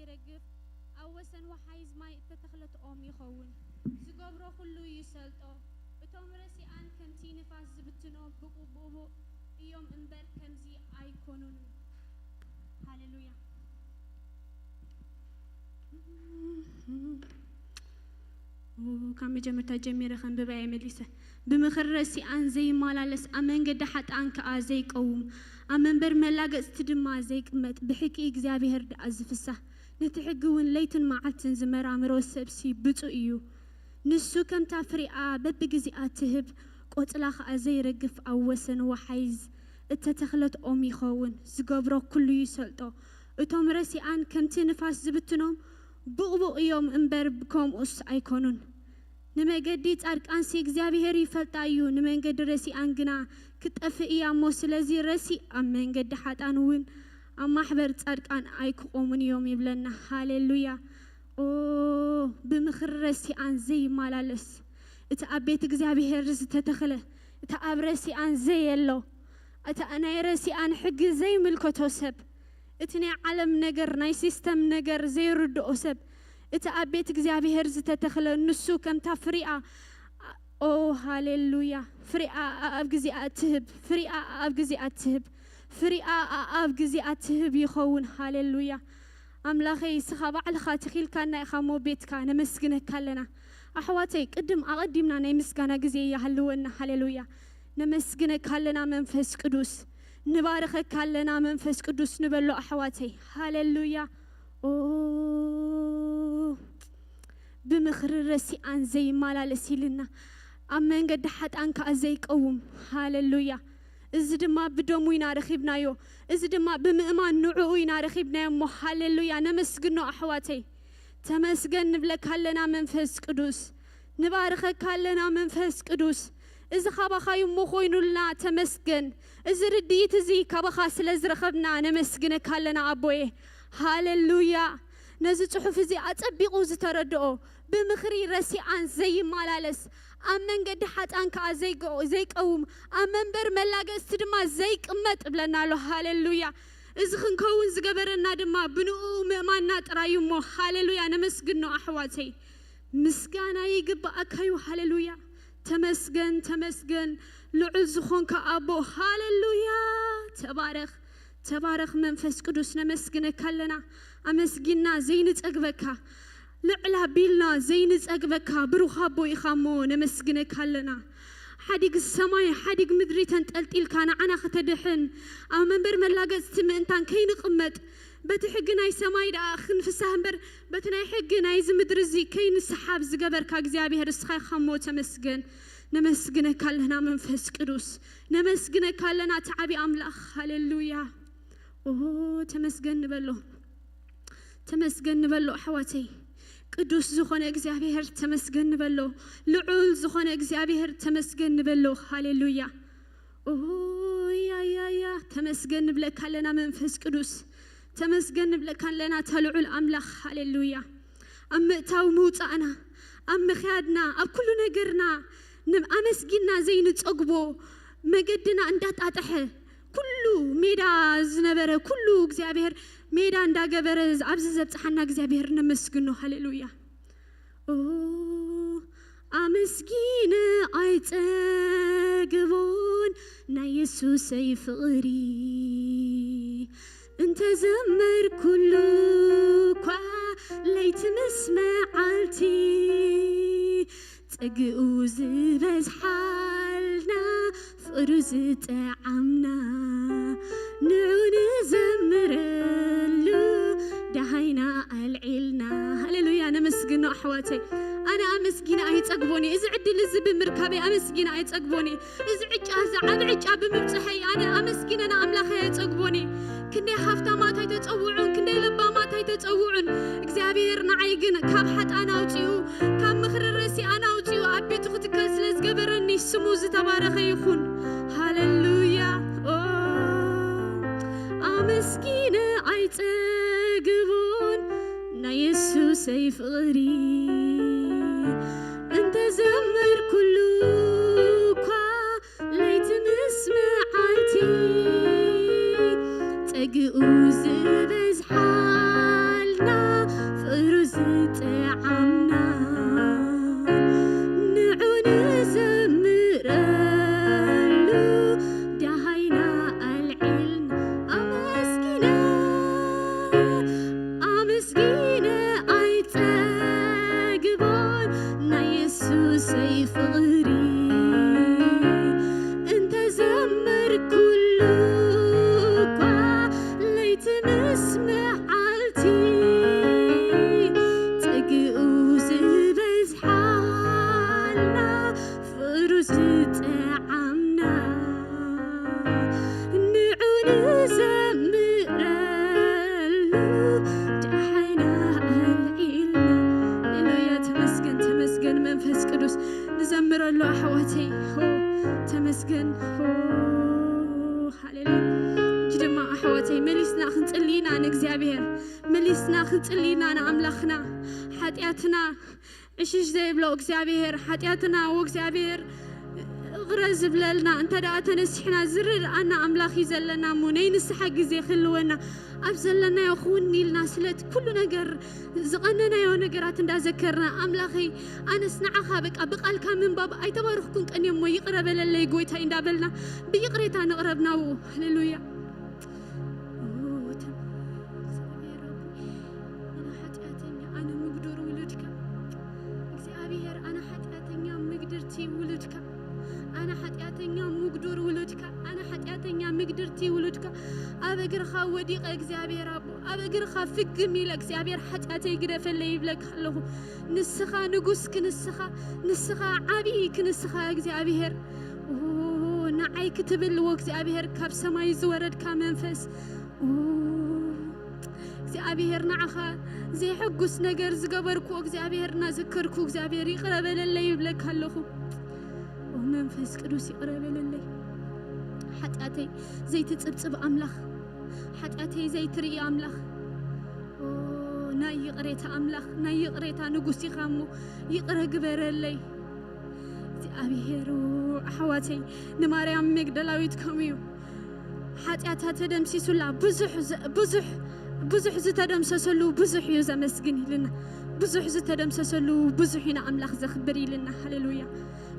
ዝደግፍ፣ ኣብ ወሰን ወሓይዝ ማይ እተተኽለት ኦም ይኸውን። ዝገብሮ ኩሉ ይሰልጦ። እቶም ረሲኣን ከምቲ ንፋስ ዝብትኖ ብቑቡቑ እዮም እምበር ከምዚ ኣይኮኑን። ሃሌሉያ። ካብ መጀመርታ ጀሚረ ከንብባ እየ መሊሰ። ብምኽሪ ረሲኣን ዘይመላለስ፣ ኣብ መንገዲ ሓጥኣን ከኣ ዘይቀውም፣ ኣብ መንበር መላገጽቲ ድማ ዘይቅመጥ፣ ብሕቂ እግዚኣብሔር ደኣ ዝፍሳህ፣ ነቲ ሕጊ እውን ለይትን መዓልትን ዝመራምሮ ሰብሲ ብፁእ እዩ። ንሱ ከምታ ፍሪኣ በብግዜኣ ትህብ፣ ቆጽላ ኸኣ ዘይረግፍ፣ ኣብ ወሰን ወሓይዝ እተተኽለት ኦም ይኸውን። ዝገብሮ ኩሉ ይሰልጦ። እቶም ረሲኣን ከምቲ ንፋስ ዝብትኖም ቡቕቡቕ እዮም እምበር፣ ከምኡስ ኣይኮኑን። ንመገዲ ጻድቃንሲ እግዚኣብሔር ይፈልጣ እዩ፣ ንመንገዲ ረሲኣን ግና ክትጠፍእ እያ እሞ፣ ስለዚ ረሲእ ኣብ መንገዲ ሓጥኣን እውን ኣብ ማሕበር ጻድቃን ኣይክቖሙን እዮም ይብለና። ሃሌሉያ። ኦ፣ ብምኽሪ ረሲኣን ዘይመላለስ፣ እቲ ኣብ ቤት እግዚኣብሔር ዝተተኽለ፣ እቲ ኣብ ረሲኣን ዘየሎ፣ እቲ ናይ ረሲኣን ሕጊ ዘይምልከቶ ሰብ፣ እቲ ናይ ዓለም ነገር፣ ናይ ሲስተም ነገር ዘይርድኦ ሰብ፣ እቲ ኣብ ቤት እግዚኣብሔር ዝተተኽለ፣ ንሱ ከምታ ፍሪኣ፣ ኦ ሃሌሉያ፣ ፍሪኣ ኣብ ጊዜኣ ትህብ፣ ፍሪኣ ኣብ ጊዜኣ ትህብ፣ ፍሪኣ ኣብ ጊዜኣ ትህብ ይኸውን። ሃሌሉያ። ኣምላኸይ፣ እስኻ ባዕልኻ ተኺልካና ኢኻ እሞ ቤትካ፣ ነመስግነካ ኣለና። ኣሕዋተይ፣ ቅድም ኣቐዲምና ናይ ምስጋና ግዜ ይሃልወና። ሃሌሉያ። ነመስግነካ ኣለና መንፈስ ቅዱስ፣ ንባርኸካ ኣለና መንፈስ ቅዱስ ንበሎ ኣሕዋተይ። ሃሌሉያ። ኦ፣ ብምኽሪ ረሲኣን ዘይመላለስ ኢልና፣ ኣብ መንገዲ ሓጥኣን ከኣ ዘይቀውም። ሃሌሉያ። እዚ ድማ ብደሙ ኢና ረኺብናዮ። እዚ ድማ ብምእማን ንዕኡ ኢና ረኺብናዮ እሞ፣ ሃሌሉያ፣ ነመስግኖ ኣሕዋተይ። ተመስገን ንብለካ ኣለና መንፈስ ቅዱስ። ንባርኸካ ኣለና መንፈስ ቅዱስ። እዚ ካባኻ እዩ እሞ ኮይኑልና፣ ተመስገን። እዚ ርድኢት እዚ ካባኻ ስለ ዝረኸብና ነመስግነካ ኣለና ኣቦየ። ሃሌሉያ። ነዚ ጽሑፍ እዚ ኣጸቢቑ ዝተረድኦ፣ ብምኽሪ ረሲኣን ዘይመላለስ፣ ኣብ መንገዲ ሓጥኣን ከኣ ዘይገ-፣ ዘይቀውም፣ ኣብ መንበር መላገጽቲ ድማ ዘይቅመጥ እብለና ኣሎ። ሃሌሉያ። እዚ ክንከውን ዝገበረና ድማ ብንኡ ምእማንና ጥራይ እዩ እሞ፣ ሃሌሉያ፣ ነመስግኖ ኣሕዋተይ። ምስጋና ይግብኣካ እዩ። ሃሌሉያ። ተመስገን፣ ተመስገን፣ ልዑል ዝኾንካ ኣቦ። ሃሌሉያ። ተባረኽ፣ ተባረኽ መንፈስ ቅዱስ፣ ነመስግነካ ኣለና። ኣመስጊና ዘይንጸግበካ፣ ልዕል ኣቢልና ዘይንጸግበካ ብሩኽ ኣቦ ኢኻ እሞ ነመስግነካ ኣለና። ሓዲግ ሰማይ፣ ሓዲግ ምድሪ ተንጠልጢልካ ንዓና ከተድሕን፣ ኣብ መንበር መላገጽቲ ምእንታን ከይንቕመጥ፣ በቲ ሕጊ ናይ ሰማይ ደኣ ክንፍሳህ እምበር፣ በቲ ናይ ሕጊ ናይዚ ምድሪ እዚ ከይንሰሓብ ዝገበርካ እግዚኣብሔር እስኻ ኢኻ እሞ ተመስገን። ነመስግነካ ኣለና መንፈስ ቅዱስ፣ ነመስግነካ ኣለና እቲ ዓቢ ኣምላኽ። ሃሌሉያ። ኦ፣ ተመስገን ንበሎ፣ ተመስገን ንበሎ ኣሕዋተይ። ቅዱስ ዝኾነ እግዚኣብሔር ተመስገን ንበሎ፣ ልዑል ዝኾነ እግዚኣብሔር ተመስገን ንበሎ። ሃሌሉያ። ኦ፣ ያ፣ ያ፣ ያ፣ ተመስገን ንብለካ ኣለና መንፈስ ቅዱስ፣ ተመስገን ንብለካ ኣለና እታ ልዑል ኣምላኽ። ሃሌሉያ። ኣብ ምእታው ምውጻእና፣ ኣብ ምኽያድና፣ ኣብ ኩሉ ነገርና ን-፣ ኣመስጊንና ዘይንጸግቦ፣ መገድና እንዳጣጠሐ፣ ኩሉ ሜዳ ዝነበረ፣ ኩሉ እግዚኣብሔር ሜዳ እንዳገበረ ኣብዚ ዘብጽሓና እግዚኣብሔር ነመስግኖ። ሃሌሉያ። ኦ፣ ኣመስጊነ ኣይጸግቦን ናይ የሱሰይ ፍቕሪ፣ እንተዘመርኩሉ እኳ ለይቲ ምስ መዓልቲ፣ ጸግኡ ዝበዝሓልና ፍቕሩ ዝጠዓምና፣ ንዑ ንዘምረሉ ደሃይና ኣልዒልና። ሃሌሉያ፣ ነመስግኖ ኣሕዋተይ። ኣነ ኣመስጊነ ኣይጸግቦን እየ። እዚ ዕድል እዚ ብምርካበይ ኣመስጊነ ኣይጸግቦን እየ። እዚ ዕጫ፣ እዚ ዓቢ ዕጫ ብምብጽሐይ ኣነ ኣመስጊነ ንኣምላኸይ ኣይጸግቦን እየ። ክንደይ ሃፍታማት ኣይተጸውዑን፣ ክንደይ ለባማት ኣይተጸውዑን። እግዚኣብሔር ንዓይ ግን ካብ ሓጥኣን ኣውጺኡ፣ ካብ ምኽሪ ረሲኣን ኣውጺኡ ኣብ ቤቱ ክትከል ስለ ዝገበረኒ ስሙ ዝተባረኸ ይኹን። ሃሌሉያ። ኦ፣ ኣመስጊነ ኣይጸግቦን ናይ የሱሰይ ፍቕሪ፣ እንተዘመርኩሉ እኳ ለይቲ ምስ መዓልቲ፣ ጸግኡ ዝበዝሓልና ሊና ንኣምላኽና ሓጢኣትና ዕሽሽ ዘይብሎ እግዚኣብሔር፣ ሓጢኣትና ወእግዚኣብሔር እቕረ ዝብለልና፣ እንተ ደኣ ተነሲሕና ዝርድኣና ኣምላኽ እዩ ዘለና እሞ፣ ናይ ንስሓ ግዜ ክህልወና፣ ኣብ ዘለናዮ ክውን ኢልና፣ ስለቲ ኩሉ ነገር ዝቐነናዮ ነገራት እንዳዘከርና፣ ኣምላኸይ፣ ኣነስ ንዓኻ በቃ ብቃልካ ምንባብ ኣይተባረኽኩን ቀንየ እሞ፣ ይቕረ በለለይ ጎይታይ እንዳበልና፣ ብይቕሬታ ንቕረብ ናብኡ። ሃሌሉያ። ኦ፣ ተም-፣ እግዚኣብሔር ኣቦይ፣ ኣነ ሓጢኣተኛ፣ ኣነ ምግዱር ውሉድካ። እግዚኣብሔር፣ ኣነ ሓጢኣተኛ፣ ምግድርቲ ውሉድካ። ኣነ ሓጢኣተኛ፣ ምግዱር ውሉድካ። ኣነ ሓጢኣተኛ፣ ምግድርቲ ውሉድካ። ኣብ እግርኻ ወዲቐ፣ እግዚኣብሔር ኣቦ፣ ኣብ እግርኻ ፍግም ኢለ፣ እግዚኣብሔር፣ ሓጢኣተይ ግደፈለይ ይብለካ ኣለኹ። ንስኻ ንጉስ ክንስኻ፣ ንስኻ ዓብዪ ክንስኻ፣ እግዚኣብሔር። ኦ፣ ንዓይ ክትብል፣ ዎ እግዚኣብሔር፣ ካብ ሰማይ ዝወረድካ መንፈስ። ኦ፣ እግዚኣብሔር፣ ንዓኻ ዘይሐጉስ ነገር ዝገበርኩ እግዚኣብሔር እናዘከርኩ፣ እግዚኣብሔር፣ ይቕረ በለለይ ይብለካ ኣለኹ። ኦ፣ መንፈስ ቅዱስ፣ ይቕረ በለለይ። ሓጢኣተይ ዘይትጽብጽብ ኣምላኽ፣ ሓጢኣተይ ዘይትርኢ ኣምላኽ። ኦ፣ ናይ ይቕሬታ ኣምላኽ፣ ናይ ይቕሬታ ንጉስ ኢኻ እሞ፣ ይቕረ ግበረለይ። እግዚኣብሔር፣ ኣሕዋተይ፣ ንማርያም መግደላዊት ከምኡ እዩ። ሓጢኣታ ተደምሲሱላ፣ ብዙሕ ዘ-፣ ብዙሕ፣ ብዙሕ ዝተደምሰሰሉ ብዙሕ እዩ ዘመስግን ኢልና። ብዙሕ ዝተደምሰሰሉ ብዙሕ ኢና ኣምላኽ ዘኽብር ኢልና። ሃሌሉያ።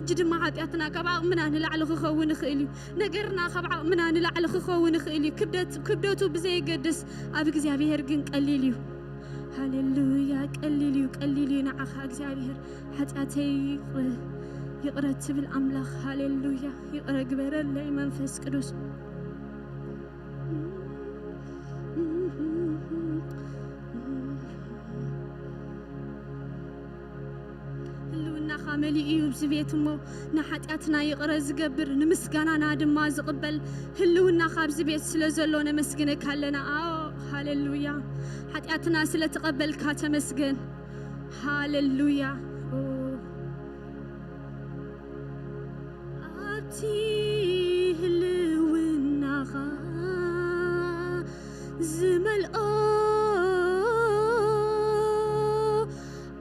እጂ ድማ ሓጢኣትና ካብ ዓቕምና ንላዕሊ ክኸውን ይኽእል እዩ። ነገርና ካብ ዓቕምና ንላዕሊ ክኸውን ይኽእል እዩ። ክብደት-፣ ክብደቱ ብዘየገድስ፣ ኣብ እግዚኣብሔር ግን ቀሊል እዩ። ሃሌሉያ። ቀሊል እዩ፣ ቀሊል እዩ ንዓኻ እግዚኣብሔር። ሓጢኣተይ ይቕረ፣ ይቕረ ትብል ኣምላኽ። ሃሌሉያ። ይቕረ ግበረለይ መንፈስ ቅዱስ። ህልውናኻ መሊኡ እዩ ኣብዚ ቤት እሞ፣ ንሓጢኣትና ይቕረ ዝገብር፣ ንምስጋናና ድማ ዝቕበል፣ ህልውናኻ ኣብዚ ቤት ስለ ዘሎ ነመስግነካ ኣለና። ኣዎ፣ ሃሌሉያ። ሓጢኣትና ስለ ተቐበልካ ተመስገን። ሃሌሉያ። ኦ። ኣብቲ ህልውናኻ ዝመልኦ፣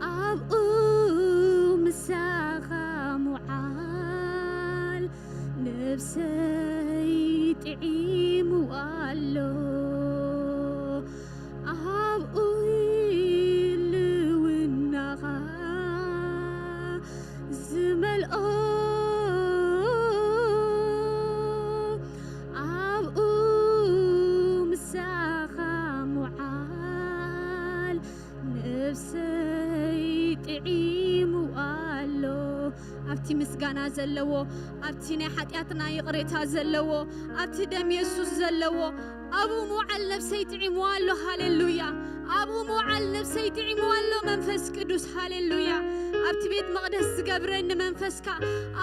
ኣብኡ ምሳኻ ምውዓል ነብሰይ ጥዒሙ ኣሎ። ኣብኡ ህልውናኻ ዝመልኦ፣ ኣብኡ ምሳኻ ምውዓል ነብሰይ ጥዒሙ ኣሎ። ኣብቲ ምስጋና ዘለዎ፣ ኣብቲ ናይ ሓጢኣትና ይቕሬታ ዘለዎ፣ ኣብቲ ደም የሱስ ዘለዎ፣ ኣብኡ ምውዓል ነብሰይ ጥዒምዋ ኣሎ። ሃሌሉያ። ኣብኡ ምውዓል ነብሰይ ጥዒምዋ ኣሎ መንፈስ ቅዱስ። ሃሌሉያ። ኣብቲ ቤት መቕደስ ዝገብረኒ መንፈስካ፣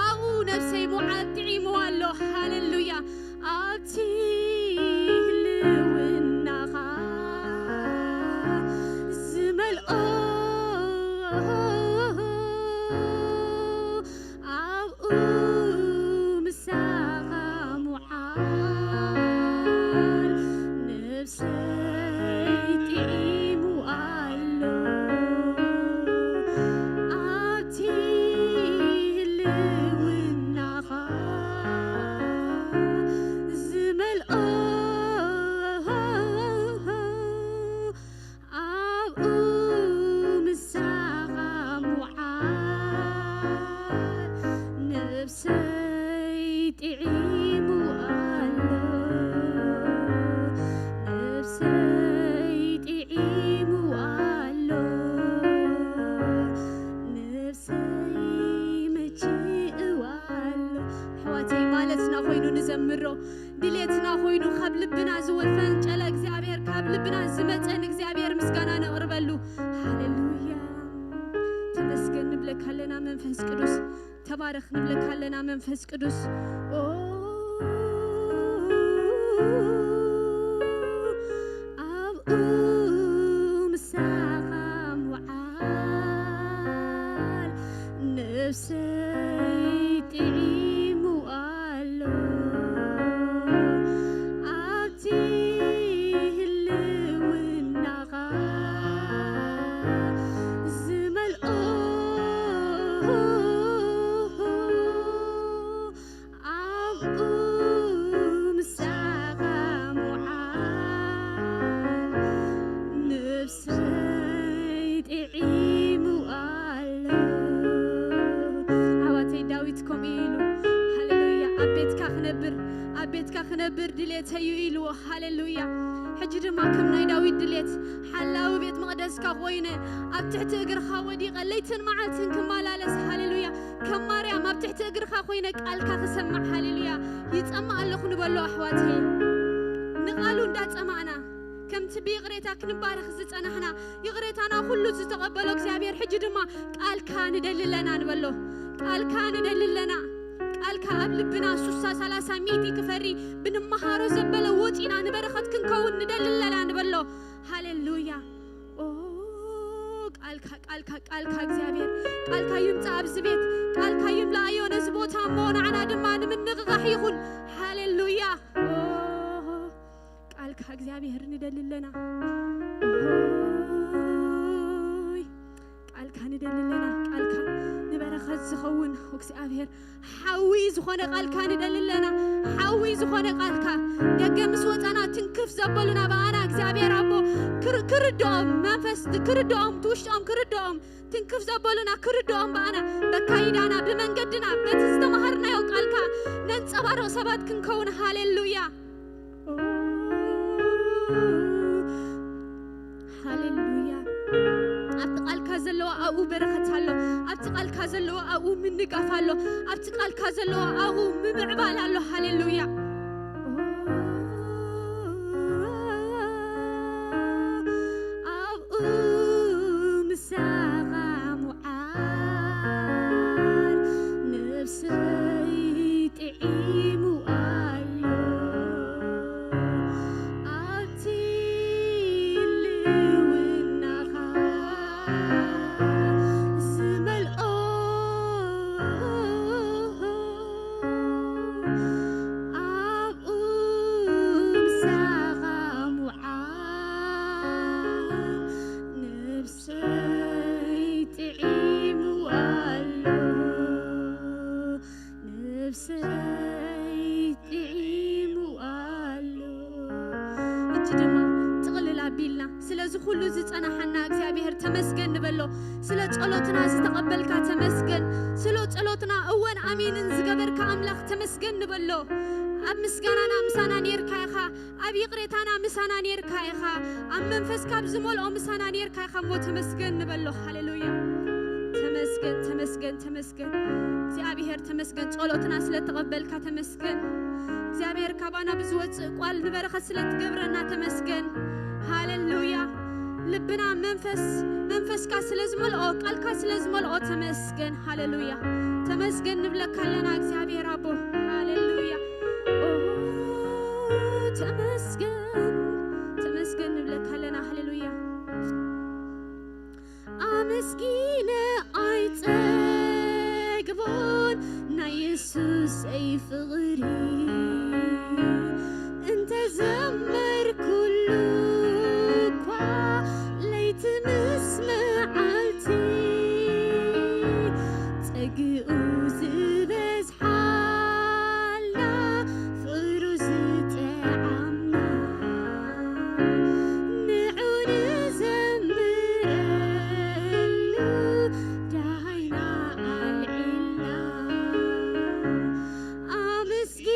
ኣብኡ ነብሰይ ምውዓል ጥዒምዋ ኣሎ። ሃሌሉያ። ኣብቲ ህልውናኻ ዝመልኦ፣ ኣብኡ ምሳኻ ምውዓል ነብሰይ ጥዒሙ ኣሎ። ኣብቲ ህልውናኻ ዝመልኦ፣ ኣብኡ ምሳኻ ምውዓል ነብሰይ ጥዒሙ ኣሎ። ነብሰይ ጥዒሙ ኣሎ። ነብሰይ መችእዋ ኣሎ። ኣሕዋተይ፣ ማለትና ኮይኑ ንዘምሮ፣ ድሌትና ኮይኑ ካብ ልብና ዝወፈንጨለ እግዚኣብሔር፣ ካብ ልብና ዝመጸ ንእግዚኣብሔር ምስጋና ነቕርበሉ። ሃሌሉያ። ተመስገን ንብለካ ኣለና መንፈስ ቅዱስ። ተባረኽ ንብለካ ኣለና መንፈስ ቅዱስ። ኦ፣ ኣብኡ ምሳኻ ምውዓል ነብሰይ ጥዒሙ ኣሎ። ኣብቲ ህልውናኻ ክነብር ድሌተይ እዩ ኢልዎ። ሃሌሉያ። ሕጂ ድማ ከም ናይ ዳዊት ድሌት ሓላዊ ቤት መቕደስካ ኮይነ ኣብ ትሕቲ እግርኻ ወዲቐ ለይትን መዓልትን ክመላለስ፣ ሃሌሉያ፣ ከም ማርያም ኣብ ትሕቲ እግርኻ ኮይነ ቃልካ ክሰምዕ፣ ሃሌሉያ፣ ይጸምእ ኣለኹ ንበሎ ኣሕዋተይ። ንቓሉ እንዳጸማእና ከምቲ ብይቕሬታ ክንባረኽ ዝጸናሕና፣ ይቕሬታና ኩሉ ዝተቐበሎ እግዚኣብሔር ሕጂ ድማ ቃልካ ንደሊ ኣለና ንበሎ። ቃልካ ንደሊ ኣለና። ቃልካ ኣብ ልብና ሱሳ ሰላሳ ሚእቲ ክፈሪ ብንመሃሮ ዘበለ ወፂና ንበረኸት ክንከውን ንደሊ ኣለና ንበሎ። ሃሌሉያ። ኦ ቃልካ ቃልካ ቃልካ እግዚኣብሔር ቃልካ ይምፃ ኣብዚ ቤት ቃልካ ይምላእዮ ነዚ ቦታ እሞ ንዓና ድማ ንምንቕቓሕ ይኹን። ሃሌሉያ። ኦ ቃልካ እግዚኣብሔር ንደሊ ኣለና። ኦይ ቃልካ ንደሊ ኣለና። ቃልካ ንበረኸት ዝኸውን እግዚኣብሔር ሓዊ ዝኾነ ቃልካ ንደሊ ኣለና። ሓዊ ዝኾነ ቃልካ ደገ ምስ ወፃና ትንክፍ ዘበሉና ብኣና እግዚኣብሔር ኣቦ ክር- ክርድኦም መንፈስ ክርድኦም ትውሽጦም ክርድኦም ትንክፍ ዘበሉና ክርድኦም ብኣና በካይዳና ብመንገድና በቲ ዝተምሃርናዮ ቃልካ ነንፀባርቕ ሰባት ክንከውን። ሃሌሉያ። ሃሌሉያ። ኣብቲ ቃልካ ዘለዋ ኣብኡ በረኸት ኣሎ። ኣብቲ ቃልካ ዘለዋ ኣብኡ ምንጋፍ ኣሎ። ኣብቲ ቃልካ ዘለዋ ኣብኡ ምምዕባል ኣሎ። ሃሌሉያ። ኣብኡ ምሳኻ ምውዓል ነብሰይ ጥዒሙ ኣሎ። ኣብቲ ልውናኻ ዝመልኦ ኣብኡ ምሳኻ ምውዓል ነብሰይ ጥዒሙ ኣሎ። ነብሰይ ጥዒሙ ኣሎ። ሕጂ ድማ ጥቕልል ኣቢልና ስለዚ ኩሉ ዝጸናሓና እግዚኣብሔር ተመስገን ንበሎ። ስለ ጸሎትና ዝተቐበልካ ተመስገን። ስለ ጸሎትና እወን ኣሜንን ዝገበርካ ኣምላኽ ተመስገን ንበሎ። ኣብ ምስጋናና ምሳና ኔርካ ኢኻ። ኣብ ይቕሬታና ምሳና ኔርካ ኢኻ። ኣብ መንፈስካ ኣብ ዝመልኦ ምሳና ኔርካ ኢኻ እሞ ተመስገን ንበሎ። ሃሌሉያ። ተመስገን፣ ተመስገን፣ ተመስገን። እግዚኣብሔር ተመስገን። ጸሎትና ስለ ተቐበልካ ተመስገን። እግዚኣብሔር ካባና ብዝወጽእ ቃል ንበረኸት ስለ ትገብረና ተመስገን። ሃሌሉያ። ልብና መንፈስ መንፈስካ ስለ ዝመልኦ ቃልካ ስለ ዝመልኦ ተመስገን። ሃሌሉያ። ተመስገን ንብለካ ኣለና እግዚኣብሔር ኣቦ። ሃሌሉያ። ኦ ተመስገን ተመስገን ንብለካ ኣለና። ሃሌሉያ። ኣመስጊነ ኣይጸግቦን ናይ የሱሰይ ፍቕሪ እንተዘመርኩሉ እኳ ለይቲ ምስ መዓልቲ ጸግኡ ዝበዝሓላ ፍቕሩ ዝጠዓማ ንዑ ንዘምረሉ ደሃይና ኣልዒልና ኣመስጊ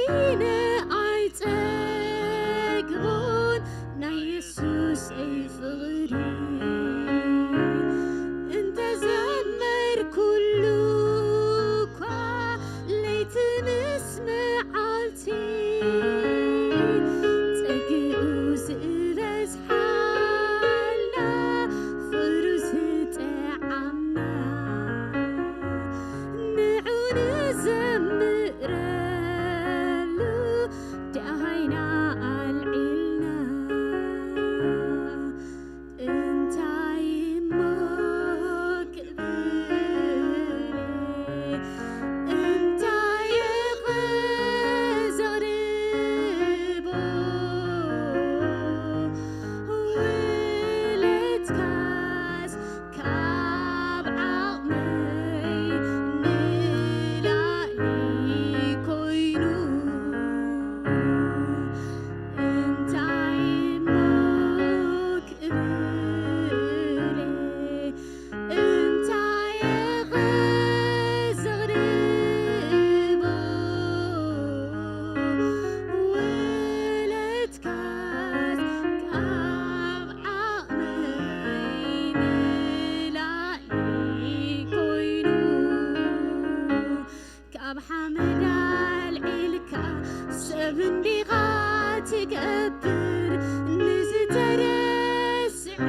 ገብር ንዝተረስዐ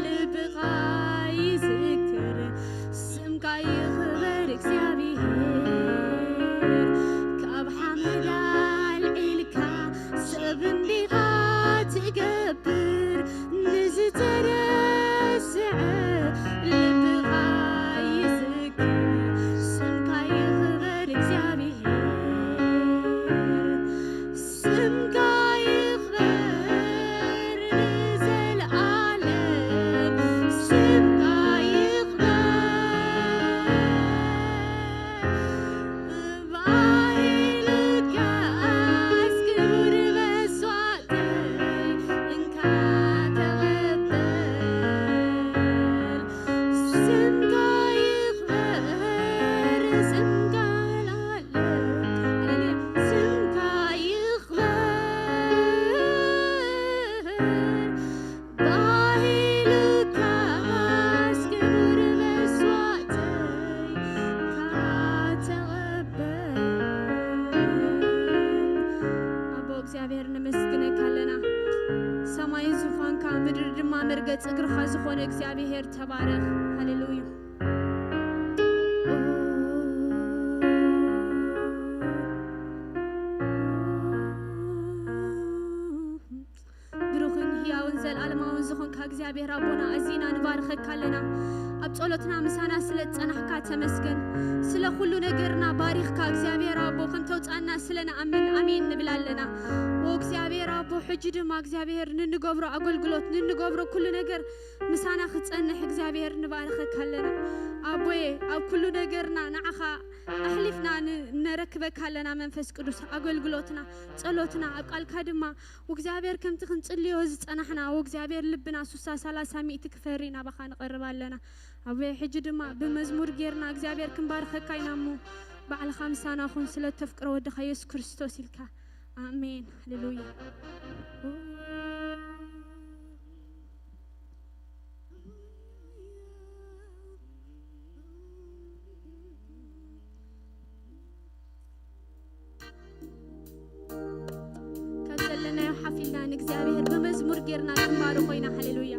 ልብኻ ይዝክር። ስምካ ይኽበር እግዚኣብሔር። ካብ ሓመድ ኣልዒልካ ሰብ እንዲኻ ትገብር። ንዝተረስዐ ልብኻ ይዝክር። ስምካ ይኽበር እግዚኣብሔር። ስምካ ይኽበር ንዘለኣለም። ስምካ ይኽበር። ባይልካስ ክቡር መስዋእተይ እንካ ተቐበል። ስምካ ይኽበር፣ ስምካ ለዓለም። ሃሌሉያ። ስምካ ይኽበር። ባይልካስ ክቡር መስዋእተይ ተቐበል። ኣቦ እግዚኣብሔር ነመስግነካ ኣለና። ሰማይ ዙፋንካ፣ ምድሪ ድማ መርገጽ እግርኻ ዝኾነ እግዚኣብሔር ተባረኽ። ሃሌሉያ። ብሩኽን ህያውን ዘልኣለማውን ዝኾንካ እግዚኣብሔር ኣቦና፣ ኣዚና ንባርኸካ ኣለና። ኣብ ጸሎትና ምሳና ስለ ዝጸናሕካ ተመስገን። ስለ ኩሉ ነገርና ባሪኽካ እግዚኣብሔር ኣቦ፣ ከም ተውጻና ስለ ንኣምን ኣሜን ንብል ኣለና። ኦ እግዚኣብሔር ኣቦ፣ ሕጂ ድማ እግዚኣብሔር ንንገብሮ ኣገልግሎት፣ ንንገብሮ ኩሉ ነገር ምሳና ክጸንሕ እግዚኣብሔር ንባርኸካ ኣለና። ኣቦየ፣ ኣብ ኩሉ ነገርና ንዓኻ ኣሕሊፍና ን-፣ ነረክበካ ኣለና። መንፈስ ቅዱስ፣ ኣገልግሎትና፣ ጸሎትና፣ ኣብ ቃልካ ድማ፣ ወእግዚኣብሔር፣ ከምቲ ክንጽልዮ ዝጸናሕና፣ ወእግዚኣብሔር፣ ልብና ሱሳ፣ ሰላሳ፣ ሚእቲ ክፈሪ ናባኻ ንቐርብ ኣለና። ኣቦየ፣ ሕጂ ድማ ብመዝሙር ጌርና እግዚኣብሔር ክንባርኸካ ኢና እሞ፣ ባዕልኻ ምሳና ኩን፣ ስለ እተፍቅሮ ወድኻ የሱስ ክርስቶስ ኢልካ። ኣሜን። ሃሌሉያ። ካብ ዘለናዮ ሓፍ ኢልና ንእግዚኣብሔር ብመዝሙር ጌርና ክንባርኾ ኢና። ሃሌሉያ።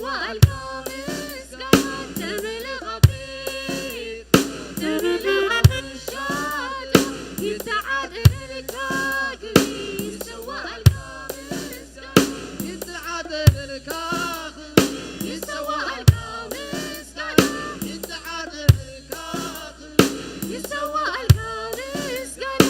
ይሰዋእልካ ምስጋና፣ ተምልኽ ኣብ ቤት፣ ተምልኽ ኣብ ውሻ፣ ይተዓደልካ ክብሪ፣ ይሰዋእልካ ምስጋና፣ ይተዓደልካ ክብሪ፣ ይሰዋእልካ ምስጋና፣ ይተዓደልካ ክብሪ፣ ይሰዋእልካ ምስጋና።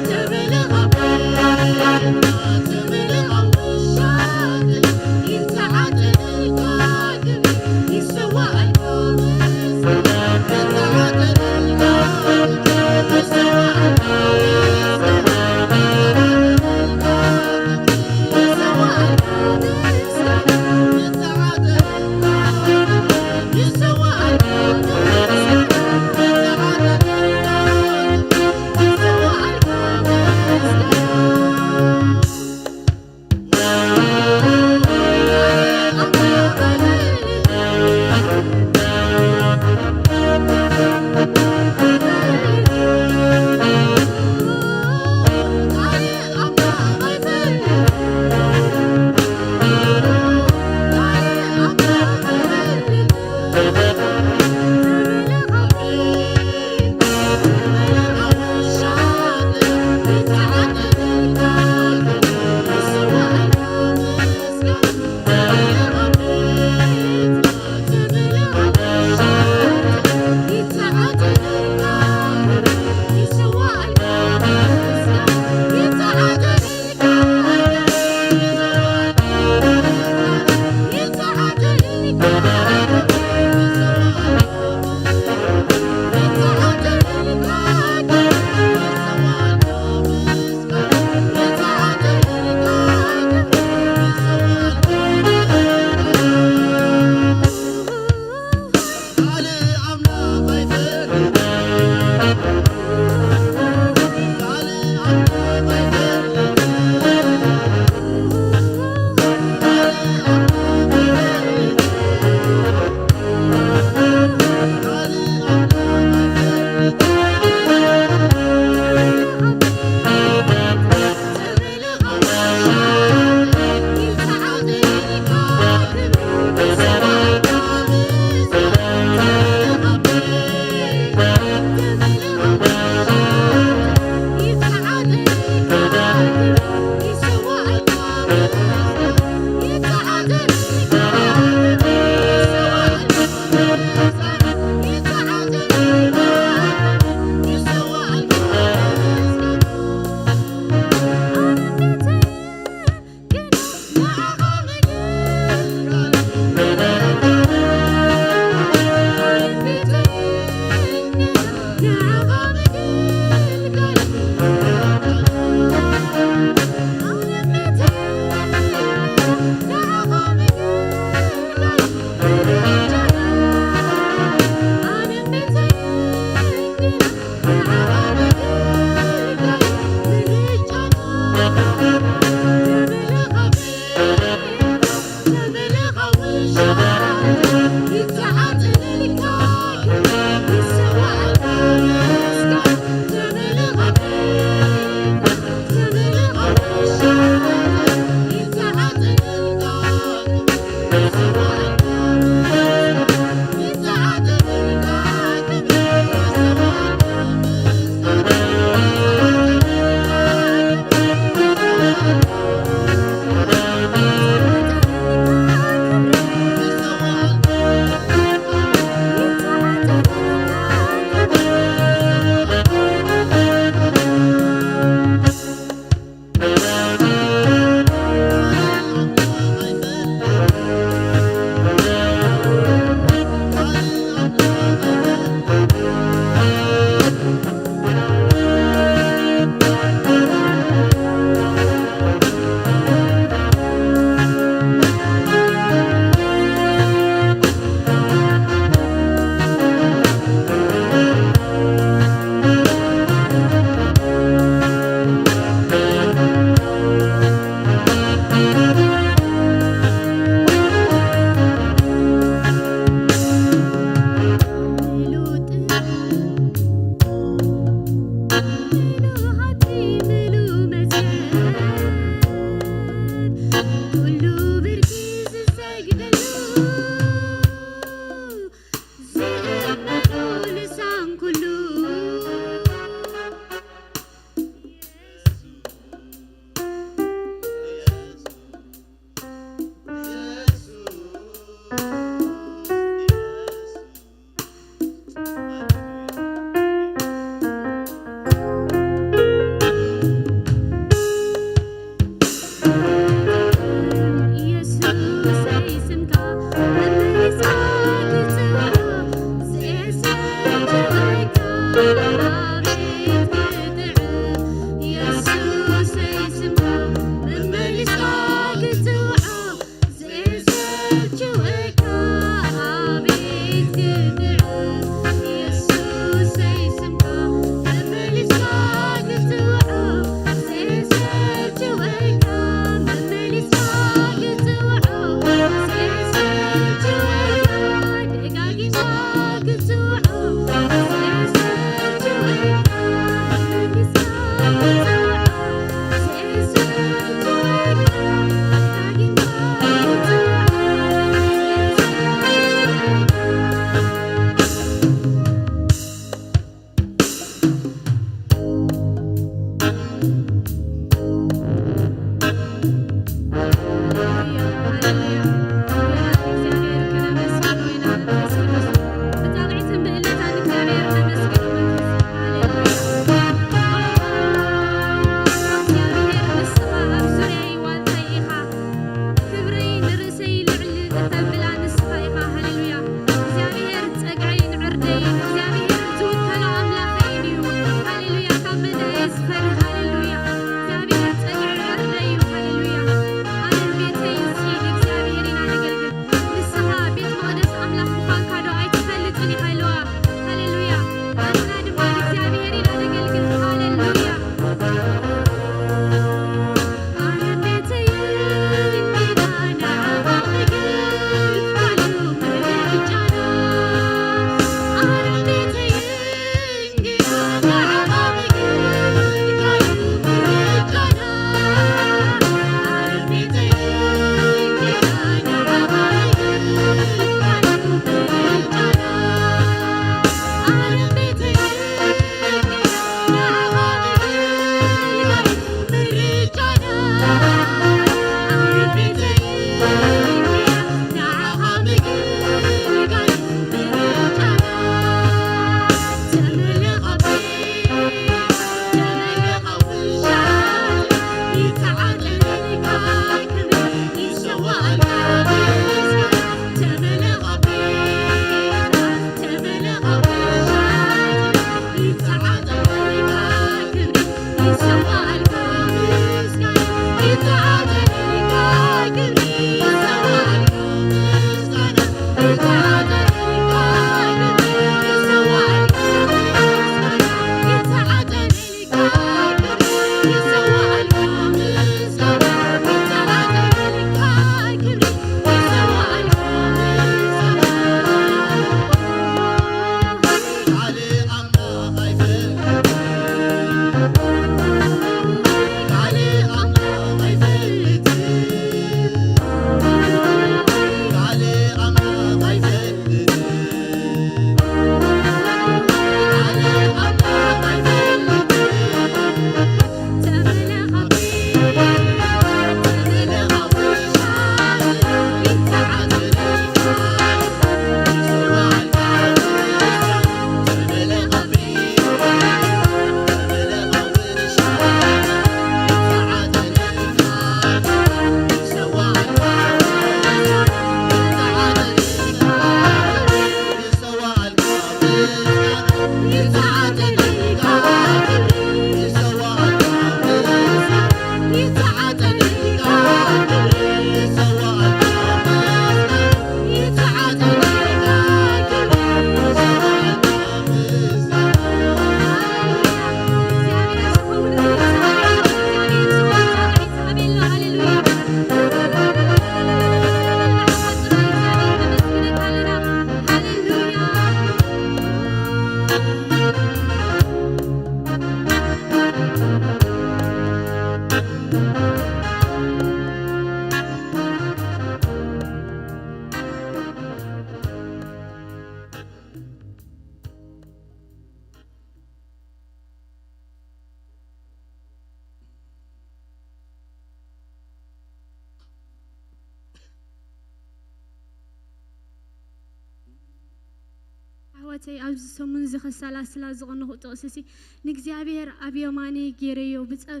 ኣሕዋተይ፣ ኣብዚ ሰሙን እዚ ከሰላስላ ዝቐነኹ ጥቕሲ ሲ፣ ንእግዚኣብሔር ኣብ የማነይ ገይረዮ፣ ብጸ-፣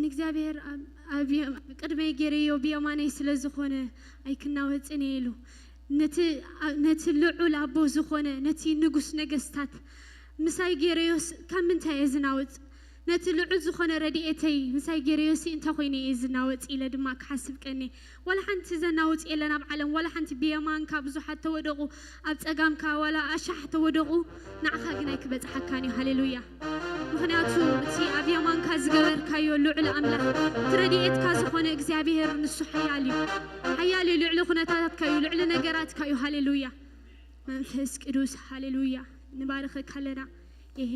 ንእግዚኣብሔር ኣብ፣ ኣብ የ-፣ ቅድመይ ገይረዮ ብየማነይ ስለ ዝኾነ ኣይክናወጽን እየ ኢሉ። ነቲ፣ ኣ-፣ ነቲ ልዑል ኣቦ ዝኾነ፣ ነቲ ንጉስ ነገስታት ምሳይ ገይረዮስ ካብ ምንታይ እየ ዝናወጽ? ነቲ ልዑል ዝኾነ ረድኤተይ ምሳይ ገይረዮሲ እንታይ ኮይነ እየ ዝናወጽ ኢለ ድማ ክሓስብ ቀንየ። ዋላ ሓንቲ ዘናውጽ የለን ኣብ ዓለም፣ ዋላ ሓንቲ ብየማንካ ብዙሓት ተወደቑ፣ ኣብ ጸጋምካ ዋላ ኣሻሕ ተወደቑ፣ ንዓኻ ግን ኣይክበጽሓካን እዩ። ሃሌሉያ። ምኽንያቱ እቲ ኣብ የማንካ ዝገበርካዮ ልዑል ኣምላኽ፣ እቲ ረድኤትካ ዝኾነ እግዚኣብሔር ንሱ ሓያል እዩ። ሓያል እዩ፣ ልዕሊ ኩነታትካ እዩ፣ ልዕሊ ነገራትካ እዩ። ሃሌሉያ። መንፈስ ቅዱስ፣ ሃሌሉያ። ንባርኸካ ኣለና። ኤሄ።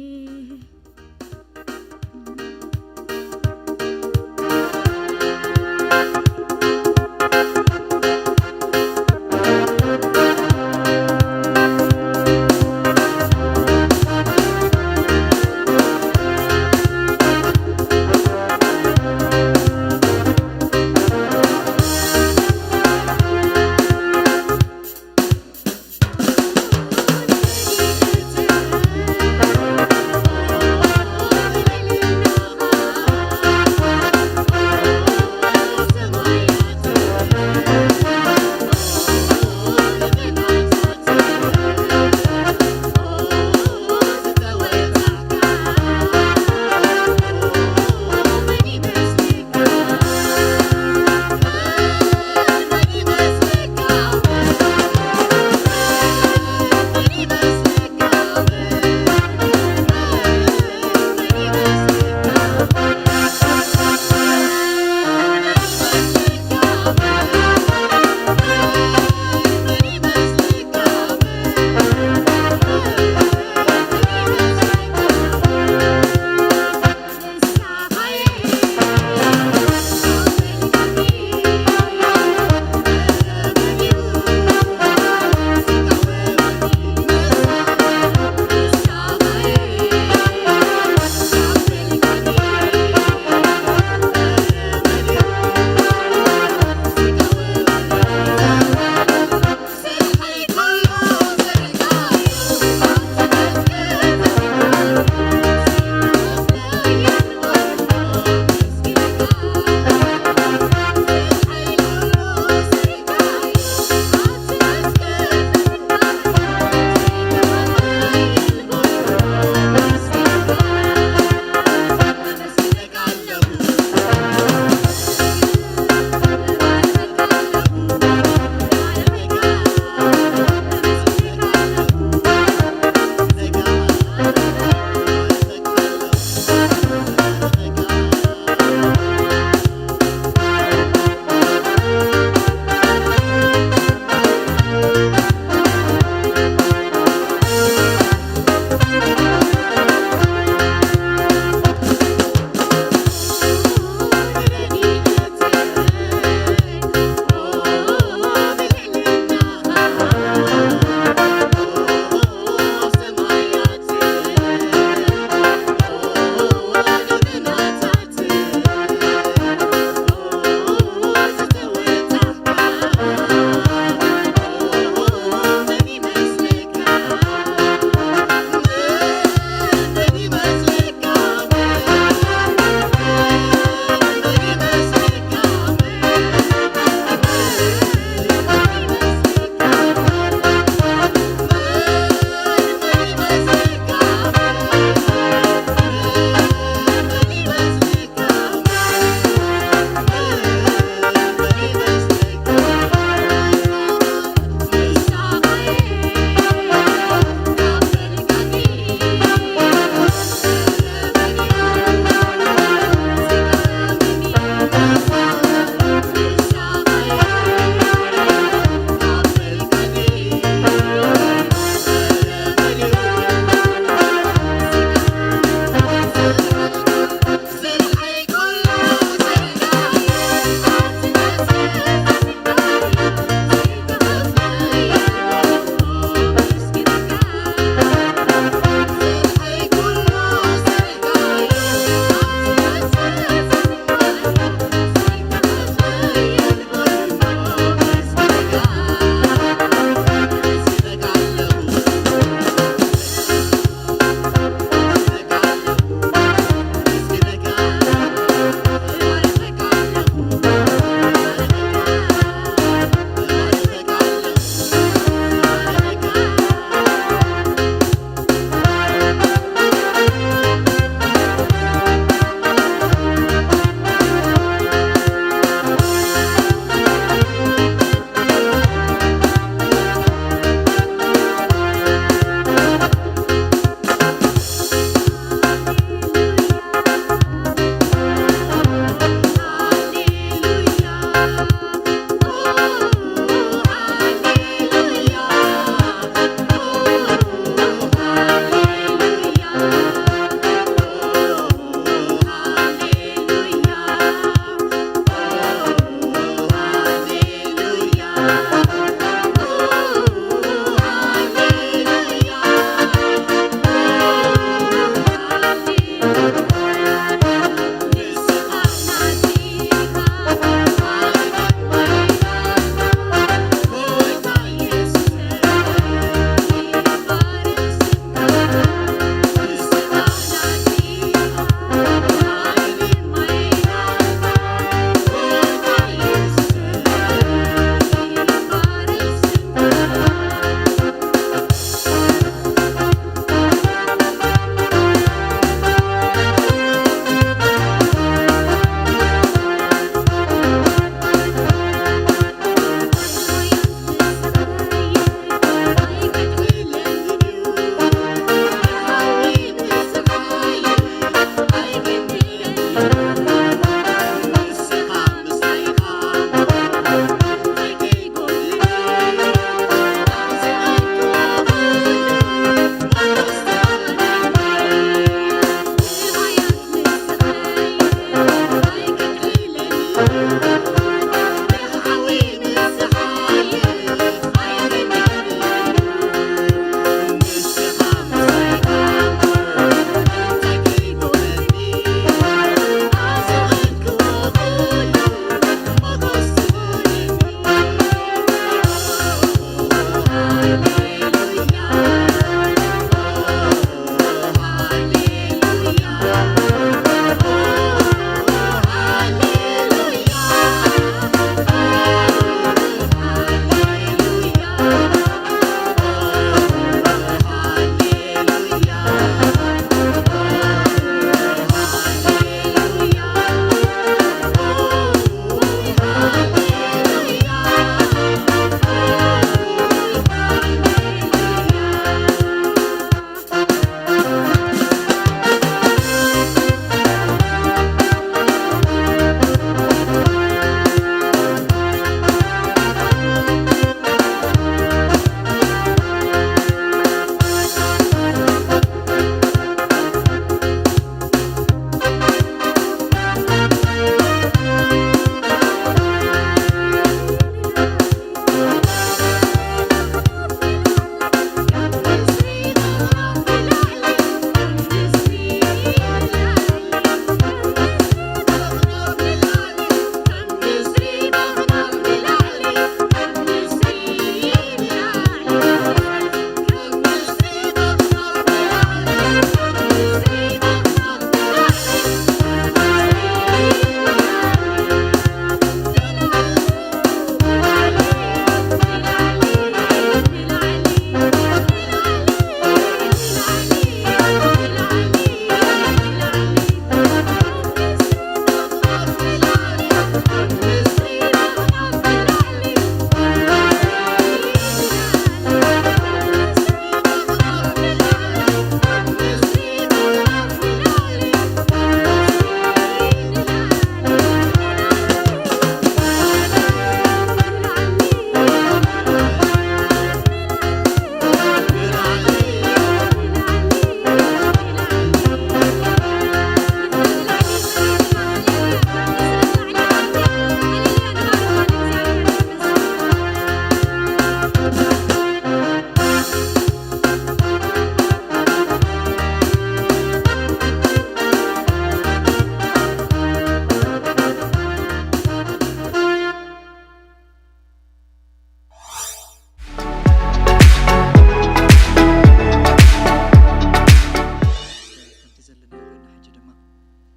ከምቲ ዘለናዮ ኮይንና ሕጂ ድማ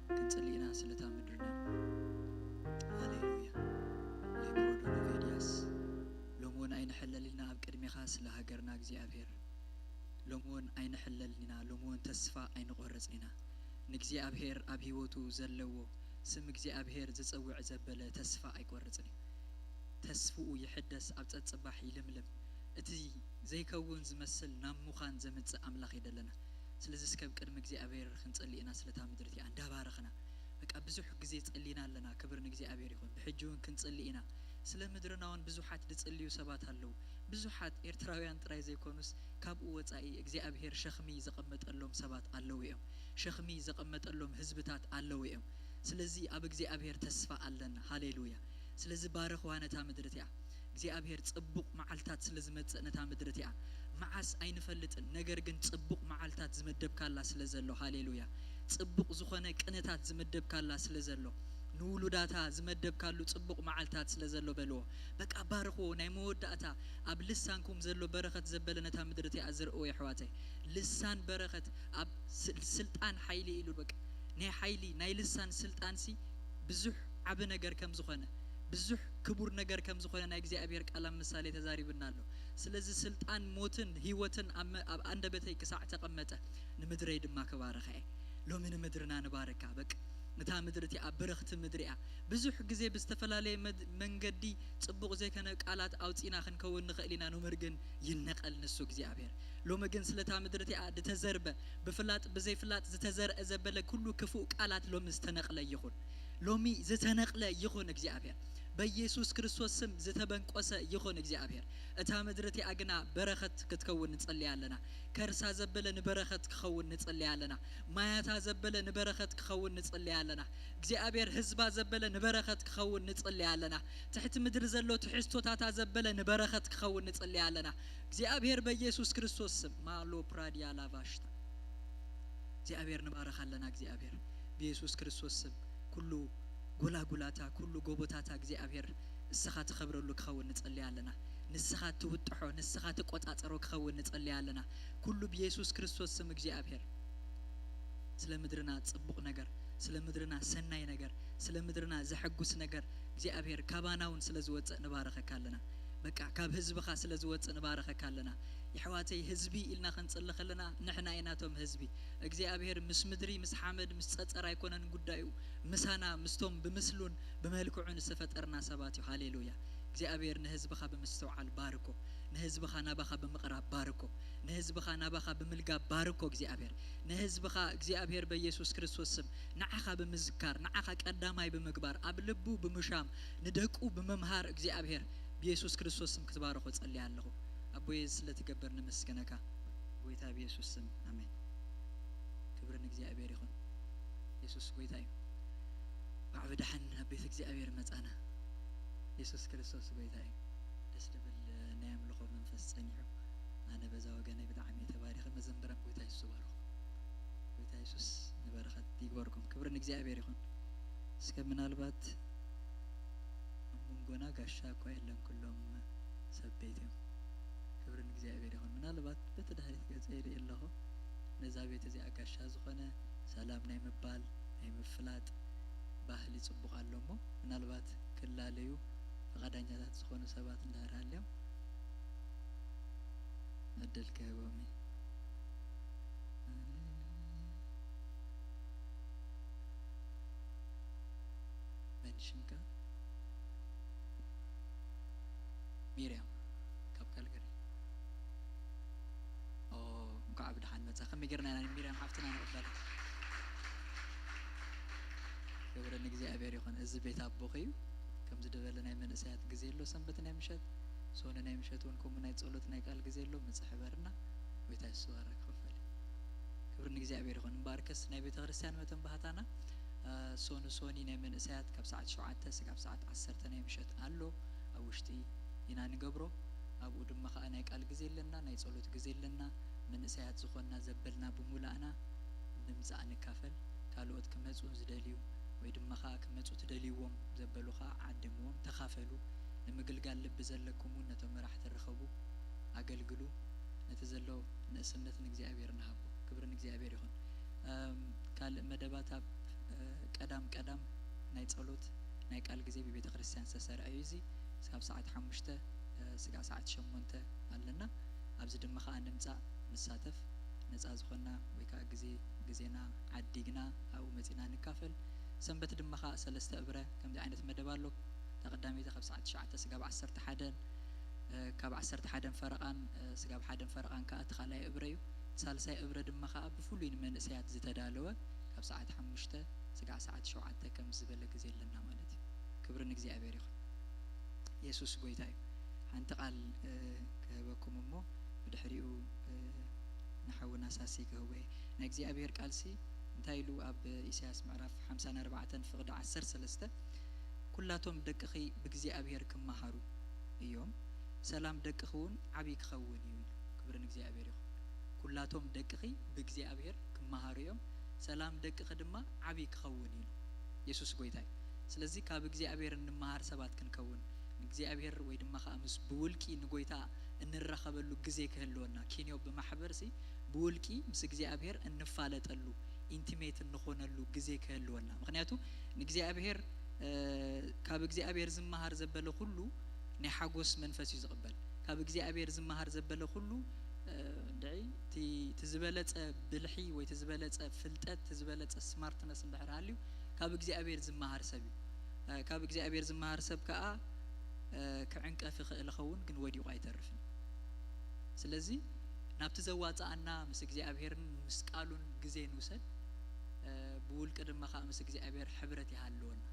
ክንጽሊ ኢና ስለታ ምድርና። ሃሌሉያ። ሌብሮዶኖቬዲያስ፣ ሎሚ እውን ኣይንሕለል ኢልና ኣብ ቅድሜኻ ስለ ሃገርና እግዚኣብሔር። ሎሚ እውን ኣይንሕለልን ኢና፣ ሎሚ እውን ተስፋ ኣይንቖርጽን ኢና። ንእግዚኣብሔር ኣብ ህይወቱ ዘለዎ፣ ስም እግዚኣብሔር ዝጸውዕ ዘበለ ተስፋ ኣይቆርጽን እዩ። ተስፍኡ ይሕደስ፣ ኣብ ጸጽባሕ ይልምልም። እቲ ዘይከውን ዝመስል ናብ ምዃን ዘምጽእ ኣምላኽ እዩ ደለና። ስለዚ እስከ ኣብ ቅድሚ እግዚኣብሔር ክንጸሊ ኢና፣ ስለታ ምድሪ እቲኣ እንዳባረኽና፣ በቃ ብዙሕ ግዜ ጸሊና ኣለና። ክብር ንእግዚኣብሔር ይኹን። ብሕጂ እውን ክንጽሊ ኢና። ስለ ምድርና እውን ብዙሓት ዝጽልዩ ሰባት ኣለዉ። ብዙሓት ኤርትራውያን ጥራይ ዘይኮኑስ፣ ካብኡ ወጻኢ እግዚኣብሔር ሸኽሚ ዘቐመጠሎም ሰባት ኣለዉ እዮም። ሸኽሚ ዘቐመጠሎም ህዝብታት ኣለዉ እዮም። ስለዚ ኣብ እግዚኣብሔር ተስፋ ኣለና። ሃሌሉያ። ስለዚ ባርኽዋ ነታ ምድሪ እቲኣ። እግዚኣብሔር ጽቡቕ መዓልታት ስለ ዝመጽእ ነታ ምድሪ እቲኣ። መዓስ ኣይንፈልጥን፣ ነገር ግን ጽቡቕ መዓልታት ዝመደብካላ ስለ ዘሎ፣ ሃሌሉያ። ጽቡቕ ዝኾነ ቅነታት ዝመደብካላ ስለ ዘሎ፣ ንውሉዳታ ዝመደብካሉ ጽቡቕ መዓልታት ስለ ዘሎ በልዎ። በቃ ባርኽዎ። ናይ መወዳእታ ኣብ ልሳንኩም ዘሎ በረኸት ዘበለ ነታ ምድሪ እቲኣ ዝርእዎ የሕዋተይ። ልሳን በረኸት ኣብ ስል-፣ ስልጣን ሓይሊ ኢሉ በቃ ናይ ሓይሊ ናይ ልሳን ስልጣንሲ ብዙሕ ዓቢ ነገር ከም ዝኾነ፣ ብዙሕ ክቡር ነገር ከም ዝኾነ ናይ እግዚኣብሔር ቃል ኣብ ምሳሌ ተዛሪብና ኣሎ። ስለዚ ስልጣን ሞትን ህይወትን ኣብ መ-፣ ኣብ ኣንደበተይ ክሳዕ ተቐመጠ፣ ንምድረይ ድማ ክባርኻ እየ። ሎሚ ንምድርና ንባርካ። በቃ እታ ምድሪ እቲኣ ብርኽቲ ምድሪ እያ። ብዙሕ ግዜ ብዝተፈላለየ መድ-፣ መንገዲ ጽቡቕ ዘይከነ ቃላት ኣውጺእና ክንከውን ንኽእል ኢና። ኖመር ግን ይነቐል ንሱ እግዚኣብሔር። ሎሚ ግን ስለታ ምድሪ እቲኣ ዝተዘርበ፣ ብፍላጥ ብዘይፍላጥ ዝተዘርአ ዘበለ ኩሉ ክፉእ ቃላት ሎሚ ዝተነቕለ ይኹን። ሎሚ ዝተነቕለ ይኹን እግዚኣብሔር። በኢየሱስ ክርስቶስ ስም ዝተበንቆሰ ይኹን እግዚኣብሔር። እታ ምድሪ እቲኣ ግና በረኸት ክትከውን ንጽሊ ኣለና። ከርሳ ዘበለ ንበረኸት ክኸውን ንጽሊ ኣለና። ማያታ ዘበለ ንበረኸት ክኸውን ንጽሊ ኣለና። እግዚኣብሔር ህዝባ ዘበለ ንበረኸት ክኸውን ንጽሊ ኣለና። ትሕቲ ምድሪ ዘሎ ትሕዝቶታታ ዘበለ ንበረኸት ክኸውን ንጽሊ ኣለና። እግዚኣብሔር በኢየሱስ ክርስቶስ ስም ማሎ ፕራድያ ላቫሽታ እግዚኣብሔር ንባረኽ ኣለና። እግዚኣብሔር ብኢየሱስ ክርስቶስ ስም ኩሉ ጎላጉላታ፣ ኩሉ ጎቦታታ እግዚኣብሔር እስኻ ትኸብረሉ ክኸውን ንጸልይ ኣለና። ንስኻ ትውጥሖ፣ ንስኻ ትቆጻጸሮ ክኸውን ንጸልይ ኣለና። ኩሉ ብኢየሱስ ክርስቶስ ስም እግዚኣብሔር ስለ ምድርና ጽቡቕ ነገር፣ ስለ ምድርና ሰናይ ነገር፣ ስለ ምድርና ዘሐጉስ ነገር እግዚኣብሔር ካባና እውን ስለ ዝወጽእ ንባረኸካ ኣለና። በቃ ካብ ህዝብኻ ስለ ዝወጽእ ንባረኸካ ኣለና። የሕዋተይ ህዝቢ ኢልና ክንጽሊ ከለና ንሕና ኢና እቶም ህዝቢ። እግዚኣብሔር ምስ ምድሪ፣ ምስ ሓመድ፣ ምስ ጸጸር ኣይኮነን ጉዳዩ። ምሳና፣ ምስቶም ብምስሉን ብመልክዑን ዝተፈጠርና ሰባት እዩ። ሃሌሉያ። እግዚኣብሔር ንህዝብኻ ብምስትውዓል ባርኮ። ንህዝብኻ ናባኻ ብምቕራብ ባርኮ። ንህዝብኻ ናባኻ ብምልጋብ ባርኮ እግዚኣብሔር። ንህዝብኻ እግዚኣብሔር በኢየሱስ ክርስቶስ ስም ንዓኻ ብምዝካር፣ ንዓኻ ቀዳማይ ብምግባር፣ ኣብ ልቡ ብምሻም፣ ንደቁ ብምምሃር እግዚኣብሔር ብኢየሱስ ክርስቶስ ስም ክትባርኾ ጸልየ ኣለኹ። ኣቦየ ስለትገብር ነመስግነካ። ጎይታ ብኢየሱስ ስም ኣሜን። ክብሪ ንእግዚኣብሔር ይኹን። የሱስ ጎይታ እዩ። እንኳዕ ብደሓን ናብ ቤት እግዚኣብሔር መጻና። የሱስ ክርስቶስ ጎይታ እዩ። ደስ ዝብል ናይ ኣምልኾ መንፈስ ጸኒሑ። ኣነ በዛ ወገነይ ብጣዕሚ እየ ተባሪኸ። መዘምራን ጎይታ የሱስ ይባርኹ። ጎይታ የሱስ ንበረኸት ይግበርኩም። ክብሪ ንእግዚኣብሔር ይኹን። እስከ ምናልባት ኣብ መንጎና ጋሻ እኳ የለን፣ ኩሎም ሰብ ቤት እዮም። ክብሪ ንእግዚኣብሔር ይኹን። ምናልባት በቲ ድሕሪት ገጸ ይርኢ ኣለኹ። ነዛ ቤት እዚኣ ጋሻ ዝኾነ ሰላም ናይ ምባል፣ ናይ ምፍላጥ ባህሊ ጽቡቕ ኣሎ እሞ፣ ምናልባት ክላለዩ ፍቓዳኛታት ዝኾኑ ሰባት እንድሕር ሃልዮም፣ ዕድል ክህቦም እየ። መን ሽምካ? ሚርያም ካብ ካልገሪ። ኦ፣ እንኳዕ ብደሓን መጻ። ከመይ ጌርና ኢና ንሚርያም ሓፍትና ንቕበላ? ክብሪ ንእግዚኣብሔር ይኹን። እዚ ቤት ኣቦኺ እዩ። ከምዚ ዝበለ ናይ መንእሰያት ግዜ ኣሎ፣ ሰንበት ናይ ምሸት፣ ሶኒ ናይ ምሸት እውን ከምኡ ናይ ጸሎት ናይ ቃል ግዜ ኣሎ። ምጽእ ሕበርና። ጎይታ የሱስ ይባረክ ክፈል። ክብሪ ንእግዚኣብሔር ይኹን። እምበኣርከስ ናይ ቤተ ክርስቲያን መተንባህታና፣ እ፣ ሶኒ ሶኒ ናይ መንእሰያት ካብ ሰዓት ሸውዓተ ስጋብ ሰዓት ዓሰርተ ናይ ምሸት ኣሎ። ኣብ ውሽጢ ኢና ንገብሮ። ኣብኡ ድማ ኸኣ ናይ ቃል ግዜ ኣለና፣ ናይ ጸሎት ግዜ ኣለና። መንእሰያት ዝኾንና ዘበልና ብሙላእና ንምጻእ ንካፈል። ካልኦት ክመጹ ዝደልዩ ወይ ድማ ኸኣ ክመጹ ትደልይዎም ዘበሉ ኸኣ ዓድምዎም፣ ተኻፈሉ። ንምግልጋል ልቢ ዘለኩም እውን ነቶም መራሕቲ ርኸቡ፣ ኣገልግሉ። ነቲ ዘሎ ንእስነት ንእግዚኣብሔር ንሃቦ። ክብሪ ንእግዚኣብሔር ይኹን። እም፣ ካልእ መደባት ኣብ፣ እ፣ ቀዳም ቀዳም ናይ ጸሎት ናይ ቃል ግዜ ብቤተ ክርስቲያን ዝተሰርዐ እዩ። እዚ ስጋብ ሰዓት ሓሙሽተ፣ እ፣ ስጋብ ሰዓት ሸሞንተ ኣለና። ኣብዚ ድማ ኸኣ ንምጻእ ንሳተፍ። ነጻ ዝኾንና ወይ ከኣ ግዜ፣ ግዜና ዓዲግና ኣብኡ መጺና ንካፈል። ሰንበት ድማ ኸኣ ሰለስተ እብረ ከምዚ ዓይነት መደብ ኣሎ። እታ ቀዳመይቲ ካብ ሰዓት ትሽዓተ ስጋብ ዓሰርተ ሓደን፣ እ፣ ካብ ዓሰርተ ሓደን ፈረቓን፣ እ፣ ስጋብ ሓደን ፈረቓን ከኣ እቲ ካልኣይ እብረ እዩ። ሳልሳይ እብረ ድማ ከኣ ብፍሉይ ንመንእሰያት ዝተዳለወ ካብ ሰዓት ሓሙሽተ ስጋዕ ሰዓት ሸውዓተ ከም ዝበለ ግዜ ኣለና ማለት እዩ። ክብሪ ንእግዚኣብሔር ይኹን። የሱስ ጎይታ እዩ። ሓንቲ ቃል ክህበኩም እሞ ብድሕሪኡ ንሓውና ሳሲ ክህቦ እየ። ናይ እግዚኣብሔር ቃልሲ እንታይ ኢሉ ኣብ ኢሳያስ ምዕራፍ ሓምሳን ኣርባዕተን ፍቕዲ ዓሰርተ ሰለስተ፣ ኩላቶም ደቅኺ ብእግዚኣብሔር ክመሃሩ እዮም፣ ሰላም ደቅኺ እውን ዓብዪ ክኸውን እዩ ኢሉ። ክብሪ ንእግዚኣብሔር ይኹን። ኩላቶም ደቅኺ ብእግዚኣብሔር ክመሃሩ እዮም፣ ሰላም ደቅኺ ድማ ዓብዪ ክኸውን ኢሉ። የሱስ ጎይታ እዩ። ስለዚ ካብ እግዚኣብሔር እንመሃር ሰባት ክንከውን፣ ንእግዚኣብሔር ወይ ድማ ከዓ ምስ ብውልቂ ንጎይታ እንራኸበሉ ግዜ ክህልወና፣ ኪንዮ ብማሕበርሲ ብውልቂ ምስ እግዚኣብሔር እንፋለጠሉ፣ ኢንቲሜት እንኾነሉ ግዜ ክህልወና። ምኽንያቱ ንእግዚኣብሔር፣ ካብ እግዚኣብሔር ዝመሃር ዘበለ ኩሉ ናይ ሓጎስ መንፈስ እዩ ዝቕበል። ካብ እግዚኣብሔር ዝመሃር ዘበለ ኩሉ ድዒ እቲ ዝበለጸ ብልሒ ወይ እቲ ዝበለጸ ፍልጠት፣ እቲ ዝበለጸ ስማርትነስ እንድሕር ሃልዩ ካብ እግዚኣብሔር ዝመሃር ሰብ እዩ። ካብ እግዚኣብሔር ዝመሃር ሰብ ከዓ ክዕንቀፍ ይኽእል ይኸውን፣ ግን ወዲቑ ኣይተርፍን። ስለዚ ናብቲ ዘዋፅኣና ምስ እግዚኣብሔርን ምስ ቃሉን ግዜ ንውሰድ። ብውልቂ ድማ ከዓ ምስ እግዚኣብሔር ሕብረት ይሃልወና።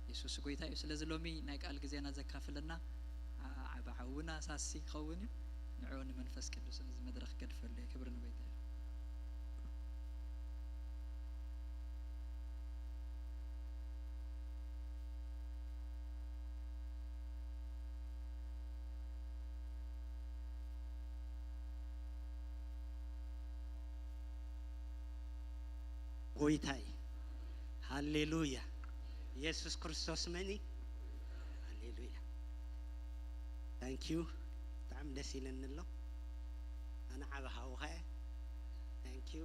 የሱስ ጎይታ እዩ። ስለዚ ሎሚ ናይ ቃል ግዜና ዘካፍለና ዓቢ ሓውና ሳሲ ክኸውን እዩ። ንዕኡ ንመንፈስ ቅዱስ ነዚ መድረኽ ገድፈሉ እየ። ክብሪ ንጎይታ እዩ። ጎይታይ። ሃሌሉያ። የሱስ ክርስቶስ መኒ? ሃሌሉያ። ታንክ ዩ። ብጣዕሚ ደስ ኢለኒ ኣሎ። ኣነ ዓቢ ሓውኻ እየ። ታንክ ዩ።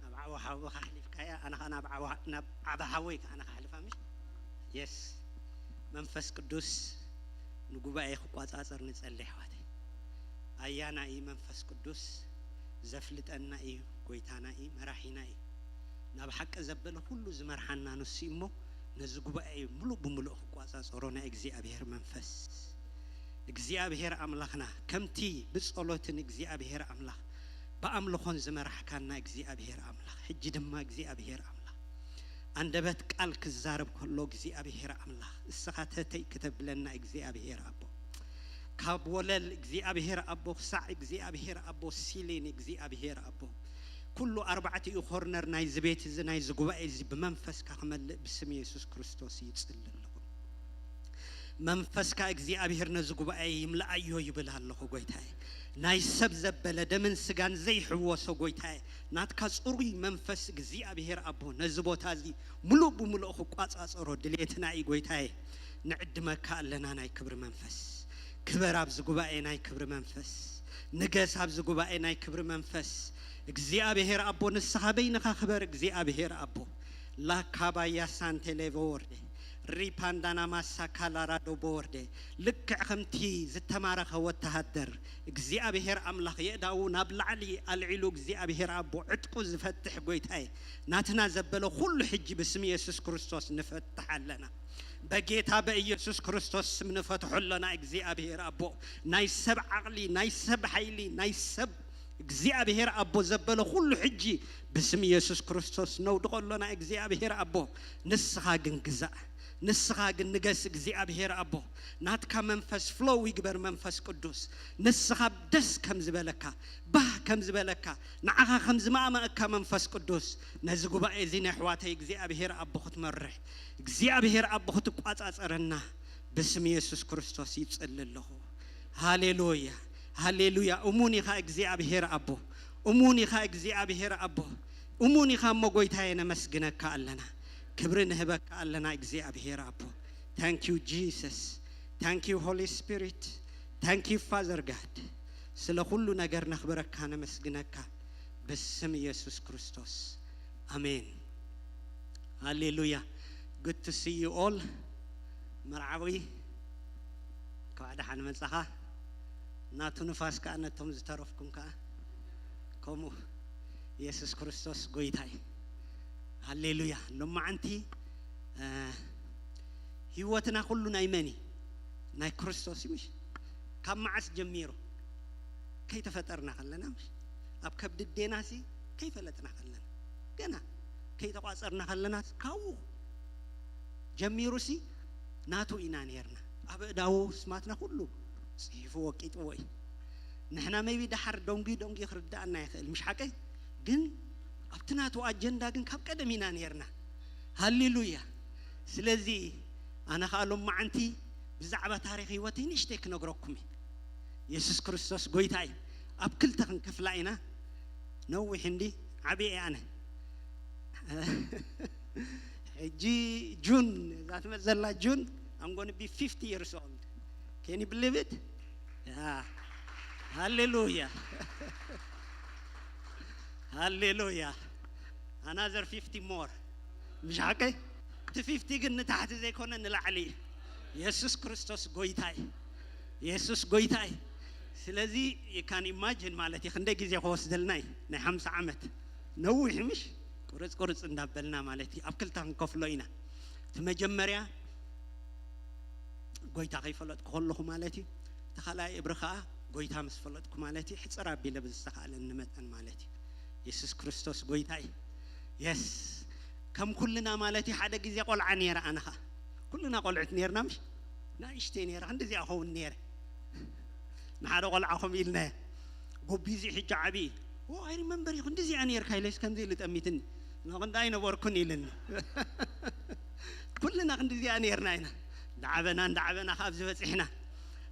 ናብ ዓቢ ሓውኻ ኣሕሊፍካያ፣ ኣነ ኸኣ ናብ ዓቢ ሓ-፣ ናብ ዓቢ ሓወይ ከኣ ኣነ ክሓልፋ ምሽ? የስ። መንፈስ ቅዱስ ንጉባኤ ክቋጻጸር ንጸሊ ኣሕዋተይ። ኣያና እዩ መንፈስ ቅዱስ፣ ዘፍልጠና እዩ፣ ጎይታና እዩ፣ መራሒና እዩ። ናብ ሓቂ ዘበለ ኩሉ ዝመርሓና ንሱ እዩ እሞ፣ ነዚ ጉባኤ ምሉእ ብምሉእ ክቋጻጸሮ ናይ እግዚኣብሔር መንፈስ። እግዚኣብሔር ኣምላኽና፣ ከምቲ ብጸሎትን እግዚኣብሔር ኣምላኽ፣ ብኣምልኾን ዝመራሕካና እግዚኣብሔር ኣምላኽ፣ ሕጂ ድማ እግዚኣብሔር ኣምላኽ፣ ኣንደበት ቃል ክዛረብ ከሎ እግዚኣብሔር ኣምላኽ፣ እስኻ ተተይ ክተብለና እግዚኣብሔር ኣቦ፣ ካብ ወለል እግዚኣብሔር ኣቦ ክሳዕ እግዚኣብሔር ኣቦ ሲሊን እግዚኣብሔር ኣቦ፣ ኩሉ ኣርባዕቲኡ ኮርነር ናይዚ ቤት እዚ፣ ናይዚ ጉባኤ እዚ ብመንፈስካ ክመልእ ብስም የሱስ ክርስቶስ ይጽሊ ኣለኹ። መንፈስካ እግዚኣብሔር ነዚ ጉባኤ ይምልኣዮ ይብል ኣለኹ ጎይታየ። ናይ ሰብ ዘበለ ደምን ስጋን ዘይሕወሶ ጎይታየ፣ ናትካ ጽሩይ መንፈስ እግዚኣብሔር ኣቦ ነዚ ቦታ እዚ ምሉእ ብምሉእ ክቋጻጸሮ ድሌትና እዩ ጎይታየ። ንዕድመካ ኣለና ናይ ክብሪ መንፈስ። ክበር ኣብዚ ጉባኤ ናይ ክብሪ መንፈስ። ንገስ ኣብዚ ጉባኤ ናይ ክብሪ መንፈስ። እግዚኣብሔር ኣቦ ንስኻ በይንኻ ክበር እግዚኣብሔር ኣቦ። ላካባያ ሳንቴሌቮ ወርዴ ሪፓንዳና ማሳካላራዶ ቦወርዴ ልክዕ ከምቲ ዝተማረኸ ወተሃደር እግዚኣብሔር ኣምላኽ የእዳዉ ናብ ላዕሊ ኣልዒሉ እግዚኣብሔር ኣቦ ዕጥቁ ዝፈትሕ ጎይታይ ናትና ዘበለ ኩሉ ሕጂ ብስም የሱስ ክርስቶስ ንፈትሕ ኣለና። በጌታ በኢየሱስ ክርስቶስ ስም ንፈትሖ ኣለና። እግዚኣብሔር ኣቦ ናይ ሰብ ዓቕሊ፣ ናይ ሰብ ሓይሊ፣ ናይ ሰብ እግዚኣብሔር ኣቦ ዘበለ ኩሉ ሕጂ ብስም የሱስ ክርስቶስ ነውድቖ ኣሎና። እግዚኣብሔር ኣቦ ንስኻ ግን ግዛእ፣ ንስኻ ግን ንገስ። እግዚኣብሔር ኣቦ ናትካ መንፈስ ፍሎው ይግበር። መንፈስ ቅዱስ ንስኻ ደስ ከም ዝበለካ፣ ባህ ከም ዝበለካ፣ ንዓኻ ከም ዝማእማእካ መንፈስ ቅዱስ ነዚ ጉባኤ እዚ ናይ ኣሕዋተይ እግዚኣብሔር ኣቦ ክትመርሕ፣ እግዚኣብሔር ኣቦ ክትቋጻጸረና ብስም የሱስ ክርስቶስ ይጽሊ ኣለኹ። ሃሌሉያ፣ ሃሌሉያ። እሙን ኢኻ እግዚኣብሔር ኣቦ፣ እሙን ኢኻ እግዚኣብሔር ኣቦ፣ እሙን ኢኻ እሞ ጎይታዬ፣ ነመስግነካ ኣለና፣ ክብሪ ንህበካ ኣለና እግዚኣብሔር ኣቦ። Thank you Jesus, thank you Holy Spirit, thank you Father God። ስለ ኩሉ ነገር ነኽብረካ፣ ነመስግነካ ብስም ኢየሱስ ክርስቶስ ኣሜን። ሃሌሉያ። Good to see you all። መርዓዊ እንኳዕ ደሓን መጻኻ። ናቱ ንፋስ ከኣ ነቶም ዝተረፍኩም ከኣ ከምኡ። የሱስ ክርስቶስ ጎይታ እዩ። ሃሌሉያ። ሎማዓንቲ፣ እ፣ ህይወትና ኩሉ ናይ መን እዩ? ናይ ክርስቶስ እዩ ምሽ? ካብ መዓስ ጀሚሩ? ከይተፈጠርና ከለና ምሽ? ኣብ ከብዲ ኣዴናሲ ከይፈለጥና ከለና ገና ከይተቋጸርና ከለና ካብኡ ጀሚሩሲ ናቱ ኢና ነርና። ኣብ እዳዉ ስማትና ኩሉ ጽሒፉ ወቂጥዎ እዩ። ንሕና maybe ደሓር ደንጉ ደንጉ ክርዳኣና ይኽእል፣ ምሽ ሓቀይ? ግን ኣብቲ ናቱ ኣጀንዳ ግን ካብ ቀደም ኢና ነርና። ሃሌሉያ። ስለዚ ኣነ ኸኣ ሎማዓንቲ ብዛዕባ ታሪኽ ህይወተይ ንእሽተይ ክነግረኩም እየ። የሱስ ክርስቶስ ጎይታ እዩ። ኣብ ክልተ ክንከፍላ ኢና። ነዊሕ እንዲ ዓብየ ኣነ ሕጂ ጁን እዛ ትመጽእ ዘላ ጁን I'm gonna be fifty years old. Can you believe it? Yeah. ሃሌሉያ። ሃሌሉያ። Another fifty more. ምሽ ሓቀይ? እቲ fifty ግን ንታሕቲ ዘይኮነ ንላዕሊ እዩ። የሱስ ክርስቶስ ጎይታ እዩ። የሱስ ጎይታ እዩ። ስለዚ you can imagine ማለት እዩ ክንደይ ግዜ ክወስደልና እዩ። ናይ ሓምሳ ዓመት ነዊሕ ምሽ? ቁርጽ ቁርጽ እንዳበልና ማለት እዩ። ኣብ ክልተ ክንከፍሎ ኢና። እቲ መጀመርያ ጎይታ ከይፈለጥኩ ከለኹ ማለት እዩ። እቲ ካልኣይ እብሪ ከኣ ጎይታ ምስ ፈለጥኩ ማለት እዩ። ሕጽር ኣቢለ ብዝተኻእለኒ መጠን ማለት እዩ። የሱስ ክርስቶስ ጎይታ እዩ። የስ ከም ኩልና ማለት እዩ። ሓደ ግዜ ቆልዓ ነይረ ኣነ ኸኣ። ኩልና ቆልዑት ነይርና ምሽ? ንእሽተይ ነይረ ክንድዚኣ ኸውን ነይረ። ንሓደ ቆልዓ ከምኡ ኢልናዮ። ጎቢዚ ሕጂ ዓብዪ። ኦ ኣይ ሪመምበር እዩ ክንድዚኣ ነይርካ ኢለስ ከምዚ ኢሉ ጠሚትኒ። ንኽንዳ ኣይነበርኩን ኢልኒ። ኩልና ክንድዚኣ ነይርና ኢና። እንዳዓበና እንዳዓበና ካብ ዝበፂሕና።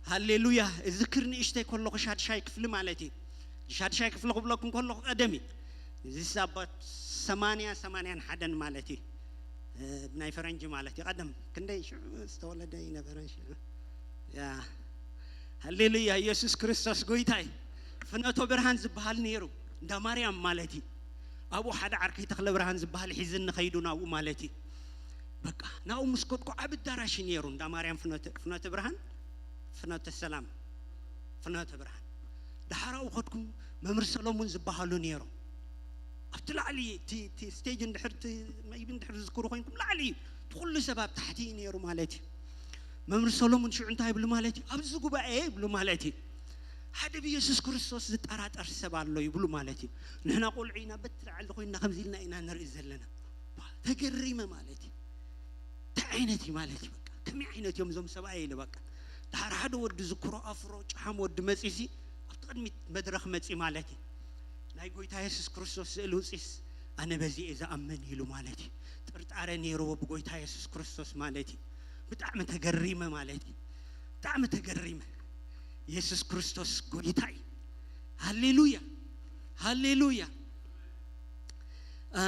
ሃሌሉያ። እዝክር ንእሽተይ ከለኹ ሻድሻይ ክፍሊ ማለት እዩ። ሻድሻይ ክፍሊ ክብለኩም ከለኹ ቀደም እዩ። እዚ ሳባት ሰማንያ ሰማንያን ሓደን ማለት እዩ። እ፣ ብናይ ፈረንጂ ማለት እዩ። ቀደም ክንደይ ሽዑ ዝተወለደ ይነበረን ሽዑ። ያ። ሃሌሉያ። ኢየሱስ ክርስቶስ ጎይታ እዩ። ፍኖተ ብርሃን ዝበሃል ነይሩ። እንዳ ማርያም ማለት እዩ። ኣብኡ ሓደ ዓርከይ ተኽለ ብርሃን ዝበሃል ሒዝኒ ኸይዱ ናብኡ ማለት እዩ። በቃ ናብኡ ምስ ከድኩ ዓቢ ኣዳራሽ እዩ ነይሩ። እንዳ ማርያም ፍኖተ፣ ፍኖተ ብርሃን፣ ፍኖተ ሰላም፣ ፍኖተ ብርሃን። ደሓር ኣብኡ ከድኩ መምህር ሰሎሙን ዝበሃሉ ነይሮም። ኣብቲ ላዕሊ እቲ፣ እቲ ስቴጅ እንድሕር፣ እቲ maybe እንድሕር ዝዝክሩ ኮይንኩም ላዕሊ እዩ። እቲ ኩሉ ሰብ ኣብ ታሕቲ እዩ ነይሩ ማለት እዩ። መምህር ሰሎሙን ሽዑ እንታይ ይብሉ ማለት እዩ? ኣብዚ ጉባኤ ይብሉ ማለት እዩ። ሓደ ብየሱስ ክርስቶስ ዝጠራጠር ሰብ ኣሎ ይብሉ ማለት እዩ። ንሕና ቆልዑ ኢና፣ በቲ ላዕሊ ኮይንና ከምዚ ኢልና ኢና ንርኢ ዘለና። ተገሪመ ማለት እዩ። እንታይ ዓይነት እዩ ማለት እዩ? በቃ ከመይ ዓይነት እዮም እዞም ሰብኣይ ኢለ በቃ። ድሓር ሓደ ወዲ ዝክሮ ኣፍሮ ጨሓም ወዲ መጺሲ ኣብቲ ቅድሚት መድረኽ መጺ ማለት እዩ። ናይ ጎይታ የሱስ ክርስቶስ ስእሊ ውጺስ ኣነ በዚ እየ ዝኣምን ኢሉ ማለት እዩ። ጥርጣረ ነይርዎ ብጎይታ የሱስ ክርስቶስ ማለት እዩ። ብጣዕሚ ተገሪመ ማለት እዩ። ብጣዕሚ ተገሪመ። የሱስ ክርስቶስ ጎይታ እዩ። ሃሌሉያ፣ ሃሌሉያ። አ፣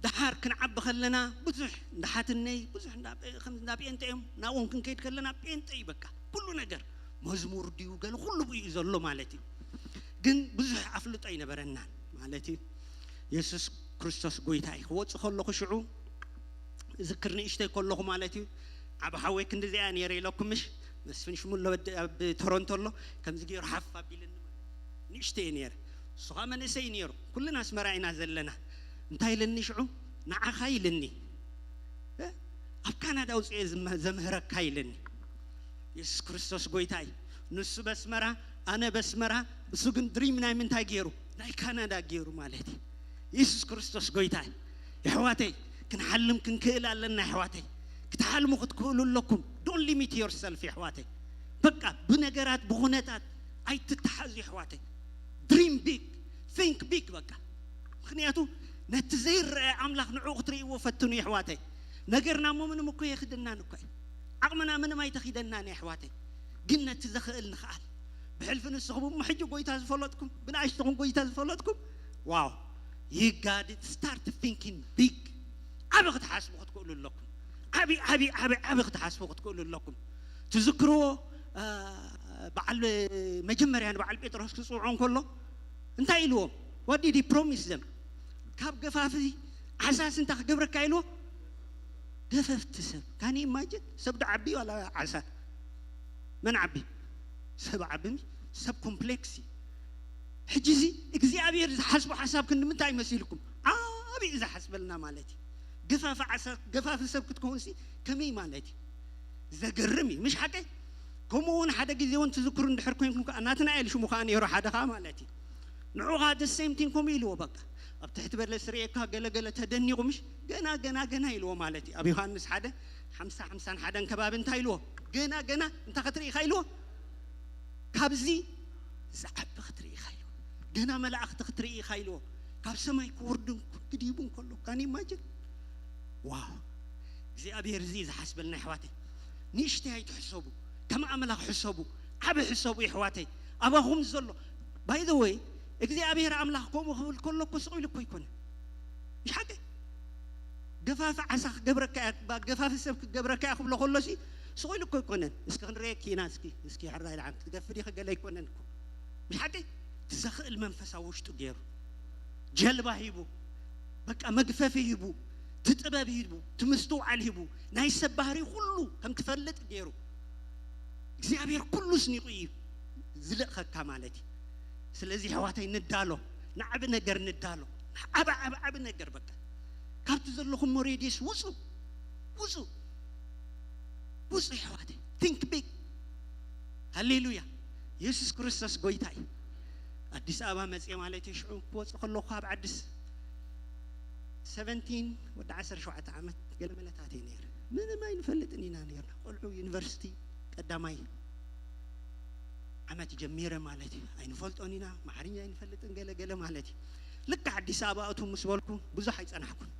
ደሓር ክንዓቢ ከለና ብዙሕ እንዳሓትነይ፣ ብዙሕ እንዳ፣ ከም እንዳ ጴንጤ እዮም። ናብኦም ክንከይድ ከለና ጴንጤ እዩ በቃ። ኩሉ ነገር መዝሙር ድዩ ገለ ኩሉ እዩ ዘሎ ማለት እዩ። ግን ብዙሕ ኣፍልጦ ኣይነበረናን ማለት እዩ። የሱስ ክርስቶስ ጎይታ እዩ። ክወጽእ ከለኹ ሽዑ ዝክር ንእሽተይ ከለኹ ማለት እዩ። ዓብ ሓወይ ክንድዚኣ ነይረ ኢለኩም ምሽ? መስፍን ሽሙሎ ወዲ ኣብ ቶሮንቶ ኣሎ። ከምዚ ገይሩ ሓፍ ኣቢልኒ ማለት እዩ። ንእሽተይ ነይረ። እሱ ኸኣ መንእሰይ ነይሩ። ኩልና ኣስመራ ኢና ዘለና። እንታይ ኢልኒ ሽዑ? ንዓኻ ኢልኒ። እ? ኣብ ካናዳ ኣውጽኤ ዝመ-፣ ዘምህረካ ኢልኒ። የሱስ ክርስቶስ ጎይታ እዩ። ንሱ በስመራ፣ ኣነ በስመራ፣ እሱ ግን ድሪም ናይ ምንታይ ገይሩ? ናይ ካናዳ ገይሩ ማለት እዩ። የሱስ ክርስቶስ ጎይታ እዩ። የሕዋተይ፣ ክንሓልም ክንክእል ኣለና የሕዋተይ። ክትሓልሙ ክትክእሉ ኣለኩም። Don't limit yourself የሕዋተይ። በቃ ብነገራት ብኹነታት ኣይትተሓዙ የሕዋተይ። Dream big, think big በቃ። ምኽንያቱ ነቲ ዘይረአ ኣምላኽ ንዕኡ ክትርእይዎ ፈትኑ የሕዋተይ። ነገርና እሞ ምንም እኮ የኽደናን እኮ እዩ። ዓቕምና ምንም ኣይተኺደናን የሕዋተይ። ግን ነቲ ዘኽእል ንኽኣል። ብሕልፊ ንስኹም እሞ ሕጂ ጎይታ ዝፈለጥኩም፣ ብንኣሽትኹም ጎይታ ዝፈለጥኩም፣ ዋው። You got it, start thinking big። ዓቢ ክትሓስቡ ክትክእሉ ኣለኩም። ዓቢ፣ ዓቢ፣ ዓቢ፣ ዓቢ ክትሓስቡ ክትክእሉ ኣለኩም። ትዝክርዎ፣ አ፣ በዓል መጀመርያ ንበዓል ጴጥሮስ ክጽውዖ እንከሎ እንታይ ኢልዎም? What did he promise them? ካብ ገፋፊ ዓሳስ እንታይ ክገብረካ ኢልዎ? ገፈፍቲ ሰብ። ካን ኢማጅን? ሰብ ዶ ዓቢ ዋላ ዓሳ? መን ዓቢ? ሰብ ዓቢ፣ ሰብ ኮምፕሌክስ እዩ። ሕጂ እዚ እግዚኣብሔር ዝሓስቦ ሓሳብ ክንዲ ምንታይ መሲልኩም? ዓቢ እዩ ዝሓስበልና ማለት እዩ። ገፋፊ ዓሳ፣ ገፋፊ ሰብ ክትከውንሲ ከመይ ማለት እዩ? ዘገርም እዩ። ምሽ ሓቀይ? ከምኡ እውን ሓደ ግዜ እውን ትዝክሩ እንድሕር ኮይንኩም ከኣ ናትናኤል ሽሙ ከኣ ነይሩ ሓደ ከኣ ማለት እዩ። ንዑ ከኣ the same thing ከምኡ ኢልዎ በቃ። ኣብ ትሕቲ በለስ ርእየካ ገለገለ ተደኒቑ ምሽ ገና ገና ገና ኢልዎ ማለት እዩ። ኣብ ዮሃንስ ሓደ ሓምሳ ሓምሳን ሓደን ከባቢ እንታይ ኢልዎ? ገና ገና እንታይ ክትርኢ ኢኻ ኢልዎ? ካብዚ ዝዓቢ ክትርኢ ኢኻ ኢልዎ። ገና መላእኽቲ ክትርኢ ኢኻ ኢልዎ። ካብ ሰማይ ክወርድን ክድይቡን ከሎ ካን ኢማጅን። ዋው! እግዚኣብሔር እዚ እዩ ዝሓስበልና ኣሕዋተይ። ንእሽተይ ኣይትሕሰቡ፣ ከም ኣምላኽ ሕሰቡ። ዓቢ ሕሰቡ ኣሕዋተይ። ኣባኹም ዘሎ ባይ ዘ ወይ እግዚኣብሔር ኣምላኽ ከምኡ ክብል ከሎ እኮ ስቕ ኢሉ እኮ ኣይኮነን። ምሽ ሓቂ? ገፋፊ ዓሳ ክገብረካ እያ፣ ገፋፊ ሰብ ክገብረካ እያ ክብሎ ከሎ ሲ ስቕ ኢሉ እኮ ኣይኮነን። እስኪ ክንርእየኪ ኢና፣ እስኪ እስኪ ሕራይ ልዓም ክትገፊ ዲኺ ገለ ኣይኮነን እኮ። ምሽ ሓቂ? እቲ ዘኽእል መንፈስ ኣብ ውሽጡ ገይሩ ጀልባ ሂቡ፣ በቃ መግፈፊ ሂቡ፣ እቲ ጥበብ ሂቡ፣ እቲ ምስትውዓል ሂቡ፣ ናይ ሰብ ባህሪ ኩሉ ከም ትፈልጥ ገይሩ እግዚኣብሔር ኩሉ ስኒቑ እዩ ዝልእኸካ ማለት እዩ። ስለዚ ኣሕዋተይ ንዳሎ፣ ንዓቢ ነገር ንዳሎ። ዓቢ ዓቢ ዓቢ ነገር በቃ ካብቲ ዘለኹሞ ሬድየስ ውፁ፣ ውፁ፣ ውፁ ኣሕዋተይ። ቲንክ ቢግ። ሃሌሉያ። የሱስ ክርስቶስ ጎይታ እዩ። ኣዲስ ኣበባ መፅየ ማለት እዩ። ሽዑ ክወፅእ ከለኹ ኣብ ዓዲስ ሰቨንቲን ወዲ ዓሰርተ ሸውዓተ ዓመት ገለ መለታት እየ ነይረ። ምንም ኣይንፈልጥን ኢና ነይርና። ቆልዑ ዩኒቨርሲቲ ቀዳማይ ዓመት ጀሚረ ማለት እዩ። ኣይንፈልጦን ኢና፣ ኣምሓርኛ ኣይንፈልጥን ገለ ገለ ማለት እዩ። ልክዕ ኣዲስ ኣበባ እቱ ምስ በልኩ ብዙሕ ኣይጸናሕኩን።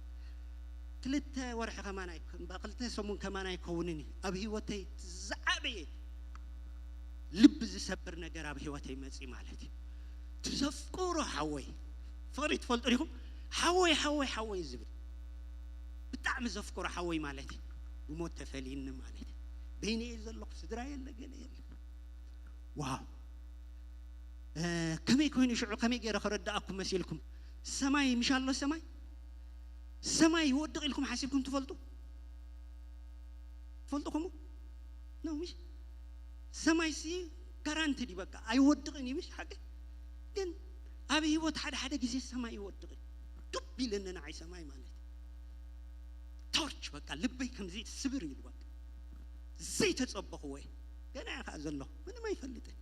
ክልተ ወርሒ ከማን ኣይ-፣ እምባ ክልተ ሰሙን ከማን ኣይከውንን እዩ። ኣብ ህይወተይ ዝዓበየ ልቢ ዝሰብር ነገር ኣብ ህይወተይ መጺ ማለት እዩ። ትዘፍቅሮ ሓወይ፣ ፍቕሪ ትፈልጡ ዲኹም? ሓወይ፣ ሓወይ፣ ሓወይ ዝብል ብጣዕሚ ዘፍቅሮ ሓወይ ማለት እዩ። ብሞት ተፈልይኒ ማለት እዩ። በይነ እየ ዘለኹ፣ ስድራ የለ፣ ገለ የለ። ዋው! እ፣ ከመይ ኮይኑ ሽዑ ከመይ ገይረ ከረድኣኩም መሲልኩም? ሰማይ ምሽ ኣሎ፣ ሰማይ፣ ሰማይ ይወድቕ ኢልኩም ሓሲብኩም ትፈልጡ? ትፈልጡ ከምኡ? ነው ምሽ? ሰማይ ሲ ጋራንትድ እዩ፣ በቃ ኣይወድቕን እዩ ምሽ ሓቂ? ግን ኣብ ህይወት ሓደ ሓደ ግዜ ሰማይ ይወድቕ እዩ። ዱብ ኢለኒ ንዓይ ሰማይ ማለት እዩ። ቶርች በቃ ልበይ ከምዚ ስብር ኢሉ በቃ ዘይተጸበኽዎ እየ። ገና እየ ከዓ ዘለኹ፣ ምንም ኣይፈልጥን።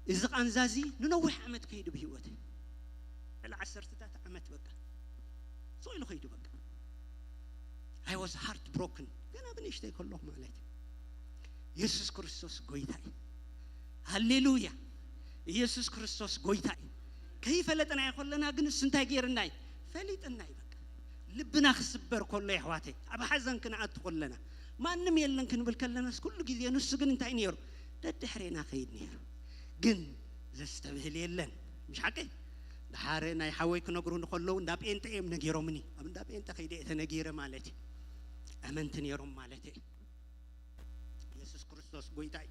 እዚ ቃንዛ እዚ ንነዊሕ ዓመት ከይዱ ብህይወተይ። ልዕሊ ዓሰርተታት ዓመት በቃ ስቕ ኢሉ ከይዱ በቃ። I was heart broken። ገና ብንእሽተይ ከለኹ ማለት እዩ። የሱስ ክርስቶስ ጎይታ እዩ። ሃሌሉያ። ኢየሱስ ክርስቶስ ጎይታ እዩ። ከይፈለጥናዮ ከለና ግን እሱ እንታይ ገይርና እዩ? ፈሊጥና እዩ በቃ። ልብና ክስበር ከሎ የሕዋተይ፣ ኣብ ሓዘን ክንኣቱ ከለና፣ ማንም የለን ክንብል ከለናስ ኩሉ ግዜ ንሱ ግን እንታይ ነይሩ? ደድሕሬና ከይድ ነይሩ። ግን ዘስተብህል የለን። ምሽ ሓቂ? ደሓር ናይ ሓወይ ክነግሩኒ ከለዉ እንዳ ጴንጠ እዮም ነጊሮምኒ። ኣብ እንዳ ጴንጠ ከይደ እየ ተነጊረ ማለት እዩ። ኣመንቲ ነይሮም ማለት እዩ። የሱስ ክርስቶስ ጎይታ እዩ።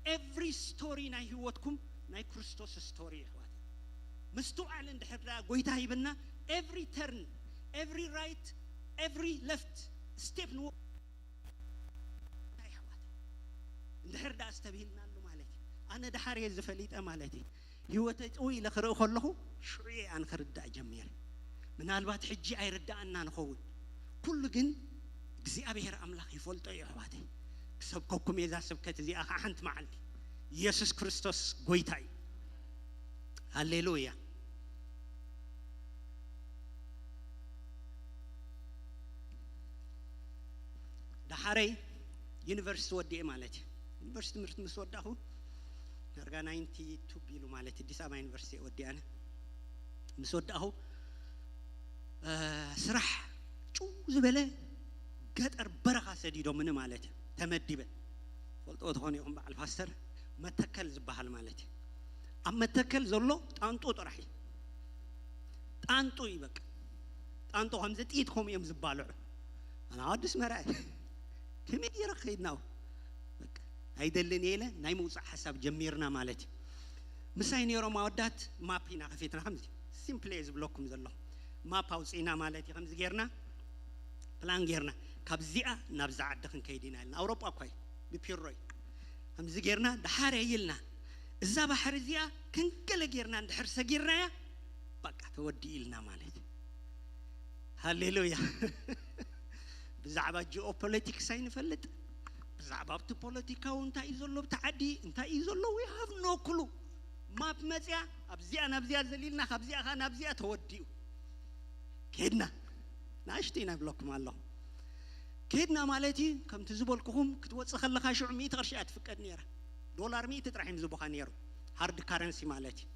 ኤቭሪ ስቶሪ ናይ ህይወትኩም ናይ ክርስቶስ ስቶሪ እዩ ኣሕዋት። ምስትውዓል እንድሕር ደኣ ጎይታ ሂብና፣ ኤቭሪ ተርን፣ ኤቭሪ ራይት፣ ኤቭሪ ለፍት ስቴፕ ንወ ኣሕዋት፣ እንድሕር ደኣ ኣስተብሂልናሉ ማለት እዩ። ኣነ ደሓር እየ ዝፈሊጠ ማለት እዩ። ህይወተይ ጥው ኢለ ክርኢ ከለኹ ሽዑ እየ ኣነ ክርዳእ ጀሚረ። ምናልባት ሕጂ ኣይርዳእና ንኸውን፣ ኩሉ ግን እግዚኣብሔር ኣምላኽ ይፈልጦ እዩ ኣሕዋተይ። ክሰብከኩም እየ እዛ ስብከት እዚኣ ኸዓ ሓንቲ መዓልቲ። ኢየሱስ ክርስቶስ ጎይታ እዩ። ሃሌሉያ። ደሓረይ ዩኒቨርሲቲ ወዲኤ ማለት እዩ። ዩኒቨርሲቲ ትምህርቲ ምስ ወዳኹ ዳርጋ ናይንቲ ቱ ቢሉ ማለት እዩ። ኣዲስ ኣበባ ዩኒቨርሲቲ እየ ወዲኣነ። ምስ ወዳኹ እ፣ ስራሕ ጭው ዝበለ ገጠር በረኻ ሰዲዶምኒ ማለት እዩ። ተመዲበ ፈልጦ ትኾኑ ኢኹም በዓል ፓስተር መተከል ዝበሃል ማለት እዩ። ኣብ መተከል ዘሎ ጣንጡ ጥራሕ እዩ። ጣንጡ እዩ በቃ። ጣንጡ ከምዚ ጥይት ከምኡ እዮም ዝባልዑ። ኣና ኣዲስ መርዓ ከመይ ገይረ ክኸይድ ናው በቃ ኣይደልን እየ ኢለ ናይ ምውፃእ ሓሳብ ጀሚርና ማለት እዩ። ምሳይ ነይሮም ኣወዳት ማፕ ኢና ከፊትና ከምዚ ሲምፕል እየ ዝብለኩም ዘለኹ። ማፕ ኣውፅእና ማለት እዩ። ከምዚ ጌርና ፕላን ጌርና ካብዚኣ ናብዛ ዓዲ ክንከይድ ኢና ኢልና። ኣውሮጳ እኳ እዩ ብፒሮይ ከምዚ ጌርና ደሓር እየ ኢልና እዛ ባሕሪ እዚኣ ክንገለ ጌርና እንድሕር ሰጊርናያ በቃ ተወዲኡ ኢልና ማለት እዩ። ሃሌሉያ። ብዛዕባ ጂኦፖለቲክስ ኣይንፈልጥ። ብዛዕባ ኣብቲ ፖለቲካዊ እንታይ እዩ ዘሎ ብቲ ዓዲ እንታይ እዩ ዘሎ we have no clue። ማፕ መፅያ ኣብዚኣ ናብዚኣ ዘሊልና ካብዚኣ ከዓ ናብዚኣ ተወዲኡ። ከድና ንኣሽቱ ኢና ብለኩም ኣለኹ። ከድና ማለት እዩ ከምቲ ዝበልኩኹም ክትወፅእ ከለካ ሽዑ ሚእቲ ቅርሺ እያ ትፍቀድ ነይራ። ዶላር ሚእቲ ጥራሕ እዮም ዝቡኻ ነይሩ። ሃርድ ካረንሲ ማለት እዩ።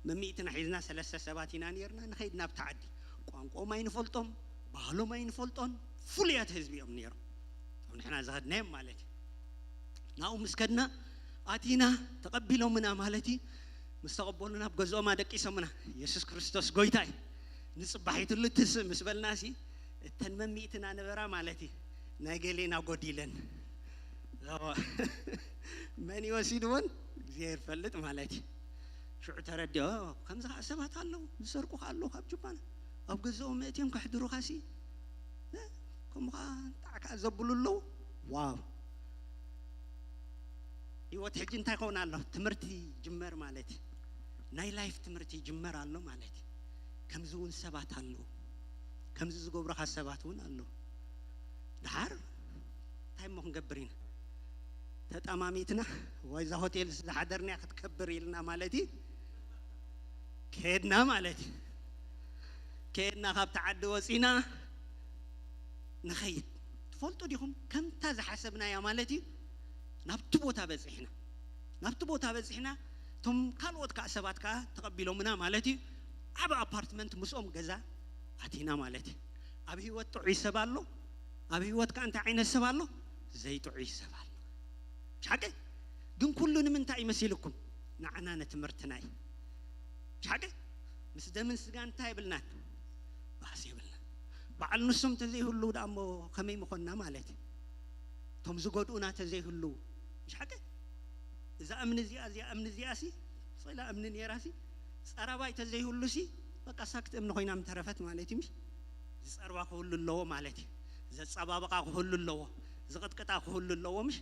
መሚእትና ሒዝና ሰለስተ ሰባት ኢና ነርና ንኸይድ ናብቲ ዓዲ። ቋንቋኦም ኣይንፈልጦም፣ ባህሎም ኣይንፈልጦን፣ ፍሉያት ህዝቢ እዮም ነይሮም። እቶም ንሕና ዝኸድናዮም ማለት እዩ። ናብኡ ምስ ከድና ኣቲና ተቐቢሎምና ማለት እዩ። ምስ ተቐበሉና ኣብ ገዝኦም ኣደቂሶምና። የሱስ ክርስቶስ ጎይታ እዩ። ንጽባሒትሉ ትስእ ምስ በልና ሲ እተን መሚእትና ነበራ ማለት እዩ። ናይ ገሌና ጎዲለን መን ይወሲድዎን እግዚኣብሔር ፈልጥ ማለት እዩ። ሽዑ ተረዲኦ ከምዚ ከዓ ሰባት ኣለዉ ዝሰርቁ ከዓ ኣለዉ ካብ ጁባና ኣብ ገዝኦም መእትዮም ከሕድሩኻ ሲ ከምኡ ከዓ ጣዕ ከዓ ዘብሉ ኣለዉ። ዋው ህይወት ሕጂ እንታይ ይኸውን ኣሎ? ትምህርቲ ይጅመር ማለት እዩ። ናይ ላይፍ ትምህርቲ ይጅመር ኣሎ ማለት እዩ። ከምዚ እውን ሰባት ኣለዉ። ከምዚ ዝገብሩኻ ሰባት እውን ኣለዉ። ደሓር እንታይ እሞ ክንገብር ኢና? ተጠማሚትና ወይ እዛ ሆቴል ዝሓደርናያ ክትከብር ኢልና ማለት እዩ። ከድና ማለት እዩ። ከድና ካብቲ ዓዲ ወፂና ንኸይድ ትፈልጡ ዲኹም? ከምታ ዝሓሰብናያ ማለት እዩ ናብቲ ቦታ በፂሕና ናብቲ ቦታ በፂሕና እቶም ካልኦት ከዓ ሰባት ከዓ ተቐቢሎምና ማለት እዩ። ዓብ ኣፓርትመንት ምስኦም ገዛ ኣቲና ማለት እዩ። ኣብ ህይወት ጥዑይ ሰብ ኣሎ። ኣብ ህይወት ከዓ እንታይ ዓይነት ሰብ ኣሎ? ዘይጥዑይ ሰብ ኣሎ። ሓቂ ግን ኩሉ ንምንታይ ይመሲልኩም? ንዓና ንትምህርትና እዩ። ሓቂ ምስ ደምን ስጋ እንታይ የብልናን ባእሲ የብልና። በዓል ንሶም ተዘይህሉ ደኣ እሞ ከመይ ምኾንና ማለት እዩ። እቶም ዝጎድኡና ተዘይህሉ ምሽ ሓቂ እዛ እምኒ እዚኣ እዚኣ እምኒ እዚኣ ሲ ስላ እምኒ ነይራ ሲ ጸራባይ ተዘይህሉ ሲ በቃ ሳክት እምኒ ኮይና ምተረፈት ማለት እዩ። ምሽ ዝጸርባ ክህሉ ኣለዎ ማለት እዩ። ዘጸባብቓ ክህሉ ኣለዎ። ዝቕጥቅጣ ክህሉ ኣለዎ። ምሽ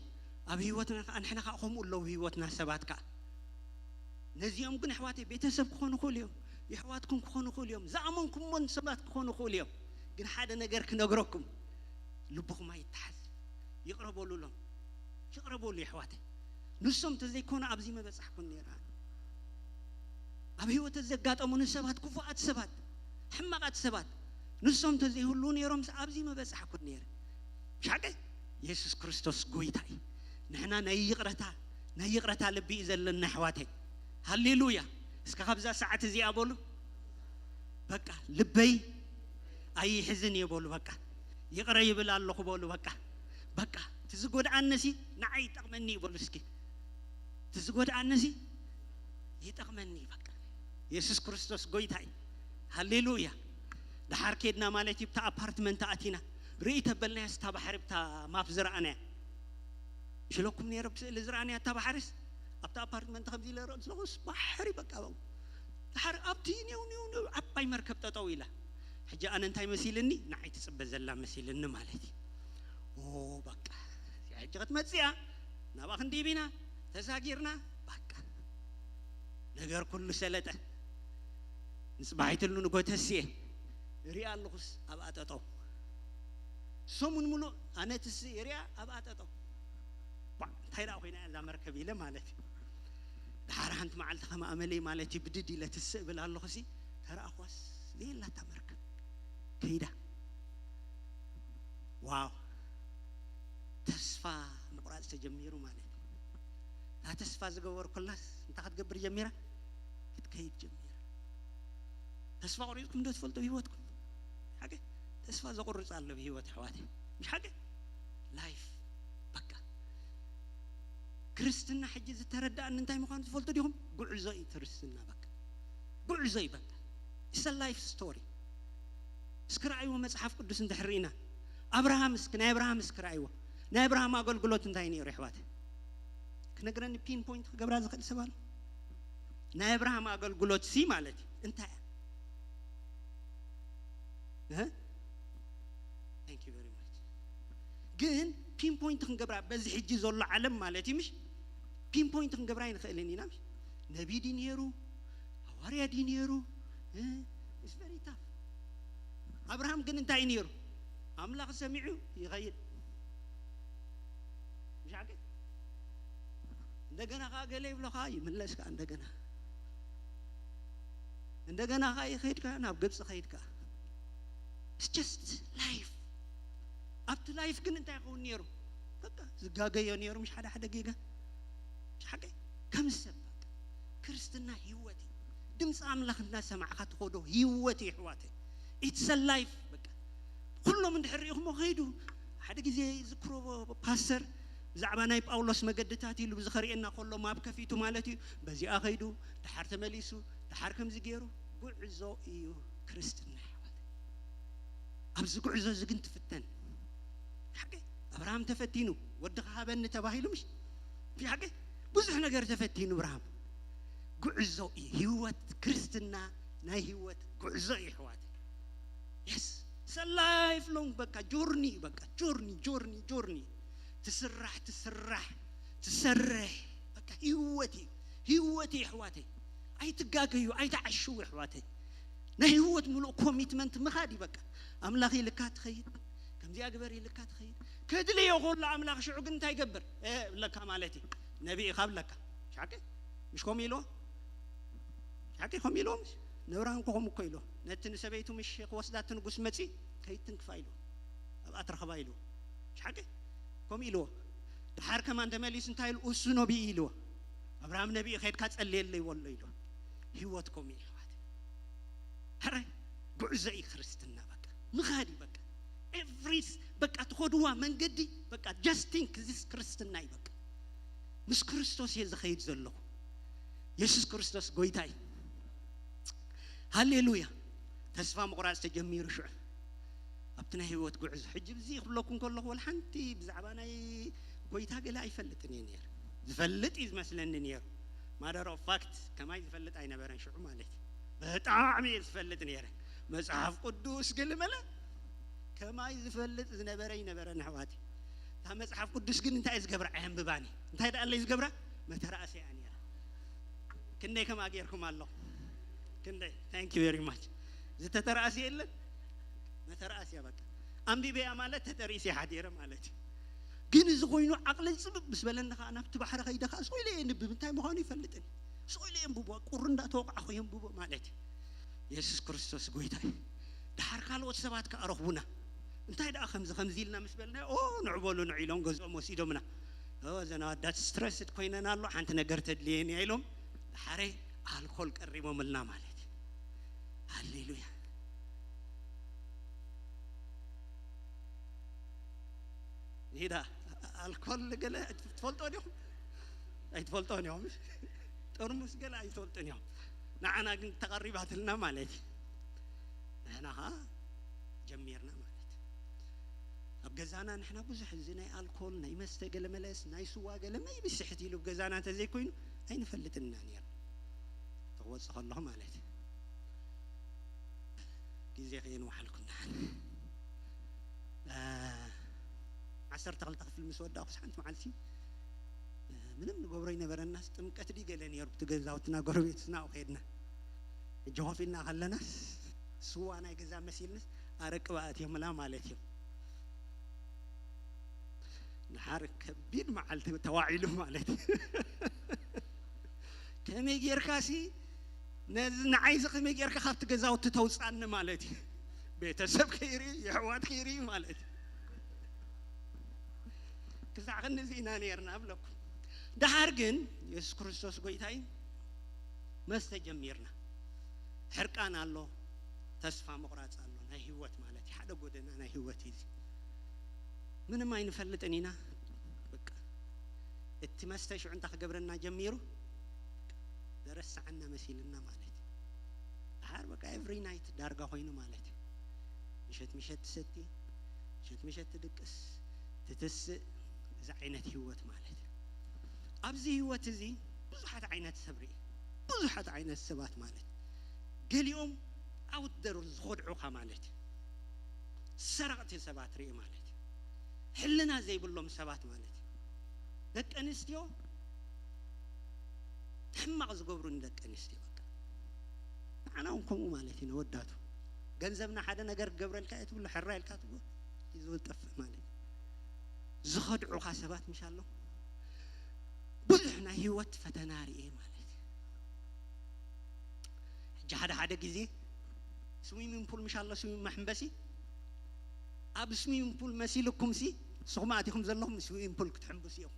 ኣብ ህይወትና ከዓ ንሕና ከዓ ከምኡ ኣለዉ ህይወትና ሰባት ከዓ ነዚኦም ግን ኣሕዋተይ ቤተሰብ ክኾኑ ይኽእሉ እዮም። የሕዋትኩም ክኾኑ ይኽእሉ እዮም። ዝኣመንኩሞን ሰባት ክኾኑ ይኽእሉ እዮም። ግን ሓደ ነገር ክነግረኩም ልብኹም ኣይተሓዝ። ይቕረ በሉሎም። ይቕረ በሉ የሕዋተይ። ንሶም ተዘይኮኑ ኣብዚ መበጻሕኩን ነይረ። ኣብ ህይወተ ዘጋጠሙኒ ሰባት ክፉኣት ሰባት ሕማቓት ሰባት ንሶም ተዘይህሉ ነይሮም ኣብዚ መበጻሕኩን ነይረ። ሻቀ የሱስ ክርስቶስ ጎይታ እዩ። ንሕና ናይ ይቕረታ ናይ ይቕረታ ልቢ እዩ ዘለና ኣሕዋተይ። ሃሌሉያ። እስከ ካብዛ ሰዓት እዚኣ በሉ በቃ ልበይ ኣይሕዝን እየ በሉ በቃ ይቕረ ይብል ኣለኹ በሉ በቃ በቃ እቲ ዝጎድኣንሲ ንዓይ ይጠቕመኒ እዩ በሉ እስኪ እቲ ዝጎድኣንሲ ይጠቕመኒ እዩ በቃ የሱስ ክርስቶስ ጎይታ እዩ። ሃሌሉያ። ደሓር ኬድና ማለት እዩ ብታ ኣፓርትመንት ኣቲና ርኢ ተበልናያ ስታ ባሕሪ ብታ ማፕ ዝረኣናያ ሽለኩም ነይረ ብስእሊ ዝረኣናያ እታ ባሕሪስ ኣብታ ኣፓርትመንት ከምዚ ኢለ ርእ ስለኹስ ባሕሪ በቃ ድሓር ኣብቲ ኔው ኔው ኔው ዓባይ መርከብ ጠጠው ኢላ ሕጂ ኣነ እንታይ መሲልኒ ንዓይ ትፅበ ዘላ መሲልኒ ማለት እዩ። ኦ በቃ እዚኣ ሕጂ ክትመፅእ እያ ናብኣ ክንድይብ ኢና ተዛጊርና በቃ ነገር ኩሉ ሰለጠ ንፅባሒትሉ ንጎተስየ ሪኣ ኣለኹስ ኣብኣ ጠጠው ሰሙን ሙሉእ ኣነ ትስእ ሪኣ ኣብኣ ጠጠው እንታይ ደኣ ኮይና እዛ መርከብ ኢለ ማለት እዩ። ድሓር ሓንቲ መዓልቲ ከም ኣመለይ ማለት እዩ ብድድ ኢለ ትስእ ብል ኣለኹ ሲ ተረኣኽዋስ ዘየላታ መርከብ ከይዳ ዋው ተስፋ ምቑራፅ ተጀሚሩ ማለት እዩ። እታ ተስፋ ዝገበርኩላስ እንታይ ክትገብር ጀሚራ ክትከይድ ጀሚራ። ተስፋ ቆሪፅኩም ዶ ትፈልጡ ብህይወትኩም? ሓቂ ተስፋ ዘቑርፅ ኣሎ ብህይወት ኣሕዋተይ ምሽ ሓቂ ላይፍ በቃ ክርስትና ሕጂ ዝተረዳእኒ እንታይ ምዃኑ ትፈልጡ ዲኹም? ጉዕዞ እዩ ክርስትና በቃ ጉዕዞ እዩ በቃ it's a life story። እስኪ ረኣይዎ መፅሓፍ ቅዱስ እንድሕር ርኢና ኣብርሃም እስኪ ናይ ኣብርሃም እስኪ ረኣይዎ ናይ ኣብርሃም ኣገልግሎት እንታይ ነይሩ ኣሕዋተይ? ክነግረኒ ፒን ፖይንት ክገብራ ዝኽእል ሰብ ኣሎ? ናይ ኣብርሃም ኣገልግሎት ሲ ማለት እዩ እንታይ እያ? Thank you very much። ግን ፒንፖይንት ክንገብራ በዚ ሕጂ ዘሎ ዓለም ማለት እዩ ምሽ? ፒንፖይንት ክንገብራ ኣይንኽእልን ኢና ምሽ? ነቢ ድዩ ነይሩ? ሃዋርያ ድዩ ነይሩ? It's very tough። ኣብርሃም ግን እንታይ እዩ ነይሩ? ኣምላኽ ሰሚዑ ይኸይድ። ምሽ ሓቂ? እንደገና ከዓ ገለ ይብሎ ከዓ ይምለስ ከዓ እንደገና እንደገና ከዓ ይኸይድ ከዓ ናብ ግብፂ ኸይድ ከዓ just life። ኣብቲ ላይፍ ግን እንታይ ይኸውን ነይሩ? በቃ ዝጋገዮ ነይሩ ምሽ ሓደ ሓደ ጌጋ። ምሽ ሓቂ? ከም ሰብ በቃ ክርስትና ህይወት እዩ። ድምፂ ኣምላኽ እናሰማዕካ ትኸዶ ህይወት እዩ ኣሕዋተይ። It's a life በቃ። ኩሎም እንድሕር ሪኢኹሞ ኸይዱ። ሓደ ግዜ ዝክሮ ፓስተር ብዛዕባ ናይ ጳውሎስ መገድታት ኢሉ ብዝኸርእየና ከሎ ማብ ከፊቱ ማለት እዩ። በዚኣ ኸይዱ፣ ደሓር ተመሊሱ፣ ደሓር ከምዚ ገይሩ። ጉዕዞ እዩ ክርስትና ኣሕዋት። ኣብዚ ጉዕዞ እዚ ግን ትፍተን። ሓቂ ኣብርሃም ተፈቲኑ፣ ወድኻ ሃበኒ ተባሂሉ ምሽ? ሓቂ ብዙሕ ነገር ተፈቲኑ ኣብርሃም። ጉዕዞ እዩ ህይወት ክርስትና፣ ናይ ህይወት ጉዕዞ እዩ ኣሕዋት። የስ ሰላይፍ ሎንግ በቃ ጆርኒ እዩ በቃ ጆርኒ ጆርኒ ጆርኒ ትስራሕ ትስራሕ ትሰርሕ በቃ ህይወት እዩ ህይወት እዩ ኣሕዋተይ። ኣይትጋገዩ ኣይትዓሽዉ ኣሕዋተይ። ናይ ህይወት ምሉእ ኮሚትመንት ምኻድ እዩ በቃ። ኣምላኽ ኢልካ ትኸይድ፣ ከምዚኣ ግበር ኢልካ ትኸይድ። ከድልዮ ከሎ ኣምላኽ ሽዑ ግን እንታይ ይገብር? እ፣ ብለካ ማለት እዩ። ነቢ ኢኻ ብለካ። ሓቂ? ምሽ ከምኡ ኢልዎ? ሓቂ ከምኡ ኢልዎ ምሽ? ነብራን ኮ ከምኡ እኮ ኢልዎ። ነቲ ንሰበይቱ ምሽ ክወስዳ እቲ ንጉስ መጺ፣ ከይትንክፋ ኢልዎ። ኣብኣ ትረኽባ ኢልዎ። ምሽ ሓቂ? ከምኡ ኢልዎ። ደሓር ከማን ተመሊሱ እንታይ ኢሉ? እሱ ነቢይ ኢልዎ። ኣብርሃም ነቢይ ከይድካ ጸልየለይ በሎ ኢልዎ። ህይወት ከምኡ እዩ ኣሕዋት። ሕራይ ጉዕዞ እዩ ክርስትና በቃ። ምኻድ እዩ በቃ። ኤቭሪ በቃ ትኸድዋ መንገዲ በቃ just think this ክርስትና እዩ በቃ። ምስ ክርስቶስ እየ ዝኸይድ ዘለኹ። የሱስ ክርስቶስ ጎይታ እዩ። ሃሌሉያ። ተስፋ ምቑራጽ ተጀሚሩ ሽዑ። ኣብቲ ናይ ህይወት ጉዕዞ። ሕጂ ብዚ ክብለኩም ከለኹ ወላ ሓንቲ ብዛዕባ ናይ ጎይታ ገለ ኣይፈልጥን እየ ነይረ። ዝፈልጥ እዩ ዝመስለኒ ነይሩ። Matter of fact ከማይ ዝፈልጥ ኣይነበረን ሽዑ ማለት እዩ። ብጣዕሚ እየ ዝፈልጥ ነይረ። መጽሓፍ ቅዱስ ገለ መለ ከማይ ዝፈልጥ ዝነበረ ኣይነበረን ኣሕዋተይ። እታ መጽሓፍ ቅዱስ ግን እንታይ እየ ዝገብራ? ኣየንብባን እየ። እንታይ ደኣ ኣለይ ዝገብራ? መተራእሰ እያ ነይራ። ክንደይ ከምኣ ጌርኩም ኣለኹም? ክንደይ? Thank you very much። ዝተተራእሰ የለን? መተራእሰ እያ በቃ። ኣንቢበያ ማለት ተጠሪሰ እየ ሓዲረ ማለት እዩ። ግን እዚ ኮይኑ ዓቕለይ ጽብብ ምስ በለኒ ከኣ ናብቲ ባሕሪ ከይደ ከኣ ስቕ ኢለ የንብብ። እንታይ ምዃኑ ይፈልጥን። ስቕ ኢለ የንብቦ። ቁሪ እንዳተወቃዕኹ የንብቦ ማለት እዩ። የሱስ ክርስቶስ ጎይታ እዩ። ደሓር ካልኦት ሰባት ከኣ ረኽቡና። እንታይ ደኣ ከምዚ ከምዚ ኢልና ምስ በልና፣ "ኦ፣ ንዑ በሉ ንዑ" ኢሎም ገዝኦም ወሲዶምና። "ኦ፣ እዘን ኣወዳት ስትረስድ ኮይነን ኣሎ፣ ሓንቲ ነገር ተድልየን እያ" ኢሎም ደሓረ ኣልኮል ቀሪቦምልና ማለት እዩ። ሃሌሉያ። ይዳ ኣልኮል ገለ ትፈልጦ ዲኹም? ኣይትፈልጦን እዮም። ጥርሙስ ገለ ኣይትፈልጥን እዮም። ንዓና ግን ተቐሪባትልና ማለት እዩ። ንሕና ኸዓ ጀሚርና ማለት እዩ። ኣብ ገዛና ንሕና ብዙሕ እዚ ናይ ኣልኮል፣ ናይ መስተ ገለ መለስ፣ ናይ ስዋ ገለ መይቢ ስሕት ኢሉ ኣብ ገዛና እንተዘይኮይኑ ኣይንፈልጥን ኢና ነይርና። ተወጽእ ከለኹ ማለት እዩ። ግዜ ከየንውሓልኩ ንሓን። እ፣ ዓሰርተ ክልተ ክፍሊ ምስ ወዳእኩስ ሓንቲ መዓልቲ፣ እ፣ ምንም ንገብሮ ኣይነበረናስ ጥምቀት ድዩ ገለ ነይሩ፣ እቲ ገዛውትና ጎረቤት ናብኡ ከይድና። ሕጂ ኮፍ ኢልና ከለናስ ስዋ ናይ ገዛ መሲልንስ ኣረቂ ኣእትዮምላ ማለት እዩ። ንሓር ከቢድ መዓልቲ ተዋዒሉ ማለት እዩ። ከመይ ጌርካ ሲ ነዚ ንዓይ እዚ ከመይ ጌርካ ካብቲ ገዛውቲ ተውጻኒ ማለት እዩ። ቤተሰብ ከይርኢ፣ የሕዋት ከይርኢ ማለት እዩ። ክሳዕ ክንዚ ኢና ነይርና እብለኩም። ደሓር ግን የሱስ ክርስቶስ ጎይታ እዩ። መስተ ጀሚርና። ሕርቃን ኣሎ፣ ተስፋ ምቑራጽ ኣሎ። ናይ ህይወት ማለት እዩ። ሓደ ጎደና ናይ ህይወት እዩ እዚ። ምንም ኣይንፈልጥን ኢና። በቃ እቲ መስተ ሽዑ እንታይ ክገብረና ጀሚሩ? ዘረስዓና መሲልና ማለት እዩ። ደሓር በቃ ኤቭሪ ናይት ዳርጋ ኮይኑ ማለት እዩ። ምሸት ምሸት ትሰቲ፣ ምሸት ምሸት ትድቅስ፣ ትትስእ፣ እዚ ዓይነት ህይወት ማለት እዩ። ኣብዚ ህይወት እዚ ብዙሓት ዓይነት ሰብ ርኢ። ብዙሓት ዓይነት ሰባት ማለት እዩ። ገሊኦም ኣውትደር ዝኸድዑኻ ማለት እዩ። ሰረቕቲ ሰባት ርኢ ማለት እዩ። ሕልና ዘይብሎም ሰባት ማለት እዩ። ደቂ ኣንስትዮ ሕማቕ ዝገብሩ ንደቂ ኣንስትዮ በቃ። ንዓና እውን ከምኡ ማለት እዩ። ነወዳቱ ገንዘብና ሓደ ነገር ክገብረልካ እየ ትብሎ፣ ሕራ ኢልካ ትብሎ፣ እዩ ዝጠፍእ ማለት እዩ። ዝኸድዑኻ ሰባት ምሽ ኣሎ። ብዙሕ ናይ ህይወት ፈተና ርኤ ማለት እዩ። ሕጂ ሓደ ሓደ ግዜ ስዊሚንግ ፑል ምሽ ኣሎ፣ ስዊሚንግ መሐንበሲ። ኣብ ስዊሚንግ ፑል መሲልኩም ሲ ንስኹም ኣቲኹም ዘለኹም ስዊሚንግ ፑል ክትሕንብሱ ኢኹም።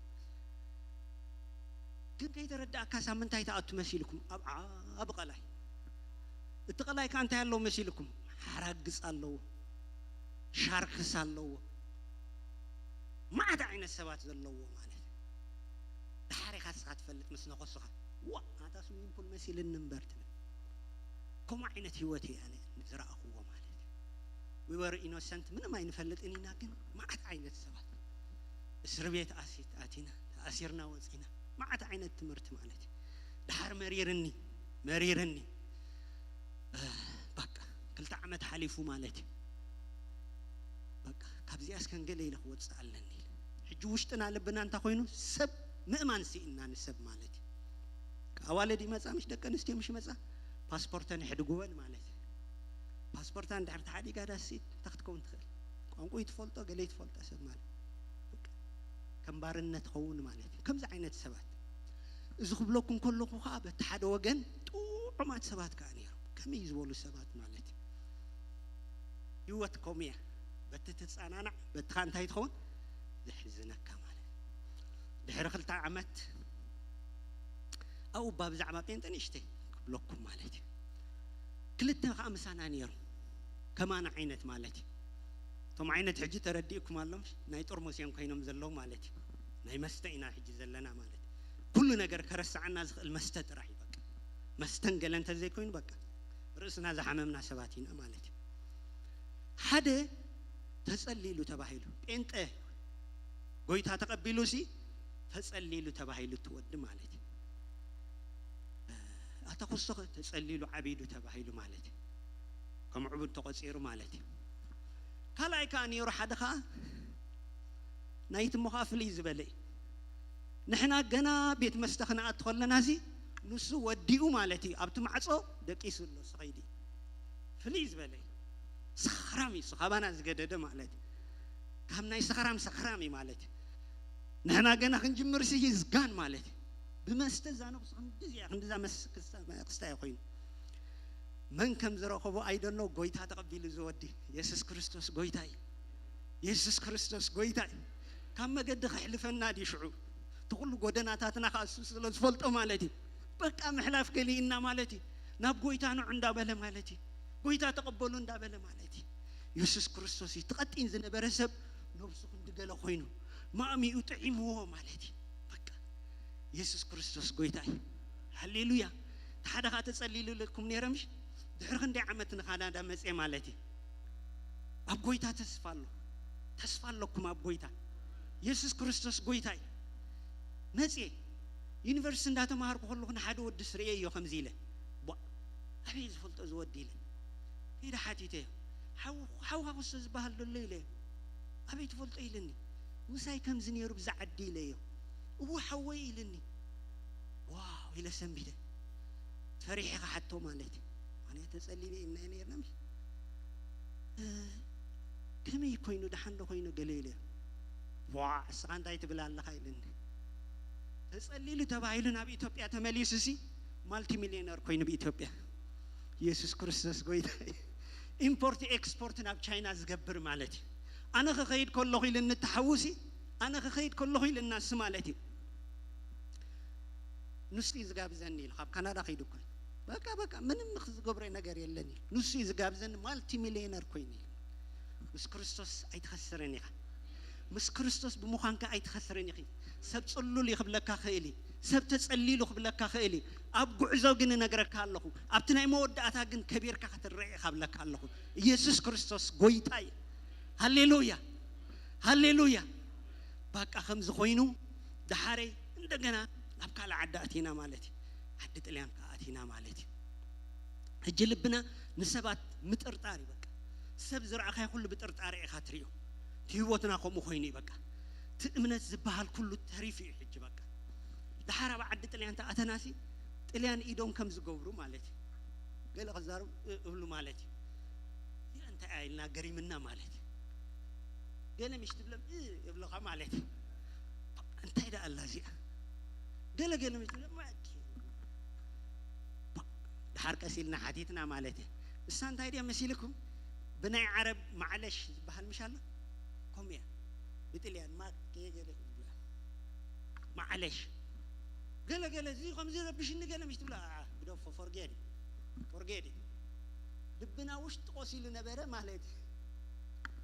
ግን ከይተረዳእካ ሳምንታይ ትኣቱ መሲልኩም ኣብ ዓቢ ቀላይ። እቲ ቀላይ ከኣ እንታይ ኣለዎ መሲልኩም? ሓራግጽ ኣለዎ፣ ሻርክስ ኣለዎ፣ መዓት ዓይነት ሰባት ዘለዎ ማለት እዩ። ድሓር ኢኻ ንስኻ ትፈልጥ ምስ ነኸሱኻ፣ ዋ ኣታ ስዊሚንግ ፑል መሲልኒ እምበር ትብል። ከምኡ ዓይነት ህይወት እየ ኣነ ዝረኣኽዎ ማለት እዩ። We were innocent፣ ምንም ኣይንፈልጥን ኢና፣ ግን መዓት ዓይነት ሰባት እስር ቤት ኣሲት ኣቲና፣ ተኣሲርና ወፂና፣ መዓት ዓይነት ትምህርቲ ማለት እዩ። ድሓር መሪርኒ፣ መሪርኒ። እ፣ በቃ ክልተ ዓመት ሓሊፉ ማለት እዩ። በቃ ካብዚኣስ ከንገለ ኢለ ክወፅእ ኣለኒ ኢለ። ሕጂ ውሽጥና ልብና እንታይ ኮይኑ ሰብ ምእማን ስኢንና ንሰብ ማለት እዩ። ኣዋልድ ይመፃ ምሽ ደቂ ኣንስትዮ ምሽ መፃ ፓስፖርተን ይሕድጉወን ማለት እዩ። ፓስፖርታ እንድሕር ተሓዲጋ ዳስ እንታይ ክትከውን ትኽእል? ቋንቋ ትፈልጦ ገለ ትፈልጦ ሰብ ማለት በቃ ከም ባርነት ኸውን ማለት እዩ። ከምዚ ዓይነት ሰባት እዚ ክብለኩም ከለኹ ከዓ በቲ ሓደ ወገን ጥዑማት ሰባት ከዓ ነይሮም። ከመይ ዝበሉ ሰባት ማለት እዩ። ህይወት ከምኡ እያ። በቲ ትፀናናዕ በቲ ከዓ እንታይ ትኸውን ዘሕዝነካ ማለት እዩ። ድሕሪ ክልተ ዓመት ኣብኡ እባ ብዛዕባ ጴንጠ ንእሽተይ ክብለኩም ማለት እዩ። ክልተ ከዓ ምሳና ነይሮም ከማና ዓይነት ማለት እዩ። እቶም ዓይነት ሕጂ ተረዲእኩም ኣሎም ናይ ጥርሙስ እዮም ኮይኖም ዘለዉ ማለት እዩ። ናይ መስተ ኢና ሕጂ ዘለና ማለት እዩ። ኩሉ ነገር ከረስዓና ዝኽእል መስተ ጥራሕ እዩ በቃ። መስተን ገለ እንተዘይኮይኑ በቃ ርእስና ዝሓመምና ሰባት ኢና ማለት እዩ። ሓደ ተጸሊሉ ተባሂሉ ጴንጠ ጎይታ ተቐቢሉ ሲ ተጸሊሉ ተባሂሉ ትወዲ ማለት እዩ። ኣታ ኩስቶ ተጸሊሉ ዓቢዱ ተባሂሉ ማለት እዩ። ከም ዕቡድ ተቖጺሩ ማለት እዩ። ካልኣይ ከኣ ነይሩ ሓደ ከኣ ናይቲ እሞ ከኣ ፍልይ ዝበለ እዩ። ንሕና ገና ቤት መስተ ክንኣቱ ከለና ሲ ንሱ ወዲኡ ማለት እዩ። ኣብቲ ማዕጾ ደቂሱ ኣሎ ስኸይዲ ፍልይ ዝበለ እዩ። ሰኽራም እዩ፣ እሱ ካባና ዝገደደ ማለት እዩ። ካብ ናይ ሰኽራም ሰኽራም እዩ ማለት እዩ። ንሕና ገና ክንጅምር ሲ ይዝጋን ማለት እዩ። ብመስተ እዛ ነብሱ ክንድዚኣ ክንድዛ መስ ክስታ ክስታ እዩ ኮይኑ መን ከም ዝረኸቦ ኣይደሎ ጎይታ ተቐቢሉ ዝወዲ የሱስ ክርስቶስ ጎይታ እዩ። የሱስ ክርስቶስ ጎይታ እዩ። ካብ መገዲ ከሕልፈና ድዩ ሽዑ እቲ ኩሉ ጎደናታትና ከዓ እሱ ስለ ዝፈልጦ ማለት እዩ። በቃ ምሕላፍ ገሊእና ማለት እዩ። ናብ ጎይታ ንዑ እንዳበለ ማለት እዩ። ጎይታ ተቐበሉ እንዳበለ ማለት እዩ። የሱስ ክርስቶስ እዩ። እቲ ቀጢን ዝነበረ ሰብ ነብሱ ክንዲ ገለ ኮይኑ ማእሚኡ ጥዒምዎ ማለት እዩ። በቃ የሱስ ክርስቶስ ጎይታ እዩ። ሃሌሉያ። እቲ ሓደ ከዓ ተጸሊሉ ኢለኩም ነይረ ምሽ ድሕሪ ክንደይ ዓመት ንካናዳ መፅየ ማለት እዩ። ኣብ ጎይታ ተስፋ ኣሎ። ተስፋ ኣለኩም ኣብ ጎይታ። የሱስ ክርስቶስ ጎይታ እዩ። መፅየ ዩኒቨርሲቲ እንዳተማሃርኩ ከለኹ ንሓደ ወዲ ስርእየ እዮ ከምዚ ኢለ ቧ ኣበይ ዝፈልጦ ዝወዲ ኢለ ከይደ ሓቲተዮ። ሓው ሓውካ ክሶ ዝበሃል ዘሎ ኢለ ኣበይ ትፈልጦ ኢልኒ። ምሳይ ከምዚ ነይሩ ብዛ ዓዲ ኢለዮ። እዎ ሓወይ ኢልኒ። ዋው ኢለ ሰንቢደ። ፈሪሐ ክሓቶ ማለት እዩ። ኣነ ተጸሊመ ኢልና ነርና ምሽ እ፣ ከመይ ኮይኑ ደሓን ዶ ኮይኑ ገለ ኢለ ዋ እስኻ እንታይ ትብል ኣለኻ ኢልኒ። ተጸሊሉ ተባሂሉ ናብ ኢትዮጵያ ተመሊሱ ሲ ማልቲ ሚሊዮነር ኮይኑ ብኢትዮጵያ ኢየሱስ ክርስቶስ ጎይታ እዩ። ኢምፖርት ኤክስፖርት ናብ ቻይና ዝገብር ማለት እዩ። ኣነ ክኸይድ ከለኹ ኢልኒ ተሓውሲ ኣነ ክኸይድ ከለኹ ኢልና እሱ ማለት እዩ። ንሱ እዩ ዝጋብዘኒ ኢሉ ካብ ካናዳ ከይዱ እኮ እዩ። በቃ በቃ ምንም ዝገብረ ነገር የለን ኢሉ ንሱ እዩ ዝጋብዘኒ ማልቲ ሚሊዮነር ኮይኑ ኢሉ። ምስ ክርስቶስ ኣይትኸስርን ኢኻ። ምስ ክርስቶስ ብምዃንካ ኣይትኸስርን ኢኺ። ሰብ ጽሉል እዩ ክብለካ ክእል እዩ። ሰብ ተጸሊሉ ክብለካ ክእል እዩ። ኣብ ጉዕዞ ግን እነግረካ ኣለኹ። ኣብቲ ናይ መወዳእታ ግን ከቢርካ ክትረአ ኢኻ ብለካ ኣለኹ። ኢየሱስ ክርስቶስ ጎይታ እዩ። ሃሌሉያ ሃሌሉያ። በቃ ከምዚ ኮይኑ ደሓረይ እንደገና ናብ ካልእ ዓዲ ኣቲና ማለት እዩ። ዓዲ ጥልያን ከኣቲና ማለት እዩ። ሕጂ ልብና ንሰባት ምጥርጣር እዩ። በቃ ሰብ ዝረኣኻይ ኩሉ ብጥርጣሬ ኢኻ ትርእዮ። እቲ ህይወትና ከምኡ ኮይኑ እዩ። በቃ እቲ እምነት ዝበሃል ኩሉ ተሪፉ እዩ። ሕጂ በቃ ድሓር ኣብ ዓዲ ጥልያን ተኣተናሲ ጥልያን ኢዶም ከም ዝገብሩ ማለት እዩ። ገለ ክዛረብ እብሉ ማለት እዩ። እዚኣ እንታይ እያ ኢልና ገሪምና ማለት እዩ። ገለ ምሽ ትብሎም እ እብለኻ ማለት እዩ። እንታይ ደኣ ኣላ እዚኣ? ገለ ገለ ምሽ ትብሎም ማኪ ድሓር ቀስ ኢልና ሓቲትና ማለት እዩ። እሳ እንታይ ድያ መሲልኩም? ብናይ ዓረብ ማዕለሽ ዝበሃል ምሽ ኣሎ? ከምኡ እያ። ብጥልያን ማክ ገለ ይብላ። ማዕለሽ። ገለ ገለ እዚ ከምዚ ረብሽኒ ገለ ምሽ ትብላ። ኣዓ፣ ግደፎ፣ ፎርጌድ። ፎርጌድ። ልብና ውሽጢ ቆሲሉ ነበረ ማለት እዩ።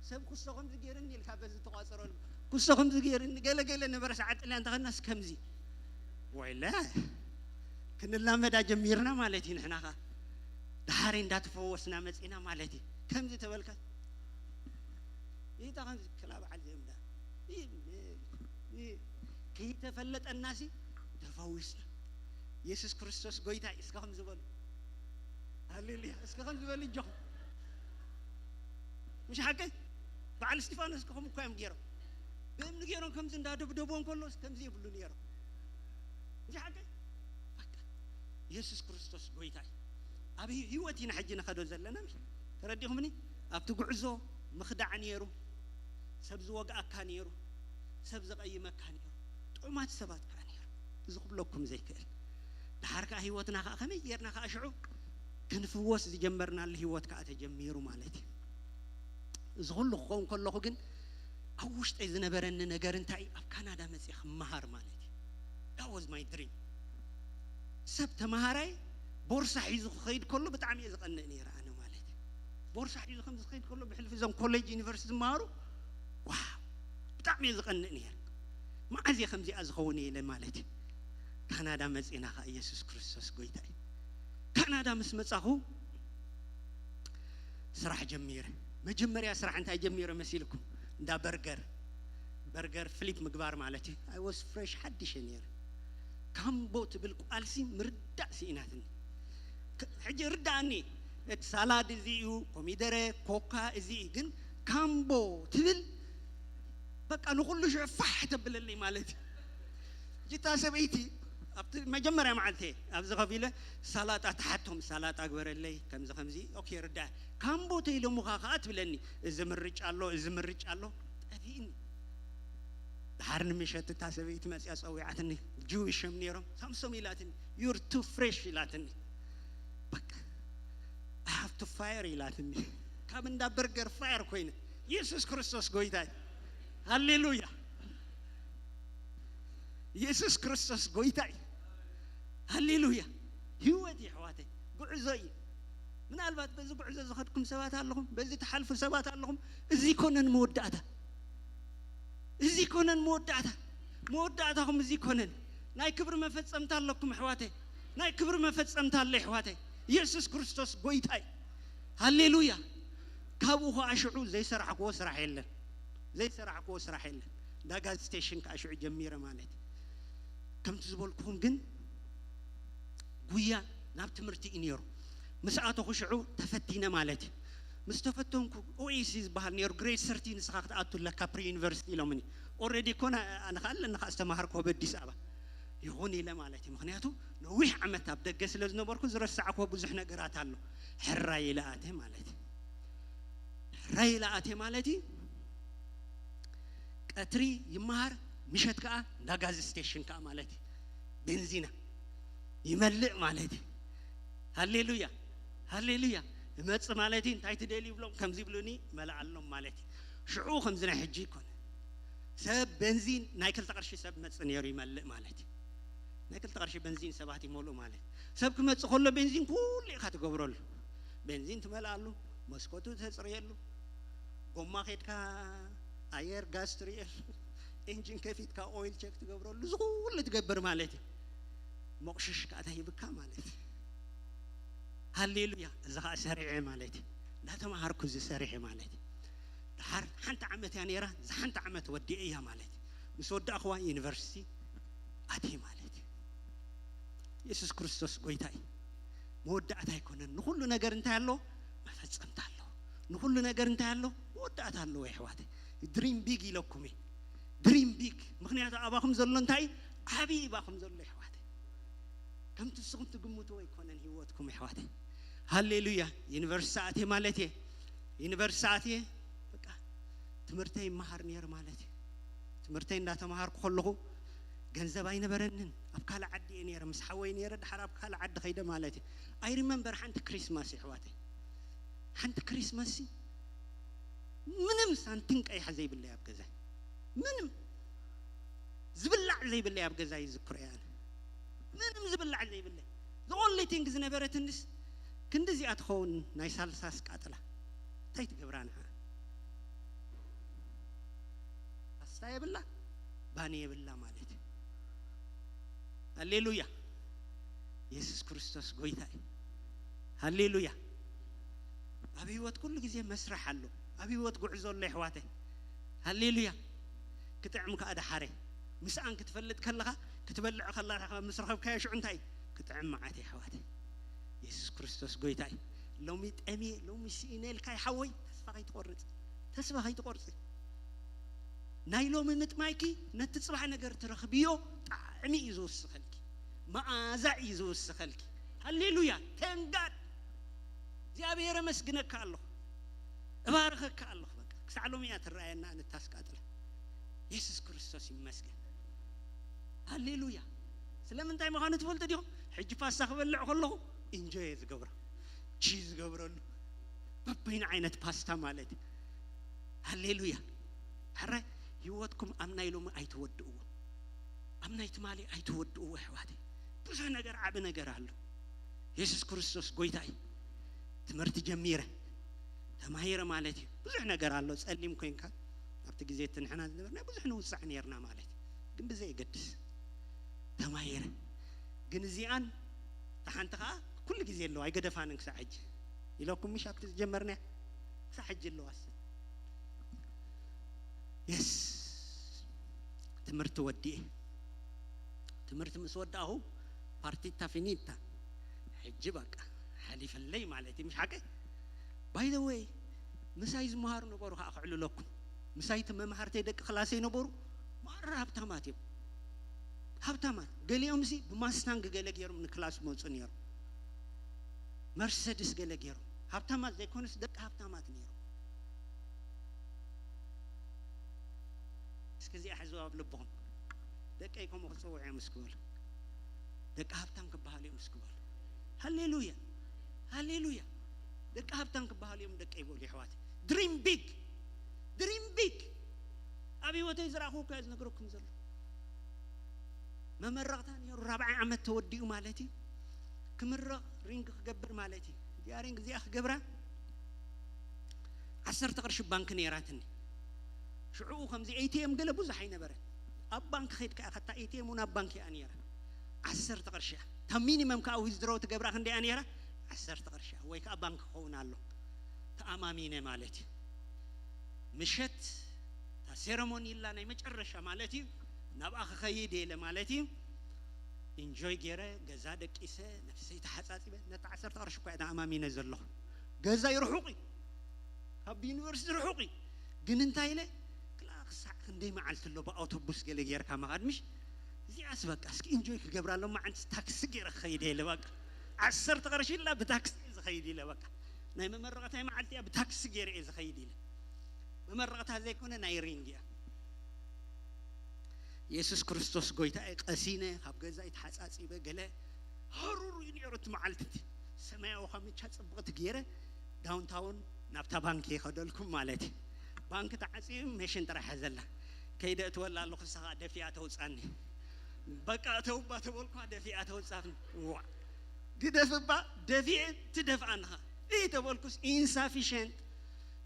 ሰብ ኩሶ ከምዚ ገይርኒ ኢልካ በዚ ተቋጸረሉ። ኩሶ ከምዚ ገይርኒ ገለ ገለ ነበረ ሰዓት ጥልያን ተኸድናስ ከምዚ። ወይለ። ክንላመዳ ጀሚርና ማለት እዩ ንሕና ኸ። ድሓር እንዳተፈወስና መጺና ማለት እዩ። ከምዚ ተበልካ። ይታ ከምዚ ክላ በዓል ዘምዳ። ይህ፣ ይህ፣ ከይተፈለጠናሲ ተፈዊስና። የሱስ ክርስቶስ ጎይታ እዩ። እስከ ከም ዝበሉ። ሃሌሉያ። እስከ ከም ዝበሉ እጆኹም። ምሽ ሓቀይ? በዓል እስጢፋኖስ ከ ከምኡ እኮ እዮም ገይሮም። ብእምኒ ገይሮም ከምዚ እንዳደብደብዎ እንከሎ ከምዚ ይብሉ ነይሮም። ምሽ ሓቀይ? በቃ የሱስ ክርስቶስ ጎይታ እዩ። ኣብ ህይ-፣ ህይወት ኢና ሕጂ ንኸዶ ዘለና። ምሽ ተረዲኹምኒ? ኣብቲ ጉዕዞ ምኽዳዕ ነይሩ። ሰብ ዝወግኣካ ነይሩ። ሰብ ዘቐይመካ ነይሩ። ጥዑማት ሰባት ከኣ ነይሩ። እዚ ክብለኩም ዘይክእል። ድሓር ከኣ ህይወትና ከኣ ከመይ ጌርና ከኣ ሽዑ ክንፍወስ ዝጀመርናሉ ህይወት ከኣ ተጀሚሩ ማለት እዩ። እዚ ኩሉ ክኸውን ከለኹ ግን ኣብ ውሽጠይ ዝነበረኒ ነገር እንታይ እዩ? ኣብ ካናዳ መጽየ ክመሃር ማለት እዩ። That was my dream። ሰብ ተመሃራይ ቦርሳ ሒዙ ክኸይድ ከሎ ብጣዕሚ እየ ዝቐንእ ነይረ ኣነ ማለት እዩ። ቦርሳ ሒዙ ከም ዝኸይድ ከሎ ብሕልፊ እዞም ኮሌጅ ዩኒቨርሲቲ ዝመሃሩ ዋው ብጣዕሚ እየ ዝቐንእ ነይረ። መዓዝ እየ ከምዚኣ ዝኸውን እየ ኢለ ማለት እዩ። ካናዳ መጺና ኸዓ ኢየሱስ ክርስቶስ ጎይታ እዩ። ካናዳ ምስ መጻኹ ስራሕ ጀሚረ። መጀመርያ ስራሕ እንታይ ጀሚረ መሲልኩም? እንዳ በርገር፣ በርገር ፍሊፕ ምግባር ማለት እዩ። I was fresh ሓድሽ እየ ነይረ። ካምቦ ትብል ቃልሲ ምርዳእ ስኢናትኒ። ከ-፣ ሕጂ ርዳእኒ፣ እቲ ሳላድ እዚ እዩ፣ ኮሚደረ፣ ኮካ እዚ እዩ። ግን ካምቦ ትብል በቃ ንኹሉ ሽዑ ፋሕ ተብለለይ ማለት እዩ። ጅታ ሰበይቲ ኣብቲ መጀመርያ መዓልቲ ኣብዚ ከፍ ኢለ ሳላጣ ተሓቶም፣ ሳላጣ ግበረለይ፣ ከምዚ ከምዚ፣ ኦኬ፣ ርዳእ። ካምቦ ተይሎምኻ ከኣ ትብለኒ፣ እዚ ምርጫ ኣሎ፣ እዚ ምርጫ ኣሎ፣ ጠፊእኒ። ድሓር ንምሸት እታ ሰበይቲ መጽያ ጸዊዓትኒ፣ ጅዊሽ እዮም ነይሮም፣ ሳምሶም ኢላትኒ፣ "You're too fresh" ኢላትኒ። በቃ፣ "I have to fire" ኢላትኒ። ካብ እንዳ በርገር ፋየር ኮይነ። ኢየሱስ ክርስቶስ ጎይታ እዩ። ሃሌሉያ። ኢየሱስ ክርስቶስ ጎይታ እዩ። ሃሌሉያ። ህይወት እዩ፣ ኣሕዋተይ። ጉዕዞ እዩ። ምናልባት በዚ ጉዕዞ ዝኸድኩም ሰባት ኣለኹም፣ በዚ ትሓልፉ ሰባት ኣለኹም። እዚ ይኮነን መወዳእታ። እዚ ይኮነን መወዳእታ። መወዳእታኹም እዚ ይኮነን። ናይ ክብሪ መፈጸምታ ኣለኩም፣ ኣሕዋተይ። ናይ ክብሪ መፈጸምታ ኣሎ፣ ኣሕዋተይ። ኢየሱስ ክርስቶስ ጎይታ እዩ። ሃሌሉያ። ካብኡ ኸዓ ሽዑ ዘይሰራሕክዎ ስራሕ የለን። ዘይሰራሕክዎ ስራሕ የለን። እንዳ ጋዝ ስቴሽን ከኣ ሽዑ ጀሚረ ማለት እዩ። ከምቲ ዝበልኩኹም ግን ጉያ ናብ ትምህርቲ እዩ ነይሩ። ምስ ኣተኹ ሽዑ ተፈቲነ ማለት እዩ። ምስ ተፈተንኩ ኦኤሲ ዝበሃል ነይሩ፣ ግሬድ ሰርቲን ንስኻ ክትኣቱ ኣለካ ፕሪ ዩኒቨርሲቲ ኢሎምኒ። ኦልሬዲ እኮ ና-፣ ኣነ ከኣ ኣለኒ ከኣ ዝተማሃርኩ ኣብ ኣዲስ ኣበባ። ይኹን ኢለ ማለት እዩ። ምኽንያቱ ነዊሕ ዓመት ኣብ ደገ ስለ ዝነበርኩ ዝረሳዕኩዎ ብዙሕ ነገራት ኣሎ። ሕራይ ኢለ ኣትየ ማለት እዩ። ሕራይ ኢለ ኣትየ ማለት እዩ። ቀትሪ ይመሃር፣ ምሸት ከኣ እንዳ ጋዝ ስቴሽን ከኣ ማለት እዩ። ቤንዚና ይመልእ ማለት እዩ። ሃሌሉያ፣ ሃሌሉያ። እመጽእ ማለት እዩ። እንታይ ትደልዩ ይብሎም፣ ከምዚ ይብሉኒ፣ መልኣሎም ማለት እዩ። ሽዑ ከምዚ ናይ ሕጂ ይኮነ። ሰብ ቤንዚን ናይ ክልተ ቅርሺ ሰብ መጽእ ነይሩ ይመልእ ማለት እዩ። ናይ ክልተ ቅርሺ ቤንዚን ሰባት ይመልኡ ማለት እዩ። ሰብ ክመጽእ ከሎ ቤንዚን ኩሉ ኢኻ ትገብረሉ። ቤንዚን ትመልኣሉ፣ መስኮቱ ተጽርየሉ፣ ጎማ ኬድካ ኣየር ጋዝ ትርእየሉ፣ ኢንጂን ከፊትካ ኦይል ቸክ ትገብረሉ፣ እዚ ኩሉ ትገብር ማለት እዩ። መቑሽሽ ከኣ ተሂብካ ማለት እዩ። ሃሌሉያ፣ እዚ ኸኣ ሰሪዐ ማለት እዩ። እንዳተማሃርኩ እዚ ሰሪሐ ማለት እዩ። ድሓር ሓንቲ ዓመት እያ ነይራ፣ እዛ ሓንቲ ዓመት ወዲኤ እያ ማለት እዩ። ምስ ወዳእኽዋ ዩኒቨርሲቲ ኣትየ ማለት እዩ። የሱስ ክርስቶስ ጎይታ እዩ። መወዳእታ ኣይኮነን። ንኹሉ ነገር እንታይ ኣሎ? መፈጸምታ ኣሎ። ንኹሉ ነገር እንታይ ኣሎ? መወዳእታ ኣለዎ። የሕዋተይ፣ ድሪም ቢግ ኢለኩም እየ። ድሪም ቢግ። ምክንያቱ ኣባኹም ዘሎ እንታይ? ዓብዪ እባኹም ዘሎ። የሕዋተይ፣ ከምቲ ንስኹም ትግምትዎ ኣይኮነን ህይወትኩም። የሕዋተይ፣ ሃሌሉያ። ዩኒቨርሲቲ ኣትየ ማለት እየ። ዩኒቨርሲቲ ኣትየ፣ በቃ ትምህርተይ ይመሃር ነይረ ማለት እዩ። ትምህርተይ እንዳተምሃርኩ ከለኹ ገንዘብ ኣይነበረንን። ኣብ ካልእ ዓዲ እየ ነይረ፣ ምስ ሓወይ ነይረ፣ ድሓር ኣብ ካልእ ዓዲ ከይደ ማለት እዩ። ኣይ ሪመምበር ሓንቲ ክሪስማስ፣ የሕዋተይ፣ ሓንቲ ክሪስማስ ምንም ሳንቲም ቀይሕ ዘይብለይ ኣብ ገዛይ፣ ምንም ዝብላዕ ዘይብለይ ኣብ ገዛይ ይዝክሮ እየ ኣነ። ምንም ዝብላዕ ዘይብለይ። The only thing ዝነበረትንስ ክንዲ እዚኣ ትኸውን ናይ ሳልሳስ ቃጥላ። እንታይ ትገብራ ንዓ? ፓስታ የብላ፣ ባኒ የብላ ማለት እዩ። ሃሌሉያ። የሱስ ክርስቶስ ጎይታ እዩ። ሃሌሉያ። ኣብ ህይወት ኩሉ ግዜ መስርሕ ኣሎ። ኣብ ህይወት ጉዕዞ ኣሎ፣ የሕዋተይ። ሃሌሉያ። ክጥዕም ከኣ ደሓረ። ምስኣን ክትፈልጥ ከለኻ፣ ክትበልዕ ከለኻ ምስ ረኸብካዮ ሽዑ እንታይ እዩ? ክጥዕም መዓት እዩ፣ የሕዋተይ። የሱስ ክርስቶስ ጎይታ እዩ። ሎሚ ጠምየ፣ ሎሚ ስኢነ ኢልካ ይሓወይ፣ ተስፋ ከይትቆርጽ። ተስፋ ከይትቆርጺ። ናይ ሎሚ ምጥማይኪ ነቲ ጽባሕ ነገር ትረኽብዮ ጣዕሚ እዩ ዝውስኸልኪ፣ መኣዛ እዩ ዝውስኸልኪ። ሃሌሉያ። ተንጋድ እግዚኣብሔር፣ ኣመስግነካ ኣለኹ፣ እባርኸካ ኣለኹ። በቃ ክሳዕ ሎሚ እያ ትረኣየና፣ ንታስቃጥላ። የሱስ ክርስቶስ ይመስገን። ሃሌሉያ። ስለምንታይ ምዃኑ ትፈልጡ ዲኹም? ሕጂ ፓስታ ክበልዕ ከለኹ ኢንጆይ እየ ዝገብሮ፣ ቺዝ ዝገብረሉ፣ በበይኑ ዓይነት ፓስታ ማለት እዩ። ሃሌሉያ። ሕራይ ህይወትኩም ኣብ ናይ ሎሚ ኣይትወድእዎ፣ ኣብ ናይ ትማሊ ኣይትወድእዎ፣ ኣሕዋተይ። ብዙሕ ነገር፣ ዓቢ ነገር ኣሎ። የሱስ ክርስቶስ ጎይታ እዩ። ትምህርቲ ጀሚረ፣ ተማሂረ ማለት እዩ። ብዙሕ ነገር ኣሎ። ጸሊም ኮይንካ፣ ኣብቲ ግዜ እቲ ንሕና ዝነበርና ብዙሕ ንውጻዕ ነይርና ማለት እዩ። ግን ብዘየገድስ ተማሂረ። ግን እዚኣን እታ ሓንቲ ከኣ ኩሉ ግዜ ኣለዋ፣ ኣይገደፋንን ክሳዕ ሕጂ። ኢለኩም ምሽ ኣብቲ ዝጀመርናያ ክሳዕ ሕጂ ኣለዋ። የስ፣ ትምህርቲ ወዲኤ። ትምህርቲ ምስ ወዳእኹ ፓርቲታ ፊኒታ። ሕጂ በቃ ሓሊፈለይ ማለት እዩ፣ ምሽ ሓቀይ? ባይ ዘ ወይ፣ ምሳይ ዝመሃሩ ነበሩ ከኣ ክዕልለኩም። ምሳይ እቲ መምሃርተይ ደቂ ክላሰይ ነበሩ፣ ማራ ሃብታማት እዮም። ሃብታማት። ገሊኦምሲ ብማስታንግ ገለ ገይሮም ንክላስ መጹ ነይሮም። መርሰድስ ገለ ገይሮም። ሃብታማት ዘይኮኑስ ደቂ ሃብታማት ነይሮም። እስኪ እዚኣ ሕዝዋ ኣብ ልብኹም። ደቀይ ከምኡ ክጽውዑ እዮም እስኪ በሉ። ደቂ ሃብታም ክበሃሉ እዮም እስኪ በሉ። ሃሌሉያ። ሃሌሉያ። ደቂ ሃብታም ክበሃሉ እዮም ደቀይ በሉ፣ የሕዋት። ድሪም ቢግ። ድሪም ቢግ። ኣብ ህይወተይ ዝረኣኹ እኮ እየ ዝነግረኩም ዘሎ። መመረቕታ ነይሩ፣ ራብዓይ ዓመት ተወዲኡ ማለት እዩ። ክምረቕ ሪንግ ክገብር ማለት እዩ። እዚኣ ሪንግ እዚኣ ክገብራ ዓሰርተ ቅርሺ ባንክ ነይራትኒ። ሽዑ ከምዚ ኤ ቲ ኤም ገለ ብዙሕ ኣይነበረን። ኣብ ባንክ ከይድካ ኢኻ፣ እታ ኤ ቲ ኤም እውን ኣብ ባንክ እያ ነይራ። ዓሰርተ ቅርሺ እያ። እታ ሚኒመም ከኣ ዊዝድሮው ትገብራ ክንደይ እያ ነይራ? ዓሰርተ ቅርሺ እያ። ወይ ከኣ ባንክ ክኸውን ኣሎ። ተኣማሚነ ማለት እዩ። ምሸት እታ ሴረሞኒ ኢላ ናይ መጨረሻ ማለት እዩ። ናብኣ ክኸይድ እየ ኢለ ማለት እዩ። ኢንጆይ ገይረ፣ ገዛ ደቂሰ፣ ነፍሰይ ተሓጻጺበ። ነታ ዓሰርተ ቅርሺ እኳ እየ ተኣማሚነ ዘለኹ። ገዛይ ርሑቕ እዩ። ካብ ዩኒቨርሲቲ ርሑቕ እዩ። ግን እንታይ ኢለ፣ ክላ ክሳዕ ክንደይ መዓልቲ ኣሎ ብኣውቶቡስ ገለ ጌርካ ምኻድ፣ ምሽ? እዚኣስ በቃ እስኪ ኢንጆይ ክገብራ፣ ሎማዓንቲ ታክሲ ጌረ ክኸይድ እየ ኢለ በቃ። ዓሰርተ ቅርሺ ኢላ ብታክሲ እየ ዝኸይድ ኢለ በቃ። ናይ መመረቕታይ መዓልቲ እያ፣ ብታክሲ ጌረ እየ ዝኸይድ ኢለ። መመረቕታ ዘይኮነ ናይ ሪንግ እያ። የሱስ ክርስቶስ ጎይታ እየ። ቀሲነ፣ ካብ ገዛይ ተሓጻጺበ፣ ገለ ሃሩር እዩ ነይሩ እቲ መዓልቲ እቲ። ሰማያዊ ካምቻ ጽብቕቲ ገይረ፣ ዳውንታውን ናብታ ባንክ ይኸደልኩም ማለት እዩ። ባንክ ተዓጽዩ፣ ሜሽን ጥራሕ ሐዘላ። ከይደ እትወላ ኣለኹ፣ ንሳ ኸኣ ደፊኣ ተውጻኒ። በቃ እተው እባ ተበልኳ፣ ደፊኣ ተውጻትኒ። ዋዕ! ግደፍ እባ፣ ደፊኤ ትደፍኣኒ ኸኣ። እይ ተበልኩስ፣ ኢንሳፊሸንት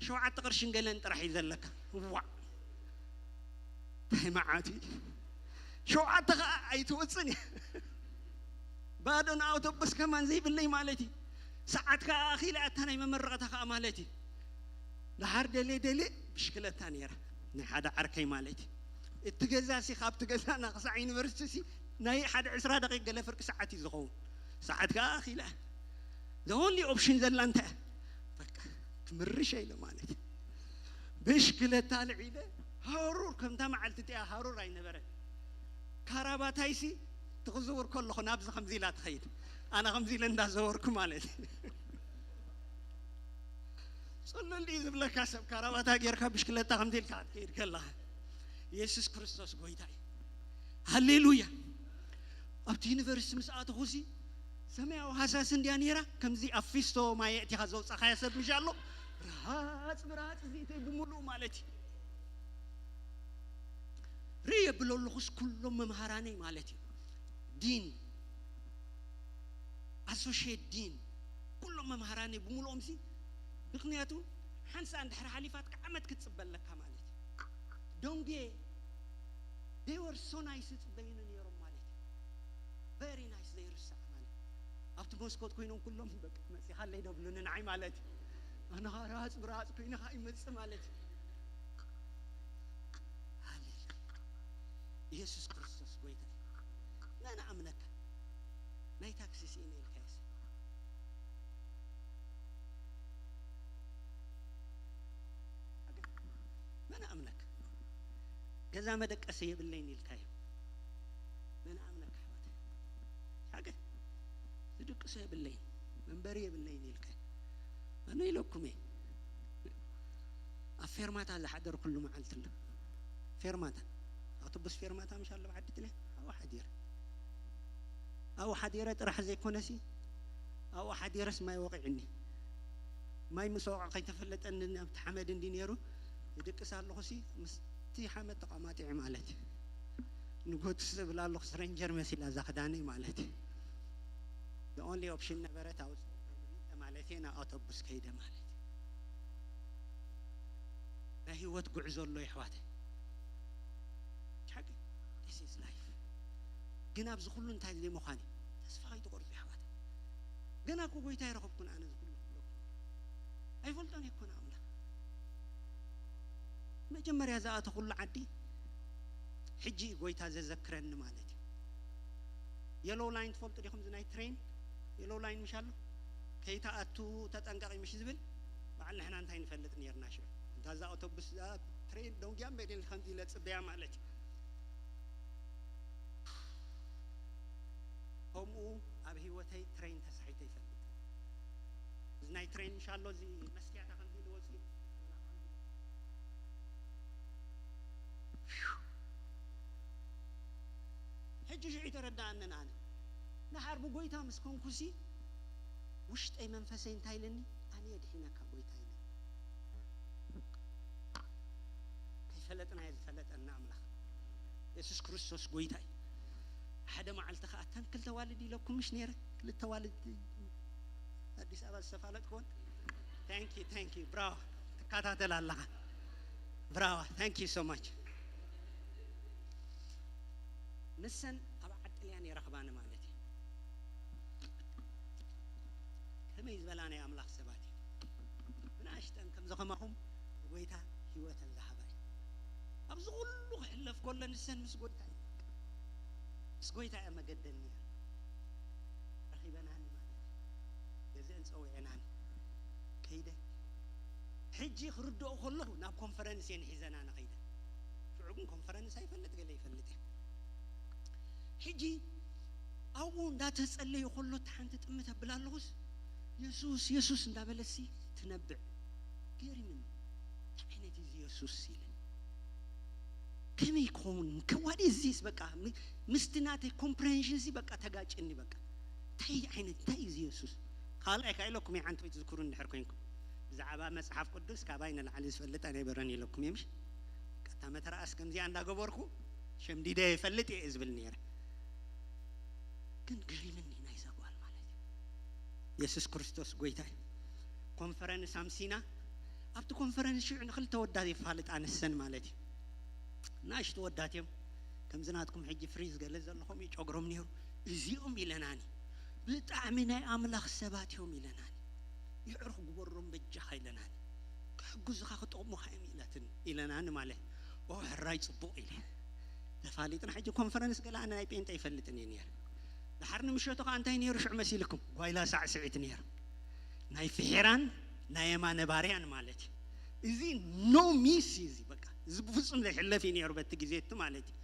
ሸውዓተ ቅርሽን ገለን ጥራሕ እዩ ዘለካ። ዋዕ! እንታይ መዓት እዩ። ሸውዓተ ኸኣ ኣይትወጽን እያ። ባዶ ንኣውቶቡስ ከማን ዘይብለይ ማለት እዩ። ሰዓት ከኣ ኣኺለ ኣታ ናይ መመረቕታ ከኣ ማለት እዩ። ደሓር ደልየ ደልየ ብሽክለታ ነይራ። ናይ ሓደ ዓርከይ ማለት እዩ። እቲ ገዛ ሲ፣ ካብቲ ገዛና ክሳዕ ዩኒቨርሲቲ ሲ ናይ ሓደ ዕስራ ደቂቕ ገለ ፍርቂ ሰዓት እዩ ዝኸውን። ሰዓት ከኣ ኣኺላ። The only option ዘላ እንታይ እያ? በቃ ክምርሸ ኢለ ማለት እዩ። ብሽክለታ ልዒለ ሃሩር፣ ከምታ መዓልቲ እቲኣ ሃሩር ኣይነበረን። ካራባታይሲ ትኽዝውር ከለኹ ናብዚ ከምዚ ኢላ ትኸይድ፣ ኣነ ከምዚ ኢለ እንዳዘወርኩ ማለት እዩ። ጽሉል ድዩ ዝብለካ ሰብ ካራባታ ጌርካ ብሽክለታ ከምዚ ኢልካ ክትከይድ ከለኻ? ኢየሱስ ክርስቶስ ጎይታ እዩ። ሃሌሉያ። ኣብቲ ዩኒቨርሲቲ ምስ ኣተኹሲ ሰማያዊ ሃሳስ እንድያ ነይራ። ከምዚ ኣብ ፊስቶ ማይ ኣእቲኻ ዘውጻኻያ ሰብ ምሽ ኣሎ። ርሃጽ ብርሃጽ እዚእተይ ብምሉኡ ማለት እዩ። ርኢ የብሎ ኣለኹስ ኩሎም መምሃራነይ ማለት እዩ። ዲን፣ ኣሶሽየት ዲን፣ ኩሎም መምሃራነይ ብምሉኦም ሲ። ምኽንያቱ ሓንሳ እንድሕር ሓሊፋትካ ዓመት ክትጽበ ኣለካ ማለት እዩ። ደንጉየ፣ they were so nice፣ ይጽበዩኒ ነይሮም ማለት እዩ። Very nice፣ ዘይርሳዕ ማለት እዩ። ኣብቲ መስኮት ኮይኖም ኩሎም በቃ መጺኻለይ ደብሉኒ ንዓይ ማለት እዩ። ኣነ ኸኣ ራጽ ብራጽ ኮይነ ኸኣ ይመጽእ ማለት እዩ። ሃሌሉያ። ኢየሱስ ክርስቶስ ጎይታ እዩ። መን ኣምነካ? ናይ ታክሲ ስኢነ ኢልካዮስ? መን ኣምነካ? ገዛ መደቀሲ የብለይን ኢልካዮ። መን ኣምነካ ኣሕዋተይ? ሓገ ዝድቅሶ የብለይን፣ መንበሪ የብለይን ኢልካዮ። ኣነ ኢለኩም እየ። ኣብ ፌርማታ ዝሓደርኩሉ መዓልቲ ኣሎ። ፌርማታ፣ ኣውቶቡስ ፌርማታ ምሽ ኣሎ ብዓዲ ጥልያን፣ ኣብኡ ሓዲረ። ኣብኡ ሓዲረ ጥራሕ ዘይኮነሲ፣ ኣብኡ ሓዲረስ ማይ ወቒዕኒ። ማይ ምስ ወቕዐ ከይተፈለጠኒ ኣብቲ ሓመድ እንዲ ነይሩ፣ ይድቅስ ኣለኹሲ፣ ምስቲ ሓመድ ተቋማጢዐ ማለት እዩ። ንጎቱ ዝብል ኣለኹ፣ ስትሬንጀር መሲላ እዛ ክዳነይ ማለት እዩ። The only option ነበረት፣ ኣውፅኦ ማለት እየ፣ ናብ ኣውቶቡስ ከይደ ማለት እዩ። ናይ ህይወት ጉዕዞ ኣሎ የሕዋተይ። ሓቂ፣ this is life። ግን ኣብዚ ኩሉ እንታይ ዘይምዃን እዩ። ተስፋ ከይትቆርጹ የሕዋተይ። ገና እኮ ጎይታ ኣይረኸብኩን ኣነ፣ እዚ ኩሉ ክብለኩም። ኣይፈልጦን እየ እኮ ንኣምላኽ። መጀመርያ ዝኣተኹሉ ዓዲ፣ ሕጂ እዩ ጎይታ ዘዘክረኒ ማለት እዩ። የሎው ላይን ትፈልጡ ዲኹም? እዚ ናይ ትሬን የሎው ላይን ምሽ ኣሎ? ከይትኣቱ ተጠንቀቂ ምሽ ዝብል፣ በዓል ንሕና እንታይ ንፈልጥ ነርና ሽዑ? እንታ እዛ ኣውቶቡስ፣ እዛ ትሬን ደንጉያ እምበር ኢለ ከምዚ ኢለ ጽበያ ማለት እዩ። ከምኡ ኣብ ህይወተይ ትሬን ተሳሒተ ይፈልጥ። እዚ ናይ ትሬን ምሽ ኣሎ፣ እዚ መስትያታ ከምዚ ኢሉ ወጺኡ። ሕጂ ሽዑ ተረዳኣንን ኣነ። ደሓር ብጎይታ ምስ ኮንኩሲ፣ ውሽጠይ መንፈሰይ እንታይ ኢለኒ? ኣነ የድሒነካ ጎይታ ኢለኒ። ከይፈለጥና እየ ዝፈለጠና ኣምላኽ። የሱስ ክርስቶስ ጎይታ እዩ። ሓደ መዓልቲ ኸኣ፣ "እተን ክልተ ዋልድ ኢለኩም ምሽ ነይረ?" ክልተ ዋልድ ኣዲስ ኣበባ ዝተፋለጥክወን። Thank you, thank you። ብራዋ፣ ትከታተል ኣለኻ። ብራዋ፣ thank you so much። ንሰን ኣብ ዓጥልያን ይረኽባኒ ማለት እዩ። ከመይ ዝበላ ናይ ኣምላኽ ሰባት እዩ። ብንኣሽተን ከምዚ ከማኹም ጎይታ ህይወተን ዝሃባ እዩ። ኣብዚ ኩሉ ክሕለፍ ከሎ ንሰን ምስ ጎይታ እዩ። ምስ ጎይታ እያ መገደን ነይራ። ረኺበናኒ ማለት እዩ። ገዝአን ጸዊዐናኒ። ከይደ። ሕጂ ክርድኦ ከለኹ ናብ ኮንፈረንስ እየን ሒዘናኒ ከይደ። ሽዑ ግን ኮንፈረንስ ኣይፈልጥ፣ ገለ ይፈልጥ እየ። ሕጂ ኣብኡ እንዳተጸለዩ ከሎ፣ እታ ሓንቲ ጥምት ኣብል ኣለኹስ፣ "የሱስ፣ የሱስ" እንዳበለሲ ትነብዕ። ገሪምኒ። "እንታይ ዓይነት እዩ እዚ የሱስ?" ኢለ። ከመይ ይኸውን? ከ-፣ what is this? በቃ፣ ም-፣ ምስቲ ናተይ ኮምፕሬንሽን ሲ በቃ ተጋጭኒ። በቃ፣ እንታይ ዓይነት፣ እንታይ እዩ እዚ የሱስ? ካልኣይ ከ ኢለኩም እየ፣ ዓንተወይ ትዝክሩ እንድሕር ኮይንኩም። ብዛዕባ መጽሓፍ ቅዱስ ካባይ ንላዕሊ ዝፈልጥ ኣይነበረን ኢለኩም እየ፣ ምሽ? በቃ፣ እታ መተርኣስ ከምዚኣ እንዳገበርኩ ሸምዲደ ይፈልጥ እየ ዝብል ነይረ። ግን ገሪምኒ ናይዛ ጓል ማለት እዩ። የሱስ ክርስቶስ ጎይታ እዩ። ኮንፈረንስ ኣምሲና፣ ኣብቲ ኮንፈረንስ ሽዑ ንክልተ ወዳት የፋልጣ ንሰን ማለት እዩ። ንኣሽቱ ወዳት እዮም። ከምዚ ናትኩም ሕጂ ፍሪዝ ገለ ዘለኹም እዩ ጨጉሮም ነይሩ። "እዚኦም" ኢለናኒ፣ "ብጣዕሚ ናይ ኣምላኽ ሰባት እዮም" ኢለናኒ። "የዕሩኽ ግበሮም በጃኻ" ኢለናኒ። "ክሕግዙኻ ክጠቕሙኻ እዮም" ኢለትን፣ ኢለናኒ ማለት። "ኦ፣ ሕራይ ጽቡቕ" ኢለ። እታ ተፋሊጥና። ሕጂ ኮንፈረንስ ገለ ኣነ ናይ ጴንጠ ኣይፈልጥን እየ ነይረ። ድሓር ንምሸቱ ከዓ እንታይ ነይሩ ሽዑ መሲልኩም? ጓይላ ሳዕስዒት ነይሩ። ናይ ፍሒራን ናይ የማነ ባርያን ማለት እዩ። እዚ ኖ ሚስ እዩ። እዚ በቃ እዚ ብፍጹም ዘይሕለፍ እዩ ነይሩ በቲ ግዜ እቲ ማለት እዩ።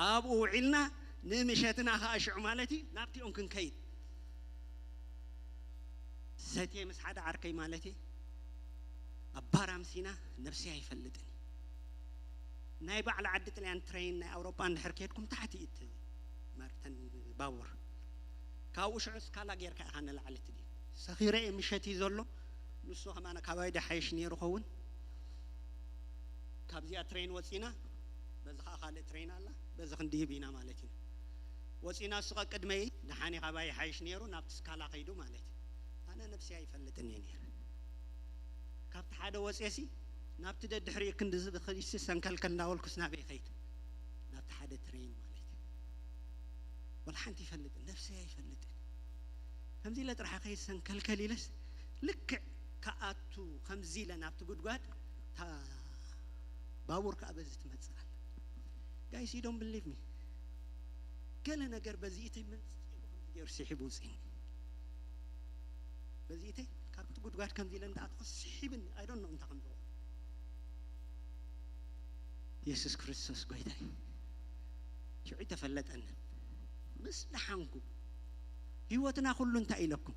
ኣብኡ ውዒልና ንምሸትና ከዓ ሽዑ ማለት እዩ ናብቲኦም ክንከይድ። ሰትየ ምስ ሓደ ዓርከይ ማለት እዩ ኣብ ባር ኣምሲና። ነብሲ ኣይፈልጥን እዩ። ናይ ባዕሊ ዓዲ ጥልያን ትሬን ናይ ኣውሮጳ እንድሕር ከድኩም ታሕቲ እዩ እቲ መርተን ባቡር። ካብኡ ሽዑ ስካላ ጌርካ ኢኻ ንላዕሊ ትድይብ። ሰኺረ እየ ምሸት እዩ ዘሎ። ንሱ ከማና ካባይ ዶ ሓይሽ ነይሩ ኸውን። ካብዚኣ ትሬን ወፂና፣ በዚ ከዓ ካልእ ትሬን ኣላ፣ በዚ ክንድይብ ኢና ማለት ኢና። ወፂና እሱ ቀቅድመይ ደሓን እዩ ካባይ ሓይሽ ነይሩ ናብቲ ስካላ ከይዱ ማለት እዩ። ኣነ ነብሲ ኣይፈልጥን እየ ነይረ። ካብቲ ሓደ ወፅየሲ ናብቲ ደድሕሪኡ ክንዲ ዝብል ከዲሲ ሰንከልከል እንዳበልኩስ ናበይ ከይድ? ናብቲ ሓደ ትሬን ማለት እዩ። ወላ ሓንቲ ይፈልጥን፣ ነብሰይ ኣይፈልጥን። ከምዚ ኢለ ጥራሕ ከይድ ሰንከልከል ኢለስ ልክዕ ከኣቱ ከምዚ ኢለ ናብቲ ጉድጓድ እታ ባቡር ከዓ በዚ ትመፅእ ኣላ። ጋይስ ዩ ዶንት ብሊቭ ሚ። ገለ ነገር በዚ ኢተይ መንፂ ገይሩ ስሒቡ ውፅኒ። በዚ ኢተይ ካብቲ ጉድጓድ ከምዚ ኢለ እንዳኣትኹ ስሒብኒ። ኣይ ዶንት ኖ እንታይ ከም ዝኸውን። የሱስ ክርስቶስ ጎይታይ ሽዑ ተፈለጠንን ምስ ደሓንኩ። ህይወትና ኩሉ እንታይ ኢለኩም?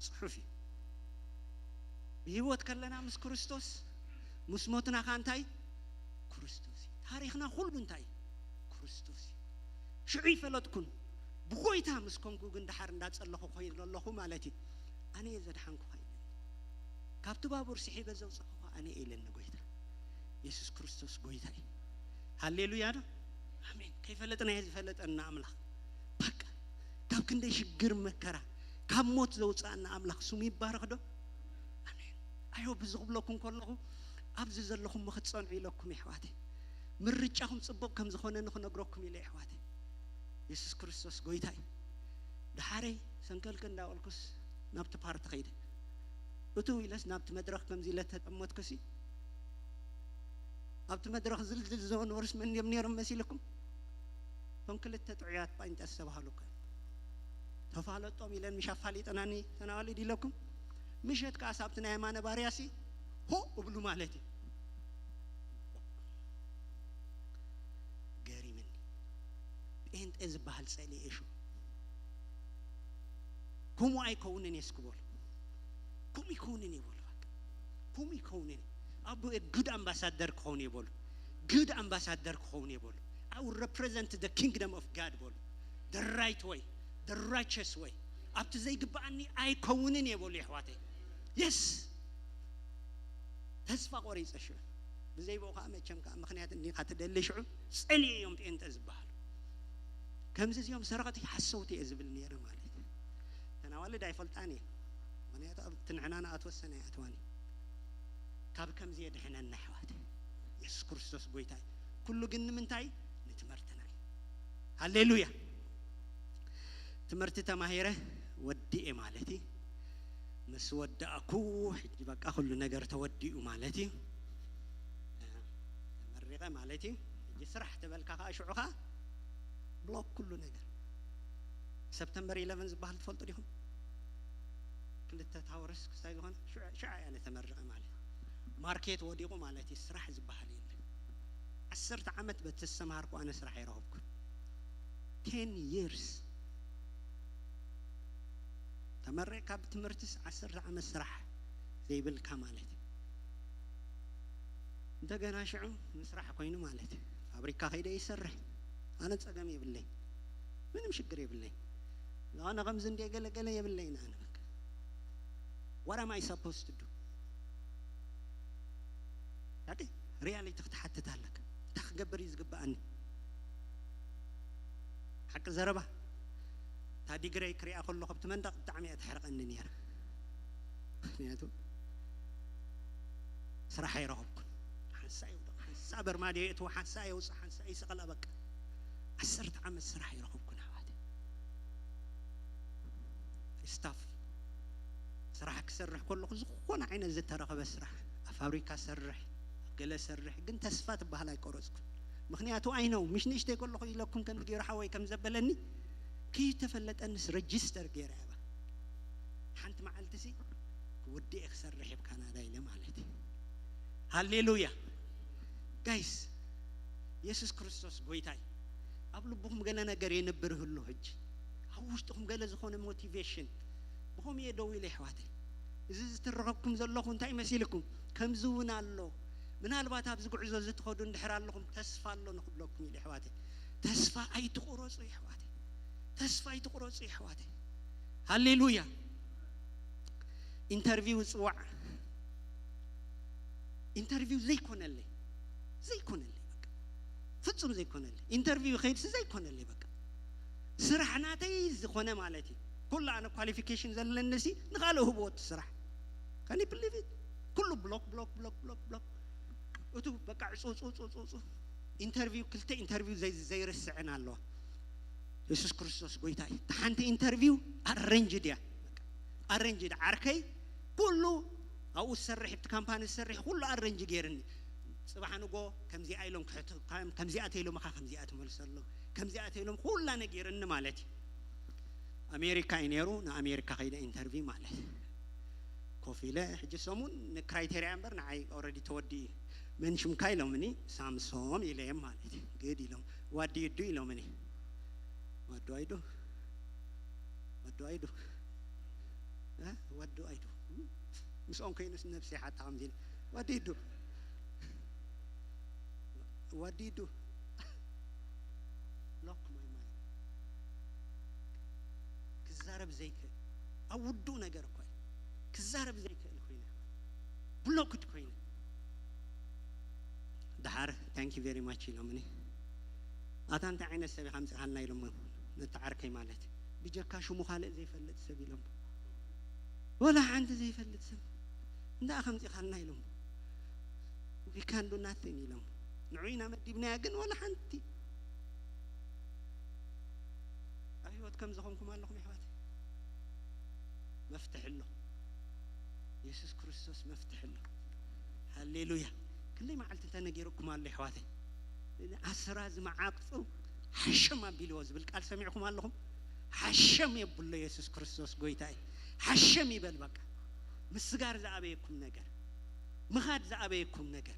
ጽሑፍ እዩ። ብህይወት ከለና ምስ ክርስቶስ፣ ምስ ሞትና ከኣ እንታይ? ክርስቶስ እዩ። ታሪኽና ኩሉ እንታይ? ክርስቶስ እዩ። ሽዑ ይፈለጥኩን ብጎይታ ምስ ኮንኩ ግን ደሓር እንዳጸለኹ ኮይነ ኣለኹ ማለት እዩ። ኣነ እየ ዘድሓንኩኻ ኢለኒ። ካብቲ ባቡር ስሒበ ዘውጻኹኻ ኣነ እየ ኢለኒ ጎይታ። የሱስ ክርስቶስ ጎይታ እዩ። ሃሌሉያ ዶ? ኣሜን። ከይፈለጥና እየ ዝፈለጠና ኣምላኽ። በቃ ካብ ክንደይ ሽግር መከራ ካብ ሞት ዘውጻእና ኣምላኽ ስሙ ይባረኽ ዶ? ኣሜን። ኣዮ ብዚ ክብለኩም ከለኹ ኣብዚ ዘለኹም ክትጸንዑ ኢለኩም የሕዋተይ። ምርጫኹም ጽቡቕ ከም ዝኾነ ንኽነግረኩም ኢለ የሕዋተይ። የሱስ ክርስቶስ ጎይታ እዩ። ደሓረይ ሰንከልከ እንዳበልኩስ ናብቲ ፓርቲ ከይደ። እትው ኢለስ ናብቲ መድረኽ ከምዚ ኢለ ተጠመትኩሲ ኣብቲ መድረኽ ዝልዝል ዝነበሩስ መን እዮም ነይሮም መሲልኩም? እቶም ክልተ ጥዑያት ጳንጠ ዝተባህሉ እኮ እዮም። ተፋለጦም ኢለን ምሽ ኣፋሊጠናኒ ተናዋልድ ኢለኩም። ምሸት ከኣስ ኣብቲ ናይ የማነ ባርያሲ ሆ እብሉ ማለት እዩ። ገሪምኒ። ጴንጤ ዝበሃል ጸሊኤ ሽዑ ከምኡ ኣይከውንን እየ እስኪ በሉ። ከምኡ ይከውንን እየ በሉ። በቃ ከምኡ ይከውንን እየ። ኣቦ እየ ጉድ ኣምባሳደር ክኸውን እየ በሉ። ጉድ ኣምባሳደር ክኸውን እየ በሉ። I will represent the kingdom of God በሉ። The right way, the righteous way. ኣብቲ ዘይግብኣኒ ኣይከውንን እየ በሉ የሕዋተይ። የስ ተስፋ ቆሪፀ ሽዑ ብዘይ ብኡ ከዓ መቸም ከዓ ምክንያት እንዲካ ትደሊ ሽዑ ጸሊኤ እዮም ጴንጠ ዝበሃሉ። ከምዚ እዚኦም ሰረቕቲ ሓሰውቲ እየ ዝብል ነይረ ማለት እዩ። ተናዋልድ ኣይፈልጣን እየ። ምክንያቱ ኣብ ትንዕና ንኣትወሰን ኣይኣትዋን እዩ። ካብ ከምዚ የድሕነና ኣሕዋት። የሱስ ክርስቶስ ጎይታ እዩ። ኩሉ ግን ንምንታይ? ንትምህርትና እዩ። ሃሌሉያ። ትምህርቲ ተማሂረ ወዲኤ ማለት እዩ። ምስ ወዳእኩ ሕጂ በቃ ኩሉ ነገር ተወዲኡ ማለት እዩ። ተመሪቐ ማለት እዩ። ሕጂ ስራሕ ተበልካ ከዓ ሽዑ ከዓ ብሎክ ኩሉ ነገር። ሰፕተምበር ኢለቨን ዝበሃል ትፈልጡ ዲኹም? ክልተ ታወርስ ክስታይ ዝኾነ ሽዑ ሽዑ እያ ተመሪቐ ማለት እዩ። ማርኬት ወዲቑ ማለት እዩ። ስራሕ ዝበሃል የለን። ዓሰርተ ዓመት በቲ ዝተምሃርኩ ኣነ ስራሕ ኣይረኸብኩን። ቴን ይርስ ተመሪቕካ ብትምህርትስ ዓሰርተ ዓመት ስራሕ ዘይብልካ ማለት እዩ። እንደገና ሽዑ ምስራሕ ኮይኑ ማለት እዩ። ፋብሪካ ከይደ ይሰርሕ ኣነ ጸገም የብለይ፣ ምንም ሽግር የብለይ። ኣነ ከምዚ እንደ ገለገለ የብለይን ኣነ በቃ። What am I supposed to do? ዳቂ ሪያሊቲ ክትሓትት ኣለካ። እንታይ ክገብር እዩ ዝግብኣኒ? ሓቂ ዘረባ እታ ዲግረይ ክሪኣ ከለኹ ኣብቲ መንደቕ ብጣዕሚ እያ ተሕርቐኒ ነይራ። ምክንያቱ ስራሕ ኣይረኸብኩን። ሓንሳ ይውደቕ፣ ሓንሳ በርማድ የእትዎ፣ ሓንሳ የውፅእ፣ ሓንሳ ይስቐል። በቃ ዓሰርተ ዓመት ስራሕ ኣይረኸብኩን ኣሕዋተይ። ስታፍ ስራሕ ክሰርሕ ከለኹ ዝኾነ ዓይነት ዝተረኸበ ስራሕ ኣብ ፋብሪካ ሰርሕ፣ ኣብ ገለ ሰርሕ፣ ግን ተስፋ ትበሃል ኣይቆረፅኩን። ምኽንያቱ ኣይ ነው ምሽ ንእሽተይ ከለኹ ኢለኩም ከም ገይሩ ሓወይ ከም ዘበለኒ፣ ከይተፈለጠንስ ረጅስተር ገይረ እያ። ሓንቲ መዓልቲ ሲ ክውድእ እየ ክሰርሕ እየ ኣብ ካናዳ ኢለ ማለት እዩ። ሃሌሉያ ጋይስ፣ የሱስ ክርስቶስ ጎይታ እዩ። ኣብ ልብኹም ገለ ነገር የንብር ህሉ ሕጂ፣ ኣብ ውሽጥኹም ገለ ዝኾነ ሞቲቬሽን። ብኸምኡ እየ ደው ኢለ ኣሕዋተይ። እዚ ዝትረኸብኩም ዘለኹ እንታይ መሲልኩም? ከምዚ እውን ኣሎ። ምናልባት ኣብዚ ጉዕዞ እዚ ትኸዱ እንድሕር ኣለኹም፣ ተስፋ ኣሎ ንኽብለኩም ኢለ ኣሕዋተይ። ተስፋ ኣይትቑረጹ ኣሕዋተይ። ተስፋ ኣይትቑረጹ ኣሕዋተይ። ሃሌሉያ። ኢንተርቪው እጽዋዕ። ኢንተርቪው ዘይኮነለይ። ዘይኮነለይ በቃ። ፍጹም ዘይኮነለይ። ኢንተርቪው ከይድሲ ዘይኮነለይ በቃ። ስራሕ ናተይ ዝኾነ ማለት እዩ። ኩሉ ኣነ ኳሊፊኬሽን ዘለኒ ሲ ንኻልእ ህብዎ እቲ ስራሕ። Can you believe it? ኩሉ ብሎክ፣ ብሎክ፣ ብሎክ፣ ብሎክ፣ ብሎክ። እቱ በቃ ዕጹ፣ ዕጹ፣ ዕጹ፣ ዕጹ፣ ዕጹ። ኢንተርቪው፣ ክልተ ኢንተርቪው ዘይ-፣ ዘይርስዐን ኣለዋ። የሱስ ክርስቶስ ጎይታ እዩ። እታ ሓንቲ ኢንተርቪው ኣረንጅድ እያ። በቃ ኣረንጅድ ዓርከይ ኩሉ ኣብኡ ዝሰርሕ፣ ኣብቲ ካምፓኒ ዝሰርሕ ኩሉ ኣረንጅ ገይርኒ። ጽባሕ ንጎ ከምዚኣ ኢሎም ክሕቱ-፣ ከም-፣ ከምዚኣ ተኢሎምኻ ከምዚኣ ትመልሰሎም፣ ከምዚኣ ተኢሎም ኩላ ነጊርኒ ማለት እዩ። ኣሜሪካ እዩ ነይሩ፣ ንኣሜሪካ ከይደ ኢንተርቪው ማለት። ኮፍ ኢለ ሕጂ ሰሙን ንክራይቴርያ እምበር ንዓይ ኦልሬዲ ተወዲኡ እዩ። መን ሽምካ ኢሎምኒ፣ ሳምሶም ኢለዮም ማለት እዩ። ግድ ኢሎም፣ what do you do ኢሎምኒ። What do I do? What do I do? እ? What do I do? ምስኦም ኮይኑስ ነብሰይ ሓታ ከምዚ ኢለ፣ what do you do? What do you do? Block my mind. ክዛረብ ዘይክእል፣ ኣብ ውዱእ ነገር እኮ እዩ። ክዛረብ ዘይክእል ኮይነ፣ ብሎክድ ኮይነ። ደሓር thank you very much ኢሎምኒ። ኣታ እንታይ ዓይነት ሰብ ኢኻ ኣምጺኻልና ኢሎሞ፣ ነቲ ዓርከይ ማለት። ብጀካ ሽሙ ካልእ ዘይፈልጥ ሰብ ኢሎሞ። ወላ ሓንቲ ዘይፈልጥ ሰብ። እንታይ ኢኻ ኣምጺኻልና ኢሎሞ። We can do nothing ኢሎሞ። ንዑ ኢና መዲብናያ ግን ወላ ሓንቲ። ኣብ ህይወት ከም ዝኾንኩም ኣለኹም ኣሕዋተይ። መፍትሒ ኣሎ። የሱስ ክርስቶስ መፍትሒ ኣሎ። ሃሌሉያ። ክንደይ መዓልቲ ተነጊሩኩም ኣሎ ኣሕዋተይ። ኣስራ ዝመዓቅጹ ሓሸም ኣቢልዎ ዝብል ቃል ሰሚዕኩም ኣለኹም? ሓሸም የብሎ የሱስ ክርስቶስ ጎይታ እዩ። ሓሸም ይበል በቃ። ምስጋር ዝኣበየኩም ነገር፣ ምኻድ ዝኣበየኩም ነገር።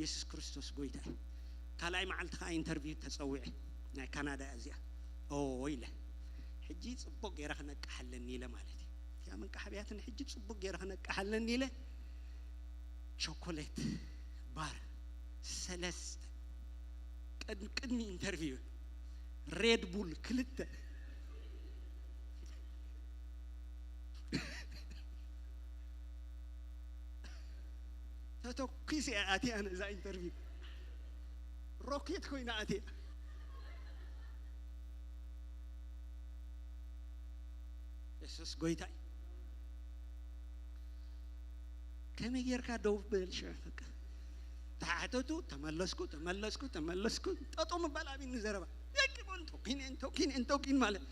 የሱስ ክርስቶስ ጎይታ እዩ። ካልኣይ መዓልቲ ከዓ ኢንተርቪው ተጸዊዐ። ናይ ካናዳ እያ እዚኣ። ኦ ኢለ። ሕጂ ጽቡቅ ገይረ ክነቅሓለኒ ኢለ ማለት እዩ። እቲኣ መንቃሕ ብያትኒ ሕጂ ጽቡቅ ገይረ ክነቅሓለኒ ኢለ። ቸኮሌት ባር ሰለስተ። ቅድ-፣ ቅድሚ ኢንተርቪው ሬድ ቡል ክልተ። ተተኩስ እያ ኣትያ ነዛ ኢንተርቪው። ሮኬት ኮይና ኣትያ። የሱስ ጎይታ እዩ። ከመይ ጌርካ ደው ብል ሽዑ በቃ። ተሓተቱ፣ ተመለስኩ፣ ተመለስኩ፣ ተመለስኩ። ጠጦ ምባል ኣብኒ ዘረባ። የቂቦን ቶኪን፣ ቶኪን፣ ቶኪን ማለት።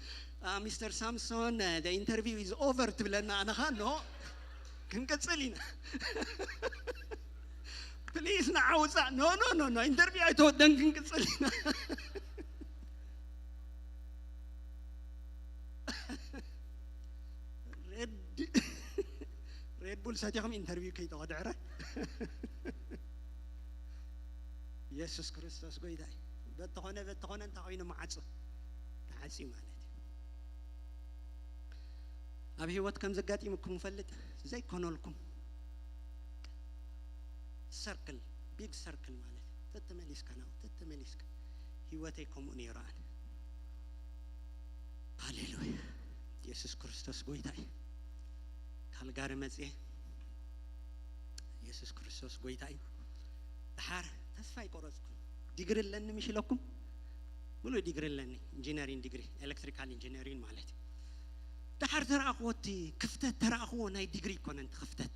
"አ፣ ሚስተር ሳምሶን፣ the interview is over" ትብለና ኣነኻ፣ ኖ፣ ክንቅጽል ኢና። ፕሊዝ ንዓውፃ። ኖ፣ ኖ፣ ኖ፣ ኖ፣ ኢንተርቪው ኣይተወደን፣ ክንቅጽል ኢና። ሬድ፣ ሬድ ቡል ሰቲኹም ኢንተርቪው ከይተኸድዕረ። የሱስ ክርስቶስ ጎይታ እዩ። በተኾነ፣ በተኾነ እንታይ ኮይኑ መዓጹ? ተዓጽዩ ማለት እዩ። ኣብ ህይወት ከም ዘጋጢሙኩም ፈልጥ ዘይኮነልኩም ሰርክል፣ ቢግ ሰርክል ማለት እዩ። ተተመሊስካ ናው፣ ተተመሊስካ። ህይወተይ ከምኡ ነይሩ ኣነ። ሃሌሉያ። የሱስ ክርስቶስ ጎይታ እዩ። ካልጋሪ መጽየ። የሱስ ክርስቶስ ጎይታ እዩ። ድሓር ተስፋ ኣይቆረጽኩን። ዲግሪ ኣለኒ ምሽ ኢለኩም? ሙሉእ ዲግሪ ኣለኒ። ኢንጂነሪንግ ዲግሪ፣ ኤሌክትሪካል ኢንጂነሪንግ ማለት እዩ። ድሓር ተረኣኽዎ፣ እቲ ክፍተት ተረኣኽዎ፣ ናይ ዲግሪ ይኮነን እቲ ክፍተት።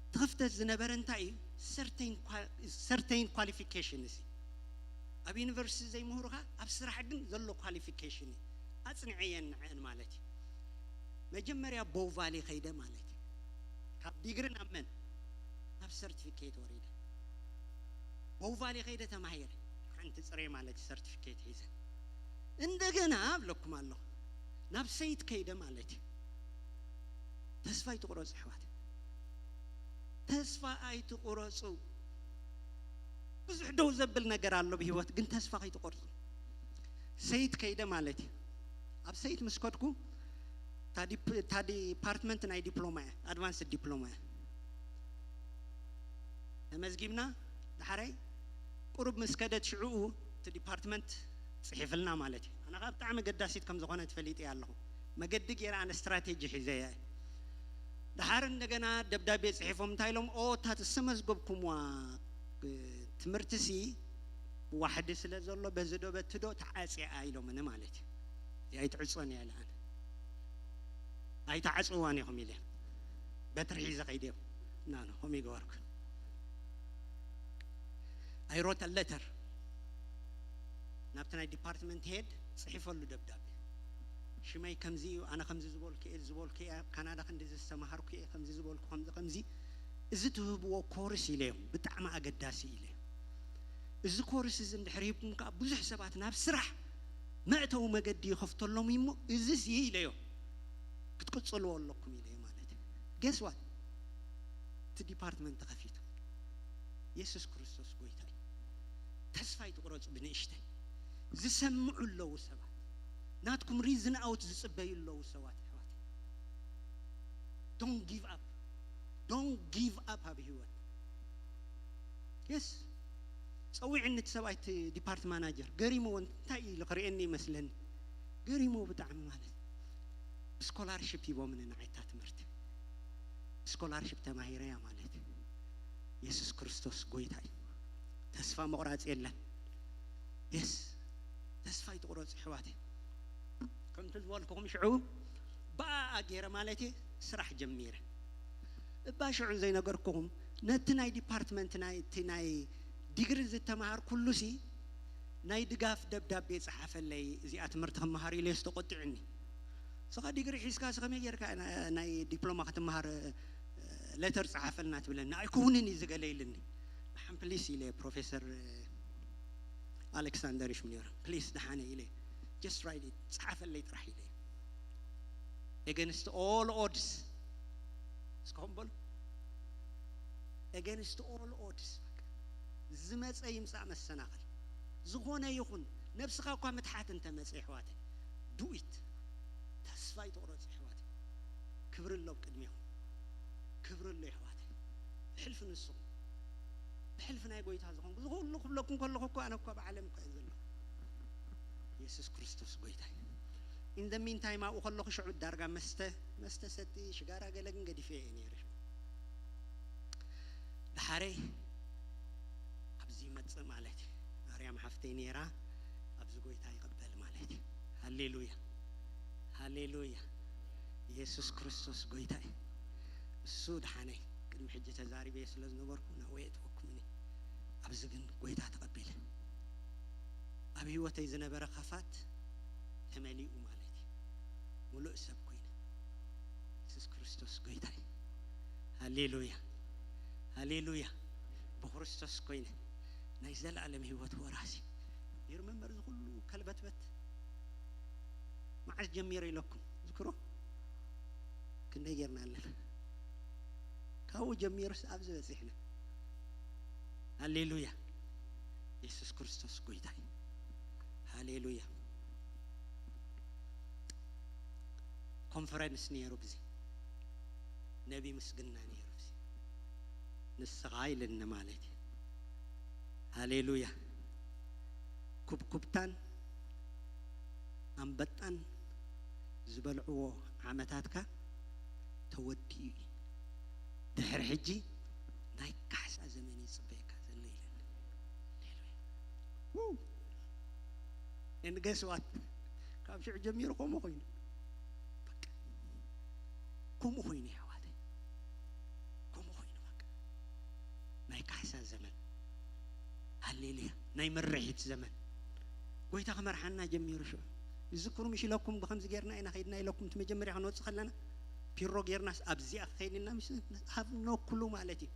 እቲ ክፍተት ዝነበረ እንታይ እዩ? ሰርተይን ኳ-፣ ሰርተይን ኳሊፊኬሽን እዚ። ኣብ ዩኒቨርሲቲ ዘይምህሩኻ፣ ኣብ ስራሕ ግን ዘሎ ኳሊፊኬሽን እዩ። ኣጽኒዐየን ንዐን ማለት እዩ። መጀመርያ ቦው ቫሊ ከይደ ማለት እዩ። ካብ ዲግሪ ናብ መን? ናብ ሰርቲፊኬት ወሪደ። ቦቫሊ ከይደ ተማሂረ ሓንቲ ፅሬ ማለት እዩ ሰርቲፊኬት ሒዘ እንደገና እብለኩም ኣለኹ ናብ ሰይት ከይደ ማለት እዩ። ተስፋ ኣይትቁረፁ ኣሕዋት፣ ተስፋ ኣይትቁረፁ። ብዙሕ ደው ዘብል ነገር ኣሎ ብህይወት፣ ግን ተስፋ ከይትቆርፁ። ሰይት ከይደ ማለት እዩ። ኣብ ሰይት ምስ ከድኩ እታ ዲፕ- እታ ዲፓርትመንት ናይ ዲፕሎማ እያ፣ ኣድቫንስድ ዲፕሎማ እያ። ተመዝጊብና ዳሕራይ ቁሩብ ምስ ከደት ሽዕኡ እቲ ዲፓርትመንት ፅሒፍልና ማለት እዩ። ኣነ ከዓ ብጣዕሚ ገዳሲት ከም ዝኾነ ትፈሊጥ እያ ኣለኹ። መገዲ ገይረ ኣነ ስትራቴጂ ሒዘ እየ። ድሓር እንደገና ደብዳቤ ፅሒፎም እንታይ ኢሎም፣ ኦ እታ ዝተመዝገብኩምዋ ትምህርቲ ሲ ዋሕዲ ስለ ዘሎ በዚ ዶ በቲ ዶ ተዓፅያ ኢሎምኒ ማለት እዩ። እዚኣ ኣይትዕፅወን እያ ኢለ ኣነ ኣይትዓፅዋን ኢኹም ኢለ በትሪ ሒዘ ከይደ እየ። ና ና ከምኡ ይገበርኩ። I wrote a letter ናብቲ ናይ ዲፓርትመንት ሄድ ፅሒፈሉ ደብዳቤ። ሽመይ ከምዚ እዩ፣ ኣነ ከምዚ ዝበልኩ እየ ዝበልኩ እየ፣ ኣብ ካናዳ ክንዲ ዝተማሃርኩ እየ፣ ከምዚ ዝበልኩ ከምዚ ከምዚ፣ እዚ ትህብዎ ኮርስ ኢለዮም፣ ብጣዕሚ ኣገዳሲ ኢለዮም። እዚ ኮርስ እዚ እንድሕር ሂብኩም ከዓ ብዙሕ ሰባት ናብ ስራሕ መእተዊ መገዲ ይኸፍተሎም እዩ እሞ እዚ ሲ ኢለዮም ክትቅፅልዎ ኣለኩም ኢለዮ ማለት እዩ። ገስዋት እቲ ዲፓርትመንት ተኸፊቱ። የሱስ ክርስቶስ ጎይታ እዩ። ተስፋ ኣይትቁረፁ ብንእሽተይ። ዝሰምዑ ኣለዉ ሰባት፣ ናትኩም ሪዝን ኣውት ዝፅበዩ ኣለዉ ሰባት። ኣሕዋት don't give up፣ don't give up ኣብ ህይወት። የስ ጸዊዕኒ እቲ ሰብኣይ እቲ ዲፓርት ማናጀር ገሪምዎ እንታይ ኢሉ ክርእየኒ ይመስለኒ ገሪምዎ ብጣዕሚ ማለት ብስኮላርሽፕ ሂቦምኒ ንዓይታ ትምህርቲ ብስኮላርሽፕ ተማሂረያ ማለት የሱስ ክርስቶስ ጎይታ እዩ። ተስፋ መቑራፅ የለን። የስ ተስፋ ይትቑረፁ ኣሕዋተይ። ከምቲ ዝበልኩኹም ሽዑ ብኣኣ ገይረ ማለት ስራሕ ጀሚረ። እባ ሽዑ ዘይነገርኩኹም ነቲ ናይ ዲፓርትመንት ናይ እቲ ናይ ዲግሪ ዝተምሃርኩሉ ሲ ናይ ድጋፍ ደብዳቤ ፀሓፈለይ እዚኣ ትምህርቲ ክመሃር ኢለስ ተቆጢዑኒ። ስኻ ዲግሪ ሒዝካ ሲ ከመይ ጌርካ ናይ ዲፕሎማ ክትምሃር ሌተር ፀሓፈልና ትብለኒ ኣይከውንን እዩ ዝገለ ኢልኒ። ንሓን ፕሊስ ኢለ ፕሮፌሰር ኣሌክሳንደር ሽም ነይሩ ፕሊስ ደሓነ ኢለ just write it ፀሓፈለይ ጥራሕ ኢለ against all odds እስከኹም በሉ against all odds ዝመፀ ይምፃእ መሰናኽል ዝኾነ ይኹን ነብስኻ እኳ ምትሓት እንተመፀ ይሕዋተይ do it ተስፋ ይትቑረፁ ይሕዋተይ ክብሪ ኣሎ ቅድሚኹም ክብሪ ኣሎ ይሕዋተይ ብሕልፊ ንስኹም ብሕልፊ ናይ ጎይታ ዝኾንኩ ዝኹሉ ክብለኩም ከለኹ እኮ ኣነ እኳ ብዓለም እኳ እየ ዘለኹ የሱስ ክርስቶስ ጎይታ እዩ in the meantime ኣብኡ ከለኹ ሽዑ ዳርጋ መስተ መስተ ሰቲ ሽጋራ ገለ ግን ገዲፈ እየ ነይረ ሽዑ ድሓረይ ኣብዚ ይመፅእ ማለት እዩ ማርያም ሓፍተይ ነይራ ኣብዚ ጎይታ ይቕበል ማለት እዩ ሃሌሉያ ሃሌሉያ የሱስ ክርስቶስ ጎይታ እዩ እሱ ድሓነይ ቅድሚ ሕጂ ተዛሪበ ስለ ዝነበርኩ ናወ የጥወኩምኒ ኣብዚ ግን ጎይታ ተቐቢለ ኣብ ህይወተይ ዝነበረ ኸፋት ተመሊኡ ማለት እዩ ሙሉእ ሰብ ኮይነ የሱስ ክርስቶስ ጎይታ እዩ ሃሌሉያ ሃሌሉያ ብክርስቶስ ኮይነ ናይ ዘለኣለም ህይወት ወራሲ ይርመመር ዝኩሉ ከልበትበት መዓስ ጀሚረ ኢለኩም ዝክሮ ክንደይ ጌርና ኣለና ካብኡ ጀሚሩስ ኣብዚ በፂሕና ሃሌሉያ የሱስ ክርስቶስ ጎይታ እዩ ሃሌሉያ ኮንፈረንስ ነይሩ ብዚ ነቢ ምስግና ነይሩ ብዚ ንስኻ ኢልኒ ማለት እዩ ሃሌሉያ ኩብኩብታን ኣንበጣን ዝበልዕዎ ዓመታትካ ተወዲኡ እዩ ድሕሪ ሕጂ ናይ ካሕሳ ዘመን ይፅበየካ ዘሎ ኢለኒ and guess what ካብ ሽዑ ጀሚሩ ከምኡ ኮይኑ ከምኡ ኮይኑ የሕዋተይ ከምኡ ኮይኑ በቃ ናይ ካሕሳ ዘመን ሃሌሉያ ናይ ምርሒት ዘመን ጎይታ ክመርሓና ጀሚሩ ሽዑ ይዝክሩ ምሽ ኢለኩም ብከምዚ ጌርና ኢና ከይድና ኢለኩም እቲ መጀመርያ ክንወፅእ ከለና ፒሮ ጌርናስ ኣብዚኣ ክኸይድና ምስ ሃብ ኖ ኩሉ ማለት እዩ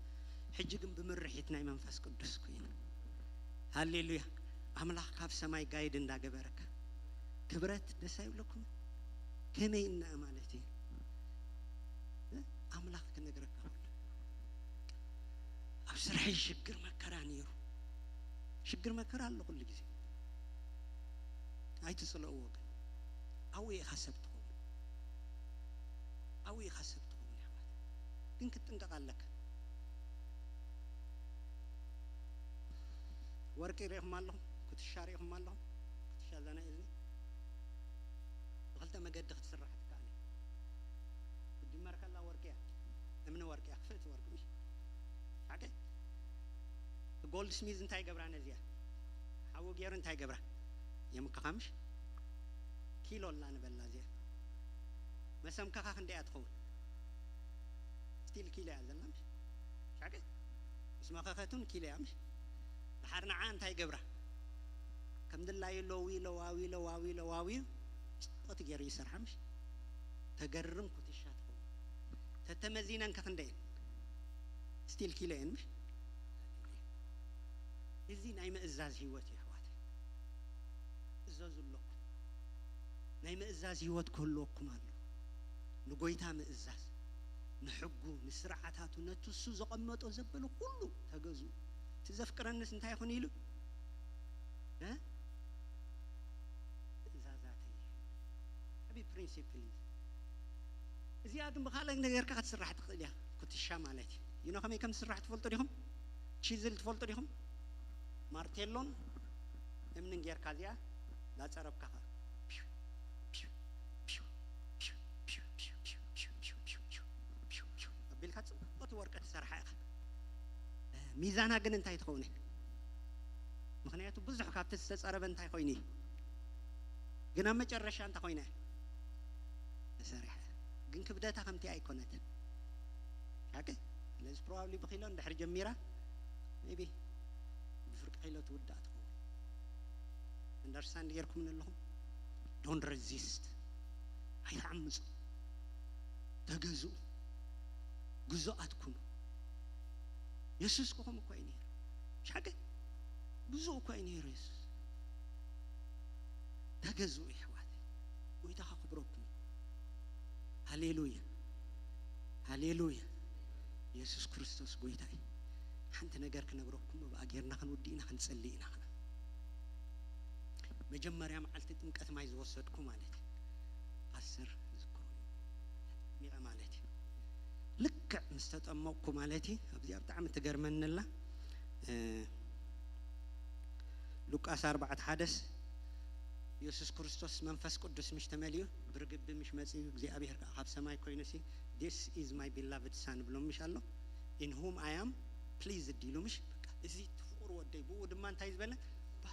ሕጂ ግን ብምርሒት ናይ መንፈስ ቅዱስ ኮይኑ ሃሌሉያ። ኣምላኽ ካብ ሰማይ ጋይድ እንዳገበረካ ክብረት ደስ ኣይብለኩም? ከመይ እና ማለት እዩ። እ? ኣምላኽ ክነግረካ ከሎ ኣብ ስርሐይ ሽግር መከራ ነይሩ። ሽግር መከራ ኣሎ ኩሉ ግዜ። ኣይትጽልእዎ ግን። ኣብኡ ኢኻ ሰብ ትኸውን። ኣብኡ ኢኻ ሰብ ትኸውን፣ ኣሕዋት። ግን ክትጥንቀቕ ኣለካ። ወርቂ ርኢኹም ኣለኹም? ኩትሻ ርኢኹም ኣለኹም? ኩትሻ እዛ ናይ እዝኒ ብኽልተ መገዲ ክትስራሕ ትከኣል እያ። ክትጅመር ከላ ወርቂ እያ። እምኒ ወርቂ እያ። ክፍእቲ ወርቂ፣ ምሽ ሓቂ? ጎልድ ስሚዝ እንታይ ገብራ ነዚኣ? ሓዊ ገይሩ እንታይ ገብራ? የምክኻ፣ ምሽ? ኪሎ ኣላ ንበላ እዚኣ። መሰምከኻ ክንደይ እያ ትኸውን? ስቲል ኪሎ እያ ዘላ፣ ምሽ ሓቂ? ምስ መኸኸቱን ኪሎ እያ፣ ምሽ? ድሓር ንዓ እንታይ ገብራ? ከም ድላዩ ለዊ ለዋዊ ለዋዊ ለዋዊ ጽቡቕ ገይሩ ይሰርሓ፣ ምሽ? ተገርም ኩትሻ ትኸውን። ተተመዚነን ከክንደየን? ስቲል ኪሎ እየን፣ ምሽ? እዚ ናይ ምእዛዝ ህይወት እዩ፣ ኣሕዋተይ። እዘዙ ኣለኩም። ናይ ምእዛዝ ህይወት ክህልወኩም ኣሎ። ንጎይታ ምእዛዝ፣ ንሕጉ፣ ንስርዓታቱ፣ ነቲ እሱ ዘቐመጦ ዘበለ ኩሉ ተገዝኡ። እቲ ዘፍቅረንስ እንታይ ይኹን ኢሉ? እ? ትእዛዛተይ። ዓብዪ ፕሪንሲፕል እዩ። እዚኣ ግን ብኻልእ ነገርካ ክትስራሕ ትኽእል እያ። ኩትሻ ማለት እዩ። ዩኖ ከመይ ከም ዝስራሕ ትፈልጡ ዲኹም? ቺዝል ትፈልጡ ዲኹም? ማርቴሎን እምንን ጌርካ እዚኣ ላጸረብካ ኸ ኣቢልካ ጽቡቕ ወርቂ ትሰርሓ ኢኻ። ሚዛና ግን እንታይ ትኸውን? ምኽንያቱ ብዙሕ ካብቲ ዝተጸረበ እንታይ ኮይኑ እዩ? ግን ኣብ መጨረሻ እንታይ ኮይና? ተሰሪሐ። ግን ክብደታ ከምቲ ኣይኮነትን። ሓቂ? ስለዚ ፕሮባብሊ ብኪሎ እንድሕር ጀሚራ፣ ሜቢ ብፍርቂ ኪሎ ትውዳእ ትኸውን። ኣንደርስታንድ ጌርኩምኒ ኣለኹም? ዶንት ረዚስት። ኣይትዓምፁ። ተገዝኡ። ግዙኣት ኩኑ። የሱስ ክኹም እኮ እዩ ነይሩ። ሻቂ ግዙእ እኮ እዩ ነይሩ የሱስ። ተገዝኡ የሕዋተይ። ጎይታ ከኽብረኩም። ሃሌሉያ። ሃሌሉያ። የሱስ ክርስቶስ ጎይታ እዩ። ሓንቲ ነገር ክነግረኩም፣ ብኣ ጌርና ክንውድእ ኢና፣ ክንጽሊ ኢና። መጀመርያ መዓልቲ ጥምቀት ማይ ዝወሰድኩ ማለት እዩ። ፓስተር ዝክሩ ሚቐ ማለት እዩ። ልክዕ ምስ ተጠመቕኩ ማለት እዩ። ኣብዚኣ ብጣዕሚ ትገርመኒ ኣላ። እ፣ ሉቃስ ኣርባዕተ ሓደስ የሱስ ክርስቶስ መንፈስ ቅዱስ ምሽ ተመሊኡ ብርግቢ ምሽ መጺኡ እግዚኣብሔር ከዓ ካብ ሰማይ ኮይኑሲ this is my beloved son ብሎ ምሽ ኣሎ። In whom I am pleased ኢሉ ምሽ በቃ እዚ እቲ ፍቑር ወደይ ብኡ ድማ እንታይ ዝበለ ባ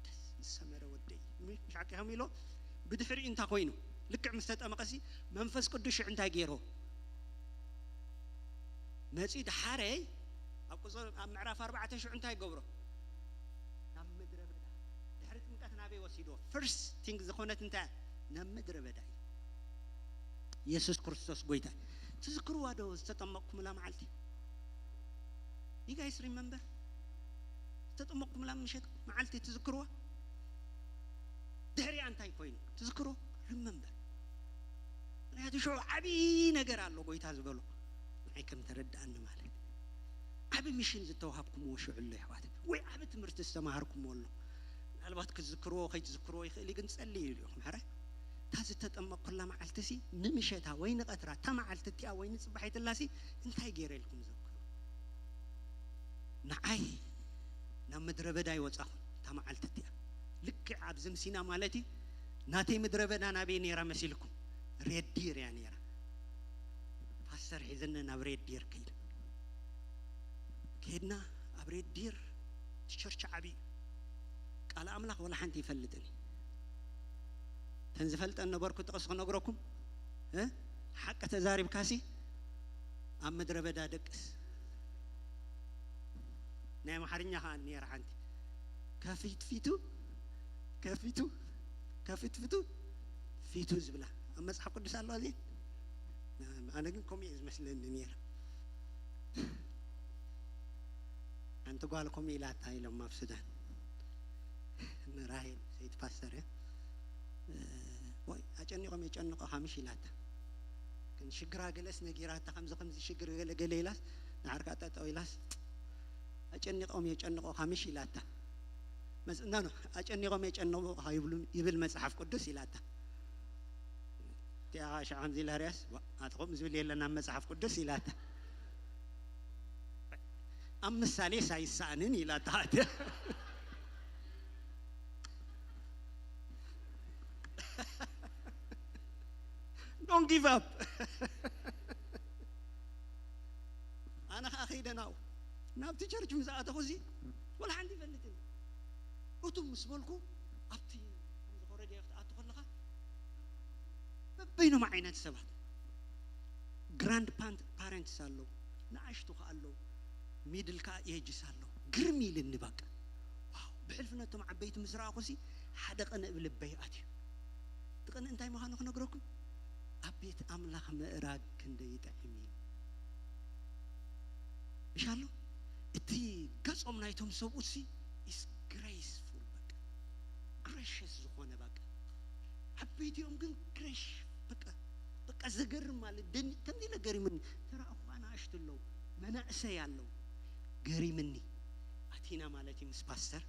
ደስ ዝሰመረ ወደይ ምሽ ሓቂ ከም ኢሎ ብድሕሪኡ እንታይ ኮይኑ ልክዕ ምስ ተጠመቐሲ መንፈስ ቅዱስ ሽዑ እንታይ ገይሮ መጺኡ ድሓረይ ኣብ ቁጽሪ ኣብ ምዕራፍ ኣርባዕተ ሽዑ እንታይ ገብሮ ናብ ምድረ በዳ ድሕሪ ጥምቀት ናበይ ወሲድዎ? ፈርስት ቲንግ ዝኾነት እንታይ ናብ ምድረ በዳ እዩ። የሱስ ክርስቶስ ጎይታ እዩ። ትዝክርዋ ዶ ዝተጠመቕኩምላ መዓልቲ? You guys remember? ዝተጠመቕኩምላ ምሸት መዓልቲ ትዝክርዋ? ድሕሪኣ እንታይ ኮይኑ ትዝክሮ? ሪመምበር። ምክንያቱ ሽዑ ዓብዪ ነገር ኣሎ ጎይታ ዝበሎ ንዓይ ከም ተረድኣኒ ማለት ዓብ ሚሽን ዝተዋሃብኩምዎ ሽዑ ኣሎ ይሕዋት ወይ ዓብ ትምህርቲ ዝተማሃርኩምዎ ኣሎ ምናልባት ክትዝክርዎ ከይትዝክርዎ ይኽእል ግን ጸልዩ ኢልኩም ሕረ እታ ዝተጠመቅኩላ መዓልቲ ሲ ንምሸታ ወይ ንቐትራ እታ መዓልቲ እቲኣ ወይ ንጽባሒትላ ሲ እንታይ ገይረ ኢልኩም ዘክሩ ንዓይ ናብ ምድረ በዳ ይወጻኹ እታ መዓልቲ እቲኣ ልክዕ ኣብዚ ምሲና ማለት እዩ ናተይ ምድረ በዳ ናበይ ነይራ መሲልኩም ሬድ ዲር እያ ነይራ ፓስተር ሒዝነ ናብ ሬድ ዲር ከይድ ከይድና ኣብ ሬድ ዲር ቸርች ዓብዩ ቃል ኣምላኽ ወላ ሓንቲ ይፈልጥን ተን ዝፈልጠን ነበርኩ ጥቕስ ክነግረኩም ሓቂ ተዛሪብካሲ ኣብ ምድረ በዳ ደቅስ ናይ ኣምሓርኛ ከዓ ነይራ ሓንቲ ከፊትፊቱ ከፊቱ ከፍትፍቱ ፊቱ ዝብላ ኣብ መፅሓፍ ቅዱስ ኣለዋ እዚ ኣነ ግን ከምኡ እዩ ዝመስለኒ ነይራ ሓንቲ ጓል ከምኡ ኢላታ ኢሎም ኣብ ሱዳን ጨንቆኻ ምሽ ኢላታ። ግን ሽግራ ገለስ ነጊራታ፣ ከምዚ ከምዚ ሽግር ገለ ገለ ኢላስ፣ ንዓርካ ጠጠው ኢላስ፣ ኣጨኒቆም የጨንቆኻ ምሽ ኢላታ። መጽ-፣ ኖ፣ ኖ፣ ኣጨኒቆም የጨንቆኻ ይብሉ፣ ይብል መጽሓፍ ቅዱስ ኢላታ። እቲኣ ሻዕ ከምዚ ኢላ ርያስ፣ ዋ፣ ኣቲ ከምኡ ዝብል የለን ኣብ መጽሓፍ ቅዱስ ኢላታ። ኣብ ምሳሌስ ኣይሰኣንን ኢላታ። Don't give up። ኣነ ኸዓ ከይደ ናብኡ፣ ናብቲ ቸርች ምስ ኣተኹ እዚ ወላ ሓንቲ ይፈልጥን። እቱም ምስ በልኩ፣ ኣብቲ ከምዚ ኮረድዮ ክትኣቱ ከለኻ፣ በበይኖም ዓይነት ሰባት፣ ግራንድ ፓንት-፣ ፓረንትስ ኣለዉ፣ ንኣሽቱ ከኣ ኣለዉ፣ ሚድል ከኣ ኤጅስ ኣለዉ። ግርም ኢልኒ በቃ። ዋው፣ ብሕልፊ ነቶም ዓበይቲ ምስ ረኣኹሲ፣ ሓደ ቅንእ ብልበይ ኣትዩ። እቲ ቅንእ እንታይ ምዃኑ ክነግረኩም፣ ኣብ ቤት ኣምላኽ ምእራግ ክንደይ ይጥዕም እዩ። ምሽ ኣሎ? እቲ ገጾም ናይቶም ሰብኡትሲ is graceful፣ በቃ፣ ግሬሽስ ዝኾነ፣ በቃ። ዓበይቲ እዮም ግን ግሬሽ፣ በቃ፣ በቃ ዘገርም ማለት፣ ደኒ-፣ ከምዚ ኢለ ገሪሙኒ። ተራእኹ ኣናእሽቱ ኣለዉ፣ መናእሰይ ኣለዉ። ገሪምኒ። ኣቲና ማለት እዩ ምስ ፓስተር።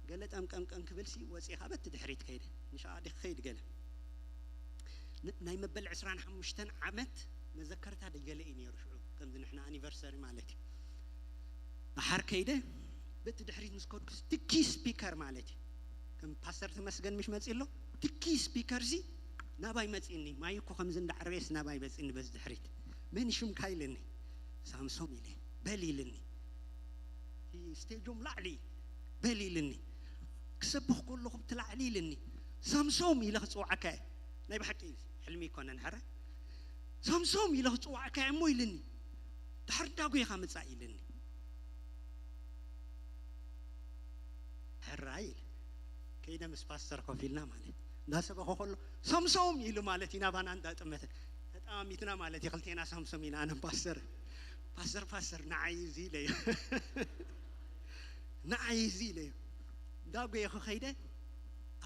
ገለ ጠምቀምቀም ክብልሲ ወጺኻ በቲ ድሕሪት ከይደ። ንሻ ዲ ክኸይድ ገለ። ን-፣ ናይ መበል ዕስራን ሓሙሽተን ዓመት መዘከርታ ዶ ገለ እዩ ነይሩ ሽዑ። ከምዚ ንሕና ኣኒቨርሰሪ ማለት እዩ። ደሓር ከይደ በቲ ድሕሪት ምስ ከድኩስ ትኪ ስፒከር ማለት እዩ። ከም ፓስተር ተመስገን ምሽ መጺ ኣሎ። ትኪ ስፒከርሲ ናባይ መጺኒ። ማይ እኮ ከምዚ እንዳዓረየስ ናባይ መጺኒ በዚ ድሕሪት። መን ሽምካ ኢልኒ። ሳምሶም ኢለ። በል ኢልኒ። እቲ ስቴጆም ላዕሊ በል ኢልኒ። ክሰብኽ ከለኹ ብቲ ላዕሊ ኢልኒ። ሳምሶም ኢለ ክጽውዓካ እየ። ናይ ብሓቂ እዩ። ሕልሚ ኣይኮነን፣ ሕረ። ሳምሶም ኢለ ክጽውዓካ እየ እሞ ኢልኒ። ድሕር ዳጎይኻ ምጻእ ኢልኒ። ሕራይ ኢለ። ከይደ ምስ ፓስተር ኮፍ ኢልና ማለት። እንዳሰበኸ ከሎ፣ ሳምሶም ኢሉ ማለት እዩ ናባና እንዳጠመተ። ተጠማሚትና ማለት እዩ፣ ክልቴና ሳምሶም ኢና፣ ኣነን ፓስተር። ፓስተር፣ ፓስተር፣ ንዓይ እዚ ኢለዮ። ንዓይ እዚ ኢለዮ። እንዳጎየ ክኸይደ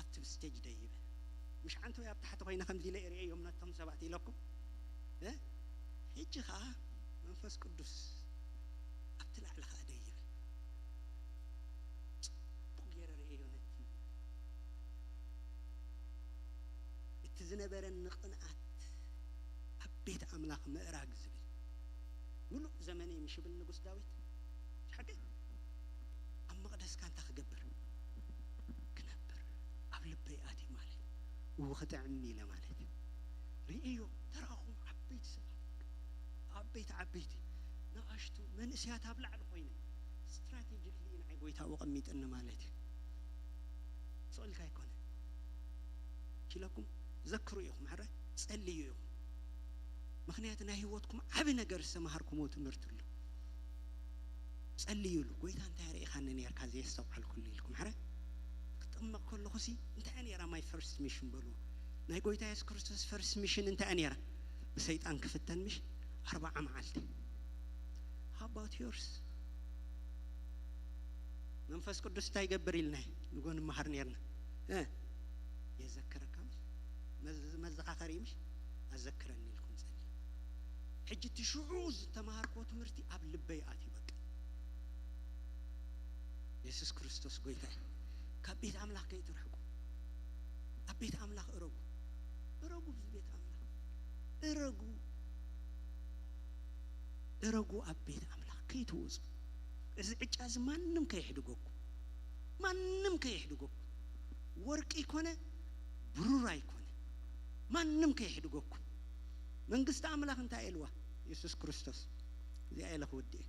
ኣብቲ ስቴጅ ደይበ። ምሽ ዓንተወይ ኣብ ታሕቲ ኮይነ ከምዚ ኢለ እርእዮም ነቶም ሰባት ኢለኩም። እ? ሕጂ ኸኣ መንፈስ ቅዱስ ኣብቲ ላዕሊ ኸኣ ደይበ። ጽቡቕ ገይረ ርእየዮ ነቲ፣ እቲ ዝነበረኒ ቅንኣት ኣብ ቤት ኣምላኽ ምእራግ ዝብል። ምሉእ ዘመነይ ምሽ ይብል ንጉስ ዳዊት። ሓቂ ኣብ መቕደስካ እንታይ ክገብር? ክነብር። ኣብ ልበይ ኣትዩ ማለት። እዎ ክጥዕም ኢለ ማለት። ርእዮ፣ ተራኹም ዓበይቲ ሰባት። ዓበይቲ፣ ዓበይቲ። ንኣሽቱ መንእሰያት ኣብ ላዕሊ ኮይነ። ስትራቴጂ ንዓይ ጎይታ ኣቐሚጥኒ ማለት እዩ። ስቕ ኢልካ ኣይኮነ። ኢለኩም፣ ዘክሩ ኢኹም፣ ሕረ ጸልዩ ኢኹም። ምኽንያቱ ናይ ህይወትኩም ዓቢ ነገር ዝተማሃርኩምዎ ትምህርቲ ኣሎ። ጸልዩሉ፣ "ጎይታ እንታይ ርኢኻኒ ነርካ ዘየስተውዓልኩሉ?" ኢልኩም፣ ሕረ ክጥመቕ ከለኹሲ፣ "እንታይ ነራ my first mission?" በልዎ። ናይ ጎይታ የሱስ ክርስቶስ ፈርስት ሚሽን እንታይ ነራ? ብሰይጣን ክፍተን ምሽ ኣርብዓ መዓልቲ። How about yours? መንፈስ ቅዱስ እንታይ ይገብር ኢልና ንጎ ንመሃር ነርና። እ? የዘክረካ ምሽ? መዝ-፣ መዘኻኸሪ ምሽ? ኣዘክረኒ ኢልኩም ጸልዩ። ሕጂ እቲ ሽዑ ዝተማሃርክዎ ትምህርቲ ኣብ ልበይ ኣትዩ በቃ። የሱስ ክርስቶስ ጎይታ እዩ። ካብ ቤት ኣምላኽ ከይትርሕቁ። ኣብ ቤት ኣምላኽ እረጉ። እረጉ ብዚ ቤት ኣምላኽ። እረጉ። እረጉ ኣብ ቤት ኣምላኽ ከይትወጹ። እዚ ዕጫ እዚ ማንም ከይሕድገኩም። ማንም ከይሕድገኩም። ወርቂ ይኮነ፣ ብሩር ኣይኮነ። ማንም ከይሕድገኩም። መንግስቲ ኣምላኽ እንታይ ኢልዋ? የሱስ ክርስቶስ። እዚኣ ኢለ ክወድእ እየ።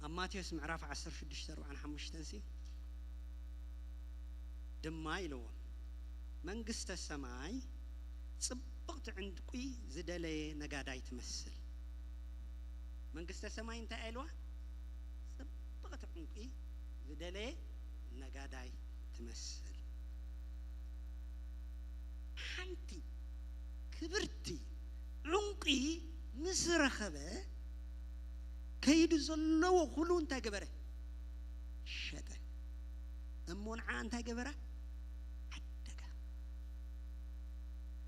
ኣብ ማቴዎስ ምዕራፍ ዓሰርተ ሽዱሽተ ኣርብዓን ሓሙሽተን ሲ ድማ ኢልዎም፣ "መንግስተ ሰማይ ጽብቕቲ ዕንቁ ዝደለየ ነጋዳይ ትመስል።" መንግስተ ሰማይ እንታይ ኢልዋ? ጽብቕቲ ዕንቁ ዝደለየ ነጋዳይ ትመስል። ሓንቲ ምስ ረኸበ፣ ከይዱ ዘለዎ ኩሉ እንታይ ገበረ? ሸጠ። እሞ ንዓ እንታይ ገበራ? ዓደጋ።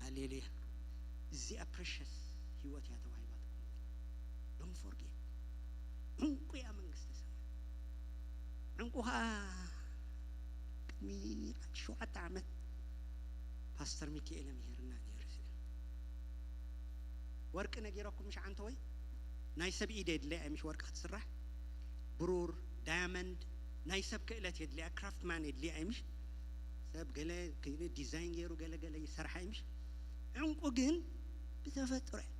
ሃሌሉያ። እዚኣ ፕሬሸስ ህይወት እያ ተዋሂባትኩም። Don't forget። ዕንቁ እያ መንግስተ ሰማይ። ዕንቁ ኸዓ ቅድሚ ሸውዓተ ዓመት ፓስተር ሚካኤል ምሄርና ነይሩ። ወርቂ ነጊረኩም ምሽ ዓንተ ወይ? ናይ ሰብ ኢድ የድልያ እዩ ምሽ ወርቂ ክትስራሕ? ብሩር፣ ዳያመንድ፣ ናይ ሰብ ክእለት የድልያ፣ ክራፍትማን የድልያ እዩ ምሽ? ሰብ ገለ ከይነ ዲዛይን ገይሩ ገለ ገለ ይሰርሓ እዩ ምሽ? ዕንቁ ግን ብተፈጥሮ እያ።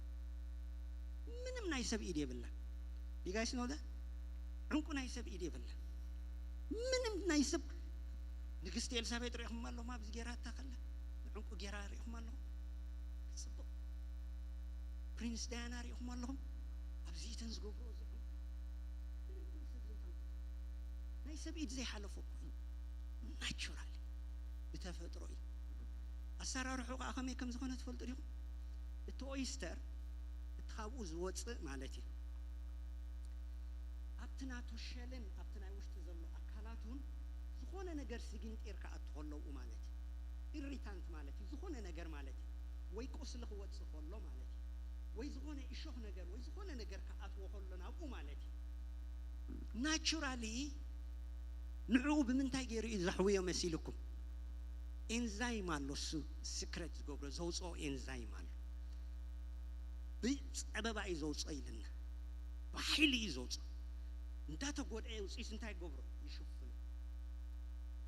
ምንም ናይ ሰብ ኢድ የብላ። You guys know that? ዕንቁ ናይ ሰብ ኢድ የብላ። ምንም ናይ ሰብ ንግስቲ ኤልሳቤጥ ሪኢኹም ኣለኹም ኣብዚ ጌራ እታ ከላ ዕንቁ ጌራ ሪኢኹም ኣለኹም? ጽቡቕ። ፕሪንስ ዳያና ሪኢኹም ኣለኹም? ኣብዚ እተን ዝገብርኦ እዚ ዕንቁ ምንም ሰብ ዘይተንክፎ። ናይ ሰብ ኢድ ዘይሓለፎ እኮ እዩ። ናቹራል ብተፈጥሮ እዩ። ኣሰራርሑ ከዓ ከመይ ከም ዝኾነ ትፈልጡ ዲኹም? እቲ ኦይስተር እቲ ካብኡ ዝወፅእ ማለት እዩ። ኣብቲ ናቱ ሸልን ኣብቲ ናይ ውሽጢ ዘሎ ኣካላቱን ዝኾነ ነገር ስጊንጢር ክኣቱ ከለዉ ማለት እዩ። ኢሪታንት ማለት እዩ። ዝኾነ ነገር ማለት እዩ። ወይ ቁስሊ ክወፅእ ከሎ ማለት እዩ። ወይ ዝኾነ እሾኽ ነገር ወይ ዝኾነ ነገር ክኣትዎ ከሎ ናብኡ ማለት እዩ። ናቹራሊ ንዕኡ ብምንታይ ገይሩ እዩ ዘሕውዮ መሲልኩም? ኤንዛይም ኣሎ፣ እሱ ስክረት ዝገብሮ ዘውፅኦ ኤንዛይም ኣሎ። ብፀበባ እዩ ዘውፅኦ ኢልና፣ ብሓይሊ እዩ ዘውፅኦ። እንዳተጎድአ ውፅኢት እንታይ ይገብሮ? ይሽፍኖ።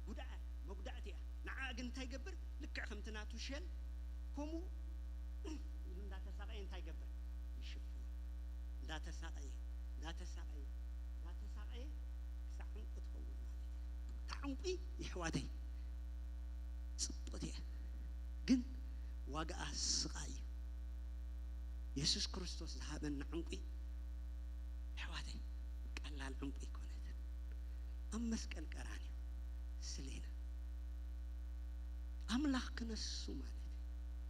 ጉድኣት መጉዳእቲ እያ። ንዓ ግን እንታይ ይገብር? ልክዕ ከምቲ ናቱ ሸል ከምኡ ኢሉ እንዳተሳቐየ እንታይ ይገብር? ይሽፍኖ። እንዳተሳቐየ እንዳተሳቐየ እንዳተሳቐየ ክሳዕ ዕንቁ ትኸውን ማለት እዩ። እታ ዕንቁ የሕዋተይ ጽቡቕቲ እያ፣ ግን ዋጋኣ ስቓይ እዩ። የሱስ ክርስቶስ ዝሃበና ዕንቁ የሕዋተይ ቀላል ዕንቁ ኣይኮነትን። ኣብ መስቀል ቀራንዮ ስሌና ኣምላኽ ክነሱ ማለት እዩ።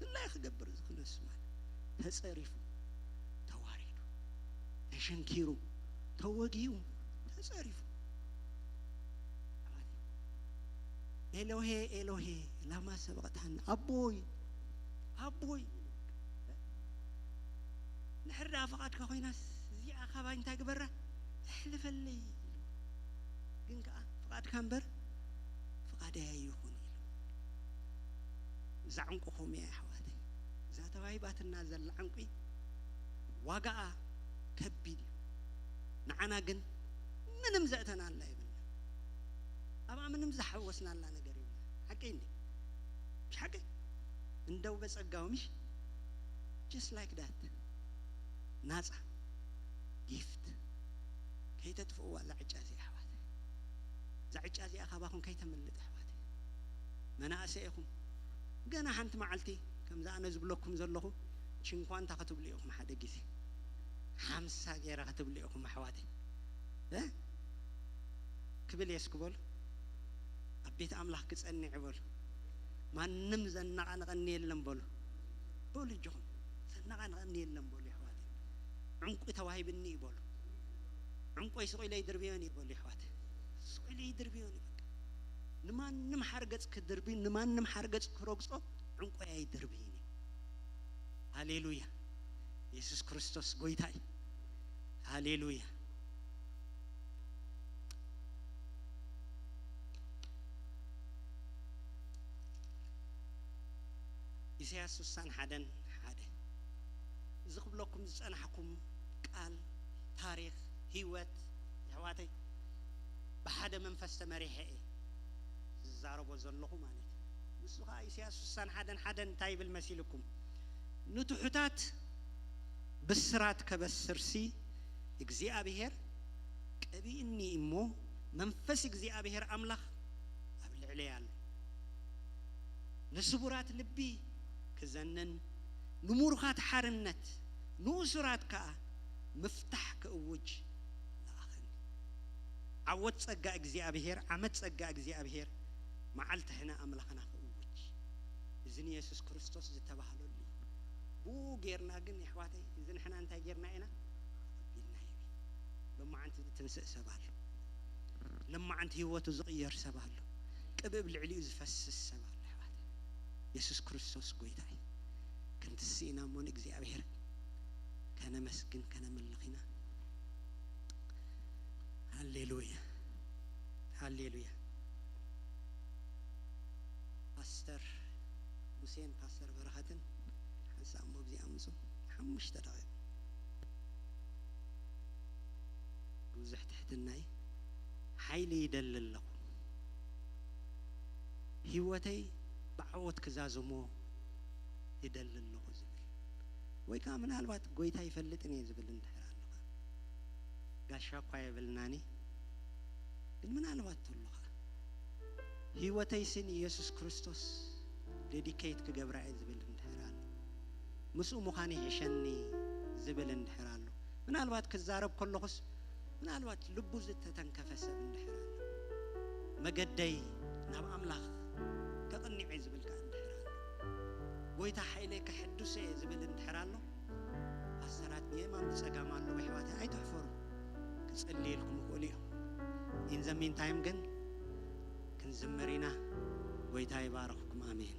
ድላይ ክገብር እዚ ክነሱ ማለት ተጸሪፉ፣ ተዋሪዱ፣ ተሸንኪሩ፣ ተወጊኡ፣ ተጸሪፉ። ኤሎሄ ኤሎሄ ላማ ሰበቕታኒ፣ ኣቦይ ኣቦይ። ንሕር ደኣ ፍቓድካ ኮይናስ እዚኣ ካባይ እንታይ ግበራ? ኣሕልፈለይ ኢሉ። ግን ከኣ ፍቓድካ እምበር ፍቓደይ ኣይኹን ኢሉ። እዛ ዕንቁ ከምኡ እያ ኣሕዋተይ። እዛ ተዋሂባትና ዘላ ዕንቁ ዋጋኣ ከቢድ እዩ። ንዓና ግን ምንም ዘእተናላ የብልና። ኣብኣ ምንም ዝሓወስናላ ነገር የብልና። ሓቀይ እንዴ? ብሓቂ እንደው በጸጋው ምሽ just like that ናጻ ጊፍት። ከይተጥፍእዋ እዛ ዕጫ እዚኣ ኣሕዋት፣ እዛ ዕጫ እዚኣ ካባኹም ከይተምልጥ ኣሕዋት። መናእሰይ ኢኹም፣ ገና ሓንቲ መዓልቲ ከምዚ ኣነ ዝብለኩም ዘለኹ ቺንኳንታ ክትብሉ ኢኹም። ሓደ ግዜ ሓምሳ ገይራ ክትብሉ ኢኹም ኣሕዋተይ። እ? ክብል እየ እስኪ በሉ። ኣብ ቤት ኣምላኽ ክጸንዕ በሉ። ማንም ዘነቓንቐኒ የለን በሉ። በሉ እጆኹም። ዘነቓንቐኒ የለን በሉ የሕዋተይ። ዕንቁ ተዋሂብኒ እዩ በሉ። ዕንቆይ ስቕ ኢለ ይድርብዮን እዩ በሉ የሕዋተይ። ስቕ ኢለ ይድርብዮን እዩ በቃ። ንማንም ሓርገጽ ክድርቢ፣ ንማንም ሓርገጽ ክረግጾ ዕንቆይ ኣይድርብይን እዩ። ሃሌሉያ። የሱስ ክርስቶስ ጎይታ እዩ። ሃሌሉያ። ኢሳያስ ስሳን ሓደን ሓደ። እዚ ክብለኩም ዝጸናሕኩም ቃል፣ ታሪኽ፣ ህይወት፣ የሕዋተይ፣ ብሓደ መንፈስ ተመሪሐ እየ ዝዛረቦ ዘለኹ ማለት እዩ። ንሱ ኸኣ ኢሳያስ ስሳን ሓደን ሓደን እንታይ ይብል መሲልኩም? ንትሑታት ብስራት ከበስርሲ እግዚኣብሔር ቀቢእኒ እሞ መንፈስ እግዚኣብሔር ኣምላኽ ኣብ ልዕለይ ኣሎ። ንስቡራት ልቢ ክዘንን፣ ንምሩኻት ሓርነት፣ ንእሱራት ከኣ ምፍታሕ ክእውጅ ለኣኸኒ። ዓወት ጸጋ እግዚኣብሔር፣ ዓመት ጸጋ እግዚኣብሔር፣ መዓልቲ ሕነ ኣምላኽና ክእውጅ። እዚ ንየሱስ ክርስቶስ ዝተባህለሉ እዩ። ብኡ ጌርና ግን፣ የሕዋተይ፣ እዚ ንሕና እንታይ ጌርና ኢና? ኣቢልና እዩ። ሎማዓንቲ ዝትንስእ ሰብ ኣሎ። ሎማዓንቲ ህይወቱ ዝቕየር ሰብ ኣሎ። ቅብእ ኣብ ልዕሊኡ ዝፈስስ ሰብ ኣሎ፣ ኣሕዋተይ። የሱስ ክርስቶስ ጎይታ እዩ። ክንትስእ ኢና እሞ ንእግዚኣብሔር ከነመስግን ከነምልኽ ኢና። ሃሌሉያ፣ ሃሌሉያ። ፓስተር ሙሴን ፓስተር በረኸትን ሓንሳብ እሞ ኣብዚ ኣምፁ። ሓሙሽተ ደቂቕ። ብዙሕ ትሕትናይ ሓይሊ ይደሊ ኣለኹ። ህይወተይ ብዓወት ክዛዝሞ ይደሊ ኣለኹ ዝብል፣ ወይ ከዓ ምናልባት ጎይታ ይፈልጥን እየ ዝብል እንድሕር ኣለኻ፣ ጋሻ እኳ የብልናኒ፣ ግን ምናልባት ተሎ ከዓ ህይወተይሲ ንኢየሱስ ክርስቶስ ዴዲኬት ክገብራ እየ ዝብል እንድሕር ኣሎ፣ ምስኡ ምዃን ይሕሸኒ ዝብል እንድሕር ኣሎ፣ ምናልባት ክዛረብ ከለኹስ ምናልባት ልቡ ዝተተንከፈ ሰብ እንድሕር ኣሎ፣ መገደይ ናብ ኣምላኽ ከቕኒዕ እየ ዝብል ከዓ እንድሕር ኣሎ፣ ጎይታ ሓይለይ ከሐድሶ እየ ዝብል እንድሕር ኣሎ፣ ፓስተራት ብየማን ብጸጋም ኣለዉ ኣሕዋተይ፣ ኣይትሕፈሩ። ክጽልይልኩም ይኽእሉ እዮም። In the meantime ግን ክንዝምር ኢና። ጎይታ ይባርኽኩም። ኣሜን።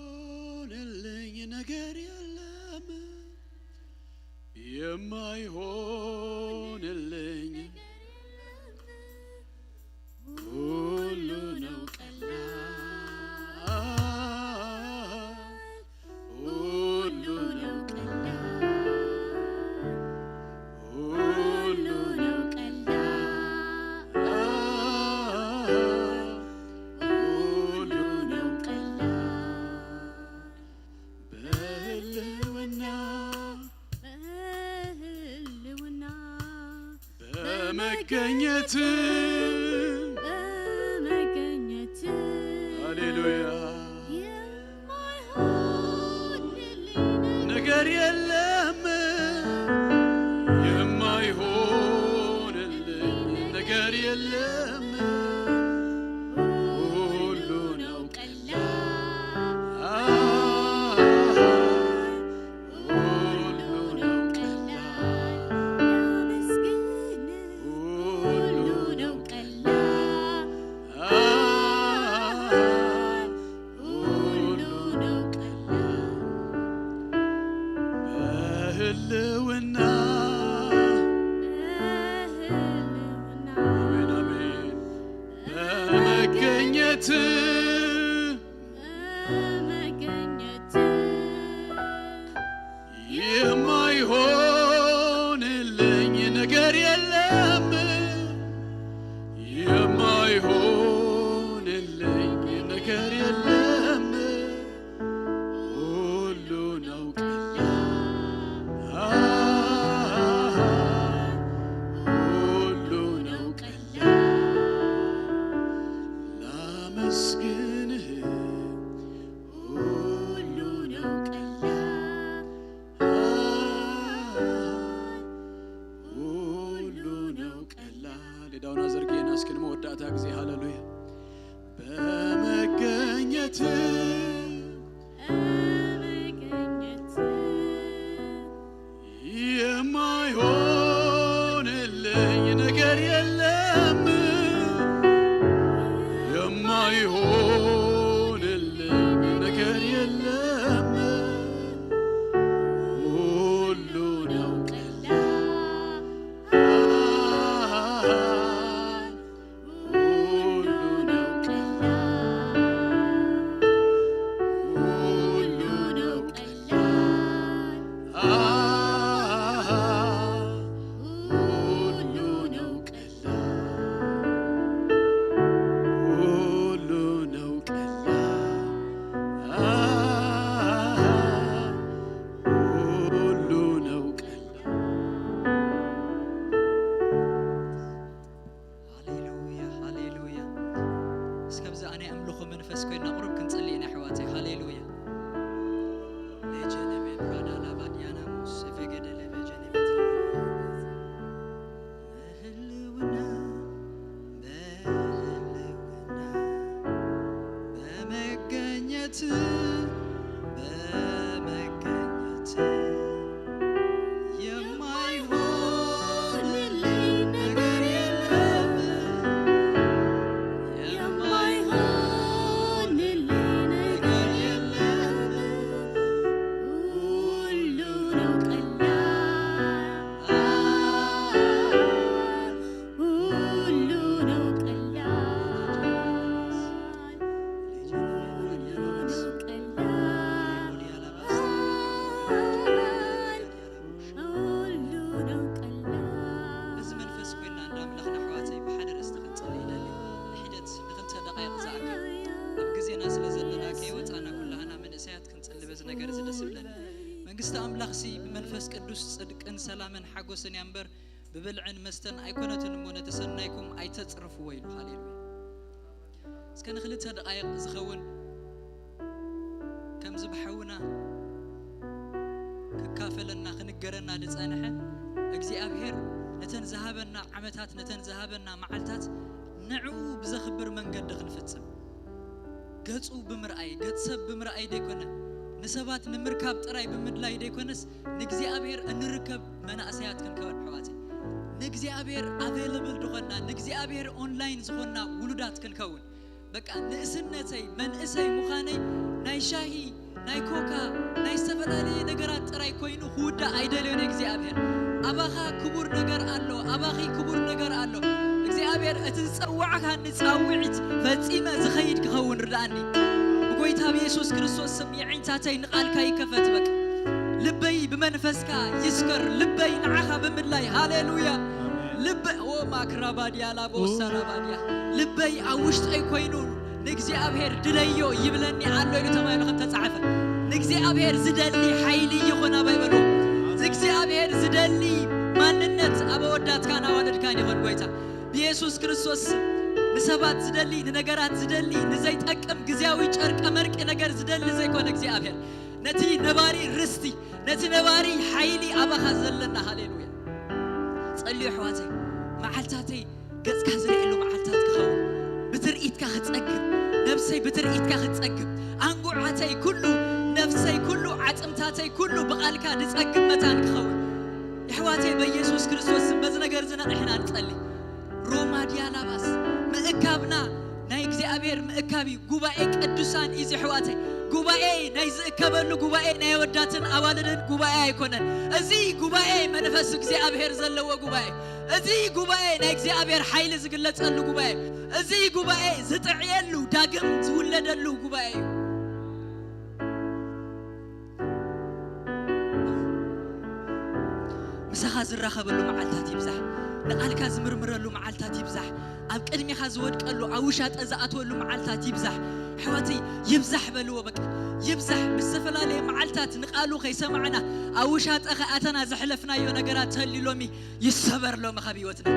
የማይሆንልኝ ነገር የለም፣ የማይሆንልኝ ሁሉ ነው ቀላል፣ ሁሉ ነው ቀላል፣ ሁሉ ነው ቀላል፣ ሁሉ ነው ቀላል። በህልውና በህልውና በመገኘት በመገኘት ሃሌሉያ የማይሆንልኝ ነገር የለም፣ የማይሆንልኝ ነገር የለም። ሁሉ ነው ቀላል፣ ሁሉ ነው ቀላል፣ ላመስግን። ሁሉ ነው ቀላል፣ ሁሉ ነው ቀላል። በህልውና በህልውና አሜን፣ አሜን። በመገኘት በመገኘት የማይሆንልኝ ነገር የለም፣ የማይሆንልኝ ነገር የለም። ሁሉ ነው ቀላል፣ ሁሉ ነው ቀላል። ላመስግንህ ሁሉ ነው ቀላል፣ ሁሉ ነው ቀላል። እዳውና ዘርጌና እስኪ ንመወዳእታ ጊዜ ሃሌሉያ። በመገኘት በመገኘት የማይሆንልኝ ነገር የለም፣ የማይሆንልኝ ነገር የለም። ሁሉ ነው ቀላል፣ ኣምላኽሲ ብመንፈስ ቅዱስ ጽድቅን ሰላምን ሓጎስን እያ እምበር፣ ብብልዕን መስተን ኣይኮነትን እሞ፣ ነቲ ሰናይኩም ኣይተጽርፍዎ ኢሉ። ሃሌሉያ። እስከ ንኽልተ ደቓይቕ ዝኸውን ከምዚ ብሓውና ክካፈለና ክንገረና ዝጸንሐ እግዚኣብሔር ነተን ዝሃበና ዓመታት፣ ነተን ዝሃበና መዓልታት ንዕኡ ብዘኽብር መንገዲ ክንፍጽም፣ ገጹ ብምርኣይ፣ ገጽ ሰብ ብምርኣይ ደይኮነ፣ ንሰባት ንምርካብ ጥራይ ብምድላይ ደይኮነስ፣ ንእግዚኣብሔር እንርከብ መናእሰያት ክንከውን፣ ኣሕዋተይ፣ ንእግዚኣብሔር ኣቬይለብል ዝኾንና፣ ንእግዚኣብሔር ኦንላይን ዝኾንና ውሉዳት ክንከውን፣ በቃ ንእስነተይ መንእሰይ ምዃነይ ናይ ሻሂ፣ ናይ ኮካ፣ ናይ ዝተፈላለየ ነገራት ጥራይ ኮይኑ ክውዳእ ኣይደልዮን። እግዚኣብሔር፣ ኣባኻ ክቡር ነገር ኣሎ፣ ኣባኺ ክቡር ነገር ኣሎ። እግዚኣብሔር፣ እቲ ዝጸዋዕካኒ ጻውዒት ፈጺመ ዝኸይድ ክኸውን ርድኣኒ። ብጎይታ ብየሱስ ክርስቶስ ስም የዒንታተይ ንቓልካ ይከፈት። በቃ ልበይ ብመንፈስካ ይስከር፣ ልበይ ንዓኻ ብምድላይ። ሃሌሉያ። ልበ-፣ ኦ ማክራባድያ ላቦ ሰራባድያ። ልበይ ኣብ ውሽጠይ ኮይኑ ንእግዚኣብሔር ድለዮ ይብለኒ ኣሎ ኢሉ ተባሂሉ ከም ተጻሕፈ፣ ንእግዚኣብሔር ዝደሊ ሓይሊ ይኹን ኣባይ በሉ። ንእግዚኣብሔር ዝደሊ ማንነት ኣብ ኣወዳትካን ኣዋልድካን ይኹን። ጎይታ ብየሱስ ክርስቶስ ስም፣ ንሰባት ዝደሊ፣ ንነገራት ዝደሊ፣ ንዘይጠቅም ግዜያዊ ጨርቀ መርቂ ነገር ዝደሊ ዘይኮነ እግዚኣብሔር፣ ነቲ ነባሪ ርስቲ፣ ነቲ ነባሪ ሓይሊ ኣባኻ ዘለና። ሃሌሉያ። ጸልዩ ኣሕዋተይ፣ መዓልታተይ ገጽካ ዝርእየሉ መዓልታት ክኸውን፣ ብትርኢትካ ክጸግብ፣ ነብሰይ ብትርኢትካ ክትጸግብ፣ ኣንጉዓተይ ኩሉ፣ ነፍሰይ ኩሉ፣ ዓጽምታተይ ኩሉ ብቓልካ ዝጸግብ መታን ክኸውን። የሕዋተይ፣ በኢየሱስ ክርስቶስ ስም በዚ ነገር እዚ ነቒሕና ንጸሊ። ሮማ ዲያላባስ ምእካብና ናይ እግዚኣብሔር ምእካብ እዩ። ጉባኤ ቅዱሳን እዩ፣ የሕዋተይ። ጉባኤ ናይ ዝእከበሉ ጉባኤ ናይ ወዳትን ኣዋልድን ጉባኤ ኣይኮነን። እዚ ጉባኤ መንፈስ እግዚኣብሔር ዘለዎ ጉባኤ። እዚ ጉባኤ ናይ እግዚኣብሔር ሓይሊ ዝግለጸሉ ጉባኤ። እዚ ጉባኤ ዝጥዕየሉ፣ ዳግም ዝውለደሉ ጉባኤ እዩ። ምሳኻ ዝራኸበሉ መዓልታት ይብዛሕ። ንቓልካ ዝምርምረሉ መዓልታት ይብዛሕ። ኣብ ቅድሚኻ ዝወድቀሉ፣ ኣብ ውሻጠ ዝኣትወሉ መዓልታት ይብዛሕ። ኣሕዋተይ፣ ይብዛሕ በልዎ፣ በቃ ይብዛሕ። ምስ ዝተፈላለየ መዓልታት ንቓሉ ከይሰማዕና፣ ኣብ ውሻጠ ከኣተና ዘሕለፍናዮ ነገራት ተልዩ ሎሚ ይሰበር፣ ሎሚ ካብ ህይወትና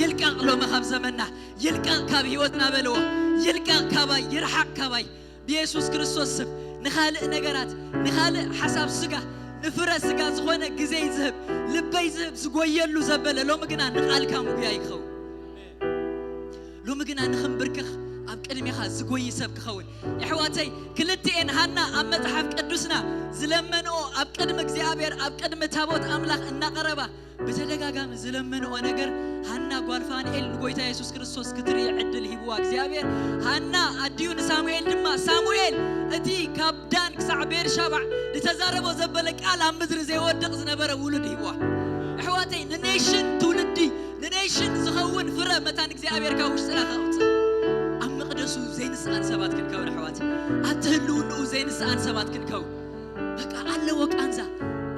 ይልቀቕ፣ ሎሚ ካብ ዘመንና ይልቀቕ፣ ካብ ህይወትና በልዎ። ይልቀቕ ካባይ፣ ይርሓቕ ካባይ። ብየሱስ ክርስቶስ ስም ንኻልእ ነገራት፣ ንኻልእ ሓሳብ ስጋ፣ ንፍረ ስጋ ዝኾነ ግዜይ ዝህብ፣ ልበይ ዝህብ፣ ዝጎየሉ ዘበለ፣ ሎሚ ግና ንቓልካ ምጉያይ ክኸውን። ሎሚ ግና ንኽንብርክኽ ኣብ ቅድሜኻ ዝጎይ ሰብ ክኸውን። የሕዋተይ፣ ክልቲኤን ሃና ኣብ መጽሓፍ ቅዱስና ዝለመንኦ፣ ኣብ ቅድሚ እግዚኣብሔር፣ ኣብ ቅድሚ ታቦት ኣምላኽ እናቐረባ ብተደጋጋሚ ዝለመንኦ ነገር፣ ሃና ጓል ፋንኤል ንጎይታ የሱስ ክርስቶስ ክትርኢ ዕድል ሂብዋ እግዚኣብሔር። ሃና ኣዲኡ ንሳሙኤል ድማ፣ ሳሙኤል እቲ ካብ ዳን ክሳዕ ቤርሻባዕ ዝተዛረቦ ዘበለ ቃል ኣብ ምድሪ ዘይወድቕ ዝነበረ ውሉድ ሂብዋ። ኣሕዋተይ፣ ንኔሽን ትውልዲ፣ ንኔሽን ዝኸውን ፍረ መታን እግዚኣብሔር ካብ ውሽጥና ከውፅእ፣ ኣብ መቕደሱ ዘይንስኣን ሰባት ክንከውን፣ ኣሕዋት፣ ኣብቲ ህልውንኡ ዘይንስኣን ሰባት ክንከውን። በቃ ኣለዎ ቃንዛ፣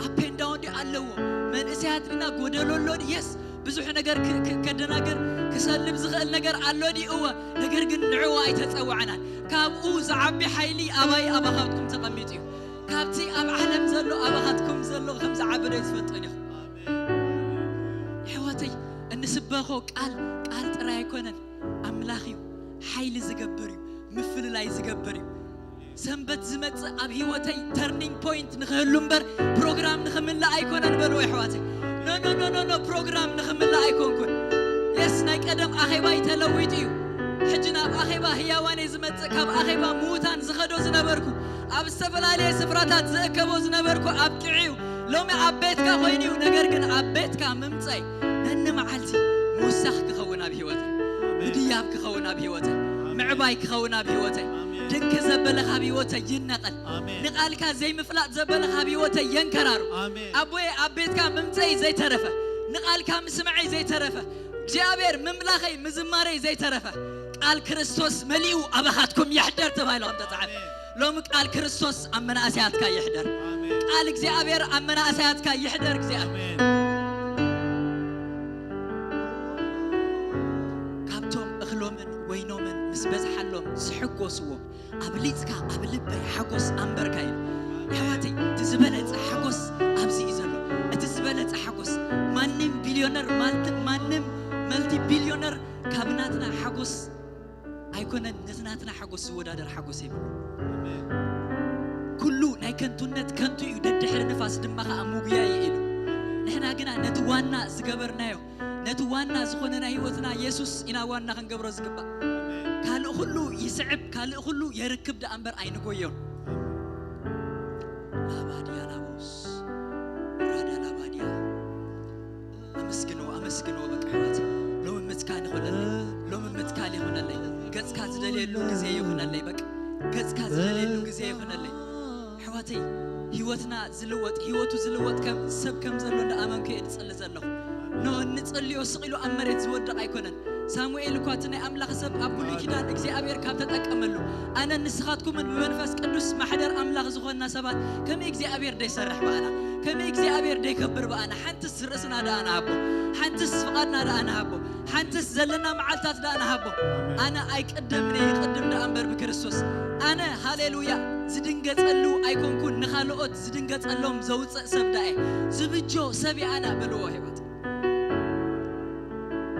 ኣፕ ኤንድ ዳውን ድዩ ኣለዎ። መንእሰያት ድና ጎደሎ ኣሎ ድዩ? የስ። ብዙሕ ነገር ክ-፣ ክ-፣ ከደናግር ክሰልብ ዝኽእል ነገር ኣሎ ድዩ? እወ። ነገር ግን ንዕኡ ኣይተጸዋዕናን። ካብኡ ዝዓቢ ሓይሊ ኣባይ ኣባኻትኩም ተቐሚጡ እዩ። ካብቲ ኣብ ዓለም ዘሎ ኣባኻትኩም ዘሎ ከም ዝዓቢ ዶ ትፈልጡ ኢኹም? ኣሕዋተይ፣ እንስበኾ ቃል፣ ቃል ጥራይ ኣይኮነን፣ ኣምላኽ እዩ። ሓይሊ ዝገብር እዩ፣ ምፍልላይ ዝገብር እዩ። ሰንበት ዝመጽእ ኣብ ህይወተይ ተርኒንግ ፖይንት ንኽህሉ እምበር ፕሮግራም ንኽምላእ ኣይኮነን በልዎ ኣሕዋተይ። ኖ፣ ኖ፣ ኖ፣ ኖ፣ ኖ፣ ፕሮግራም ንኽምላእ ኣይኮንኩን። የስ፣ ናይ ቀደም ኣኼባይ ተለዊጡ እዩ። ሕጂ ናብ ኣኼባ ህያዋን እየ ዝመጽእ፣ ካብ ኣኼባ ምዉታን ዝኸዶ ዝነበርኩ፣ ኣብ ዝተፈላለየ ስፍራታት ዝእከቦ ዝነበርኩ ኣብቂዑ እዩ። ሎሚ ኣብ ቤትካ ኮይኑ እዩ፣ ነገር ግን ኣብ ቤትካ ምምጸይ ነኒ መዓልቲ ምውሳኽ ክኸውን ኣብ ህይወተይ፣ ምድያብ ክኸውን ኣብ ህይወተይ፣ ምዕባይ ክኸውን ኣብ ህይወተይ፣ ድንክ ዘበለ ካብ ህይወተይ ይነቐል። ኣሜን። ንቓልካ ዘይምፍላጥ ዘበለ ካብ ህይወተይ የንከራሩ። ኣሜን። ኣቦየ ኣብ ቤትካ ምምጸይ ዘይተረፈ፣ ንቓልካ ምስምዐይ ዘይተረፈ፣ እግዚኣብሔር ምምላኸይ ምዝማረይ ዘይተረፈ፣ ቃል ክርስቶስ መሊኡ ኣባኻትኩም ይሕደር ተባሂሉ ከም ተጻሕፈ። ኣሜን። ሎሚ ቃል ክርስቶስ ኣብ መናእሰያትካ ይሕደር። ኣሜን። ቃል እግዚኣብሔር ኣብ መናእሰያትካ ይሕደር። እግዚኣብሔር ኣሜን። ካብቶም እኽሎምን ወይኖምን ምስ በዝሓሎም ዝሕጎስዎ፣ ኣብሊጽካ ኣብ ልበይ ሓጎስ ኣንበርካ እዩ። ኣሕዋተይ፣ እቲ ዝበለጸ ሓጎስ ኣብዚ እዩ ዘሎ። እቲ ዝበለጸ ሓጎስ፣ ማንም ቢልዮነር፣ ማልቲ ማንም መልቲ ቢልዮነር ካብ ናትና ሓጎስ ኣይኮነን። ነቲ ናትና ሓጎስ ዝወዳደር ሓጎስ የብሉ። ኩሉ ናይ ከንቱነት ከንቱ እዩ፣ ደድሕሪ ንፋስ ድማ ኸኣ ምጉያይ ኢሉ። ንሕና ግና ነቲ ዋና ዝገበርናዮ፣ ነቲ ዋና ዝኾነ ናይ ህይወትና የሱስ ኢና ዋና ክንገብሮ ዝግባእ። ካልእ ኩሉ ይስዕብ፣ ካልእ ኩሉ የርክብ ደኣ እምበር ኣይንጎዮን። ላባድያ ላቦስ ራዳ ላባድያ። ኣመስግኖ፣ ኣመስግኖ። በቃ ሕይወት ሎሚ ምትካል ይኹነለይ፣ ሎሚ ምትካል ይኹነለይ። ገጽካ ዝደልየሉ ግዜ ይኹነለይ። በቃ ገጽካ ዝደልየሉ ግዜ ይኹነለይ። ኣሕዋተይ፣ ህይወትና ዝልወጥ፣ ህይወቱ ዝልወጥ ከም ሰብ ከም ዘሎ እንዳኣመንኩ እየ ዝጽሊ ዘለኹ። ኖ፣ እንጽልዮ ስቕ ኢሉ ኣብ መሬት ዝወድቕ ኣይኮነን። ሳሙኤል እኳ እቲ ናይ ኣምላኽ ሰብ ኣብ ብሉይ ኪዳን እግዚኣብሔር ካብ ተጠቀመሉ፣ ኣነን ንስኻትኩምን ብመንፈስ ቅዱስ ማሕደር ኣምላኽ ዝኾንና ሰባት ከመይ እግዚኣብሔር ደይሰርሕ ብኣና? ከመይ እግዚኣብሔር ደይከብር ብኣና? ሓንትስ ርእስና ደኣ ንሃቦ፣ ሓንትስ ፍቓድና ደኣ ንሃቦ፣ ሓንትስ ዘለና መዓልታት ደኣ ንሃቦ። ኣነ ኣይቅደምን እየ፣ ይቅድም ደኣ እምበር ብክርስቶስ። ኣነ፣ ሃሌሉያ፣ ዝድንገጸሉ ኣይኮንኩን፣ ንኻልኦት ዝድንገጸሎም ዘውጽእ ሰብ ደኣ እየ። ዝብጆ ሰብ እየ ኣነ በልዎ ህይወት።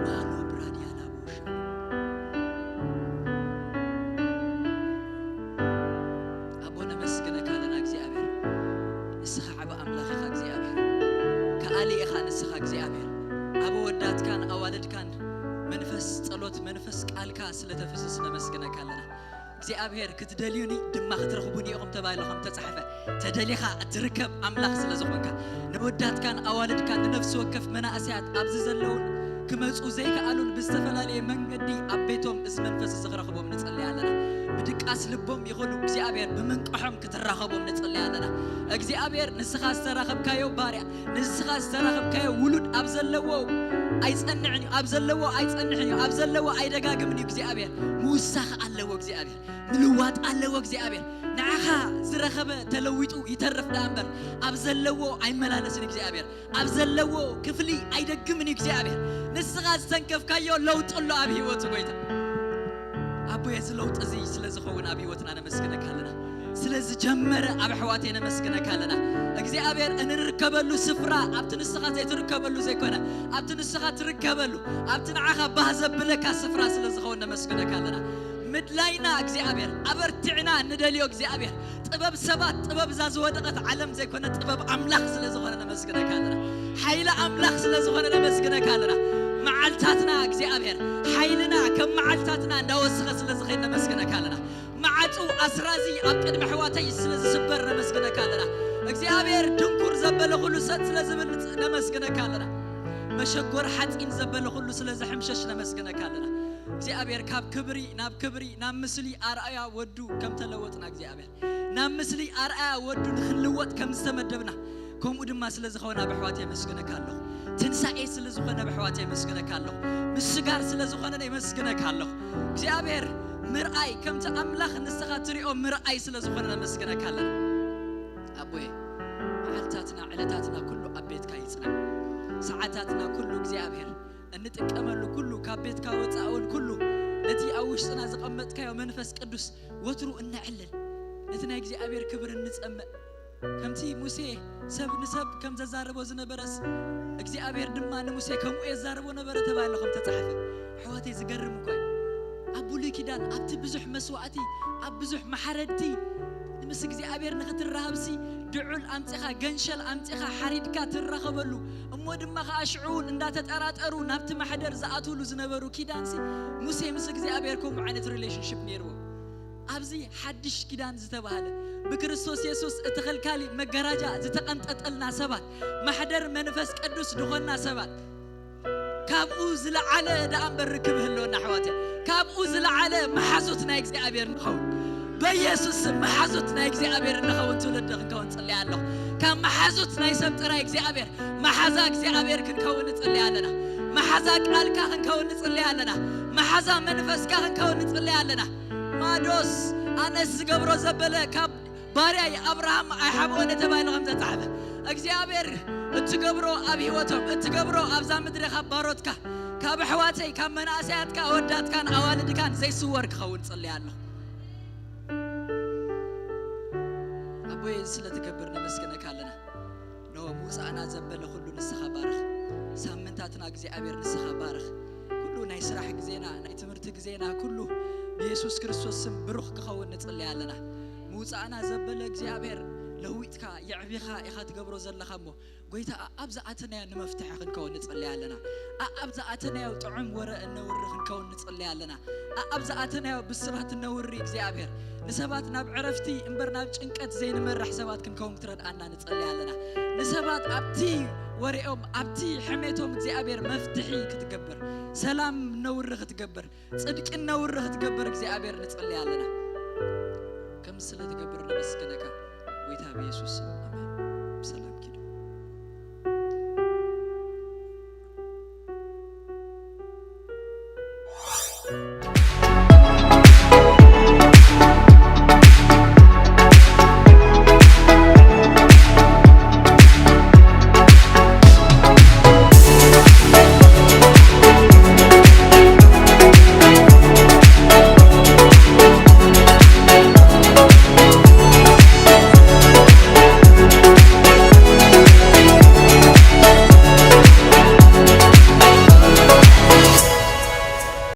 ማኖ ብራድያ ላቦሻ። ኣቦ ነመስግነካ ኣለና እግዚኣብሔር። ንስኻ ዓቢ ኣምላኽ ኢኻ እግዚኣብሔር። ከኣሊ ኢኻ ንስኻ እግዚኣብሔር። ኣብ ኣወዳትካን ኣዋልድካን መንፈስ ጸሎት፣ መንፈስ ቃልካ ስለ ተፍስስ ነመስግነካ ኣለና። እግዚኣብሔር ክትደልዩኒ ድማ ክትረኽቡኒ ኢኹም ተባሂሉ ከም ተጻሕፈ፣ ተደሊኻ እትርከብ ኣምላኽ ስለ ዝኾንካ፣ ንወዳትካን ኣዋልድካን ንነፍሲ ወከፍ መናእሰያት ኣብዚ ዘለውን ክመጹ ዘይከኣሉን ብዝተፈላለየ መንገዲ ኣብ ቤቶም እዚ መንፈስ እዚ ክረኽቦም ንጽሊ ኣለና። ብድቃስ ልቦም ይኹኑ እግዚኣብሔር ብምንቅሖም ክትራኸቦም ንጽሊ ኣለና። እግዚኣብሔር ንስኻ ዝተራኸብካዮ ባርያ፣ ንስኻ ዝተራኸብካዮ ውሉድ ኣብ ዘለዎ ኣይጸንዕን እዩ፣ ኣብ ዘለዎ ኣይጸንዕን እዩ፣ ኣብ ዘለዎ ኣይደጋግምን እዩ። እግዚኣብሔር ምውሳኽ ኣለዎ። እግዚኣብሔር ምልዋጥ ኣለዎ። እግዚኣብሔር ንዓኻ ዝረኸበ ተለዊጡ ይተርፍ ደኣ እምበር ኣብ ዘለዎ ኣይመላለስን። እግዚኣብሔር ኣብ ዘለዎ ክፍሊ ኣይደግምን እዩ። እግዚኣብሔር ንስኻ ዝተንከፍካዮ ለውጢ ኣሎ ኣብ ህይወቱ። ጎይታ ኣቦየ፣ እዚ ለውጢ እዚ ስለ ዝኸውን ኣብ ህይወትና ነመስግነካ ኣለና። ስለ ዝጀመረ ኣብ ኣሕዋተይ ነመስግነካ ኣለና። እግዚኣብሔር እንርከበሉ ስፍራ ኣብቲ ንስኻ ዘይትርከበሉ ዘይኮነ፣ ኣብቲ ንስኻ ትርከበሉ፣ ኣብቲ ንዓኻ ባህ ዘብለካ ስፍራ ስለ ዝኸውን ነመስግነካ ኣለና። ምድላይና እግዚኣብሔር፣ ኣበርቲዕና ንደልዮ እግዚኣብሔር። ጥበብ ሰባት፣ ጥበብ እዛ ዝወደቐት ዓለም ዘይኮነ፣ ጥበብ ኣምላኽ ስለ ዝኾነ ነመስግነካ ኣለና። ሓይሊ ኣምላኽ ስለ ዝኾነ ነመስግነካ ኣለና። መዓልታትና እግዚኣብሔር፣ ሓይልና ከም መዓልታትና እንዳወሰኸ ስለ ዝኸይድ ነመስግነካ ኣለና። መዓጹ ኣስራዚ ኣብ ቅድሚ ኣሕዋተይ ስለ ዝስበር ነመስግነካ ኣለና። እግዚኣብሔር ድንኩር ዘበለ ኩሉ ሰጥ ስለ ዝብል ንጽ-፣ ነመስግነካ ኣለና። መሸጎር ሓጺን ዘበለ ኩሉ ስለ ዝሕምሸሽ ነመስግነካ ኣለና። እግዚኣብሔር ካብ ክብሪ ናብ ክብሪ ናብ ምስሊ ኣርኣያ ወዱ ከም ተለወጥና እግዚኣብሔር ናብ ምስሊ ኣርኣያ ወዱ ንኽንልወጥ ከም ዝተመደብና ከምኡ ድማ ስለ ዝኾነ ኣብ ኣሕዋት የመስግነካ ኣለኹ። ትንሳኤ ስለ ዝኾነ ኣብ ኣሕዋት የመስግነካ ኣለኹ። ምስጋር ስለ ዝኾነ የመስግነካ ኣለኹ። እግዚኣብሔር ምርኣይ ከምቲ ኣምላኽ ንስኻ ትሪኦ ምርኣይ ስለ ዝኾነ ነመስግነካ ኣለና። ኣቦየ መዓልታትና ዕለታትና ኩሉ ኣብ ቤትካ ይጽናዕ። ሰዓታትና ኩሉ እግዚኣብሔር እንጥቀመሉ ኩሉ ካብ ቤትካ ወፃእ እውን ኩሉ ነቲ ኣብ ውሽጥና ዘቐመጥካዮ መንፈስ ቅዱስ ወትሩ እነዕልል ነቲ ናይ እግዚኣብሔር ክብር እንጸምእ ከምቲ ሙሴ ሰብ ንሰብ ከም ዘዛረቦ ዝነበረስ እግዚኣብሔር ድማ ንሙሴ ከምኡ የዛርቦ ነበረ ተባሂሉ ከም ተጻሕፈ ኣሕዋተይ ዝገርም እኮ እዩ። ኣብ ብሉይ ኪዳን ኣብቲ ብዙሕ መስዋእቲ ኣብ ብዙሕ ማሕረድቲ ምስ እግዚኣብሔር ንኽትራኸብሲ ድዑል ኣምጺኻ ገንሸል ኣምጺኻ ሓሪድካ ትራኸበሉ እሞ ድማ ከዓ ሽዑ እውን እንዳተጠራጠሩ ናብቲ ማሕደር ዝኣትውሉ ዝነበሩ ኪዳንሲ ሙሴ ምስ እግዚኣብሔር ከምኡ ዓይነት ሪሌሽንሽፕ ነይርዎ። ኣብዚ ሓድሽ ኪዳን ዝተባህለ ብክርስቶስ የሱስ እቲ ኸልካሊ መጋረጃ ዝተቐንጠጠልና ሰባት ማሕደር መንፈስ ቅዱስ ዝኾንና ሰባት ካብኡ ዝለዓለ ደኣ እምበር ርክብ ህልወና ኣሕዋተ ካብኡ ዝለዓለ መሓዙት ናይ እግዚኣብሔር ንኸውን በኢየሱስ ስም መሓዙት ናይ እግዚኣብሔር ንኸውን ትውልዲ ክንከውን ጽልያ ኣለኹ ካብ መሓዙት ናይ ሰብ ጥራይ እግዚኣብሔር መሓዛ እግዚኣብሔር ክንከውን ንጽልያ ኣለና መሓዛ ቃልካ ክንከውን ንጽልያ ኣለና መሓዛ መንፈስካ ክንከውን ንጽልያ ኣለና ማዶስ ኣነስ ዝገብሮ ዘበለ ካብ ባርያይ ኣብርሃም ኣይሓብኦን እየ ተባሂሉ ከም ዝተጻሕፈ እግዚኣብሔር እትገብሮ ኣብ ህይወቶም እትገብሮ ኣብዛ ምድሪ ካብ ባሮትካ ካብ ኣሕዋተይ ካብ መናእሰያትካ ኣወዳትካን ኣዋልድካን ዘይስወር ክኸውን ጽልያ ኣለኹ ኣቦየ ስለ ትገብር ነመስግነካ ኣለና። ኖ ምውፃእና ዘበለ ኩሉ ንስኻ ባርኽ። ሳምንታትና እግዚኣብሔር ንስኻ ባርኽ። ኩሉ ናይ ስራሕ ግዜና፣ ናይ ትምህርቲ ግዜና፣ ኩሉ ብየሱስ ክርስቶስ ስም ብሩኽ ክኸውን ንጽሊ ኣለና። ምውፃእና ዘበለ እግዚኣብሔር ለዊጥካ የዕቢኻ ኢኻ ትገብሮ ዘለኻ እሞ፣ ጎይታ፣ ኣብ ዝኣተናዮ ንመፍትሒ ክንከውን ንጽሊ ኣለና። ኣብ ዝኣተናዮ ጥዑም ወረ እነውሪ ክንከውን ንጽሊ ኣለና። ኣብ ዝኣተናዮ ብስራት እነውሪ እግዚኣብሔር፣ ንሰባት ናብ ዕረፍቲ እምበር ናብ ጭንቀት ዘይንመርሕ ሰባት ክንከውን ክትረድኣና ንጽሊ ኣለና። ንሰባት ኣብቲ ወሬኦም፣ ኣብቲ ሕሜቶም እግዚኣብሔር መፍትሒ ክትገብር፣ ሰላም ነውሪ ክትገብር፣ ጽድቂ ነውሪ ክትገብር እግዚኣብሔር ንጽሊ ኣለና። ከም ስለ ትገብር ነመስግነካ፣ ጎይታ ብየሱስ ስም፣ ኣሜን።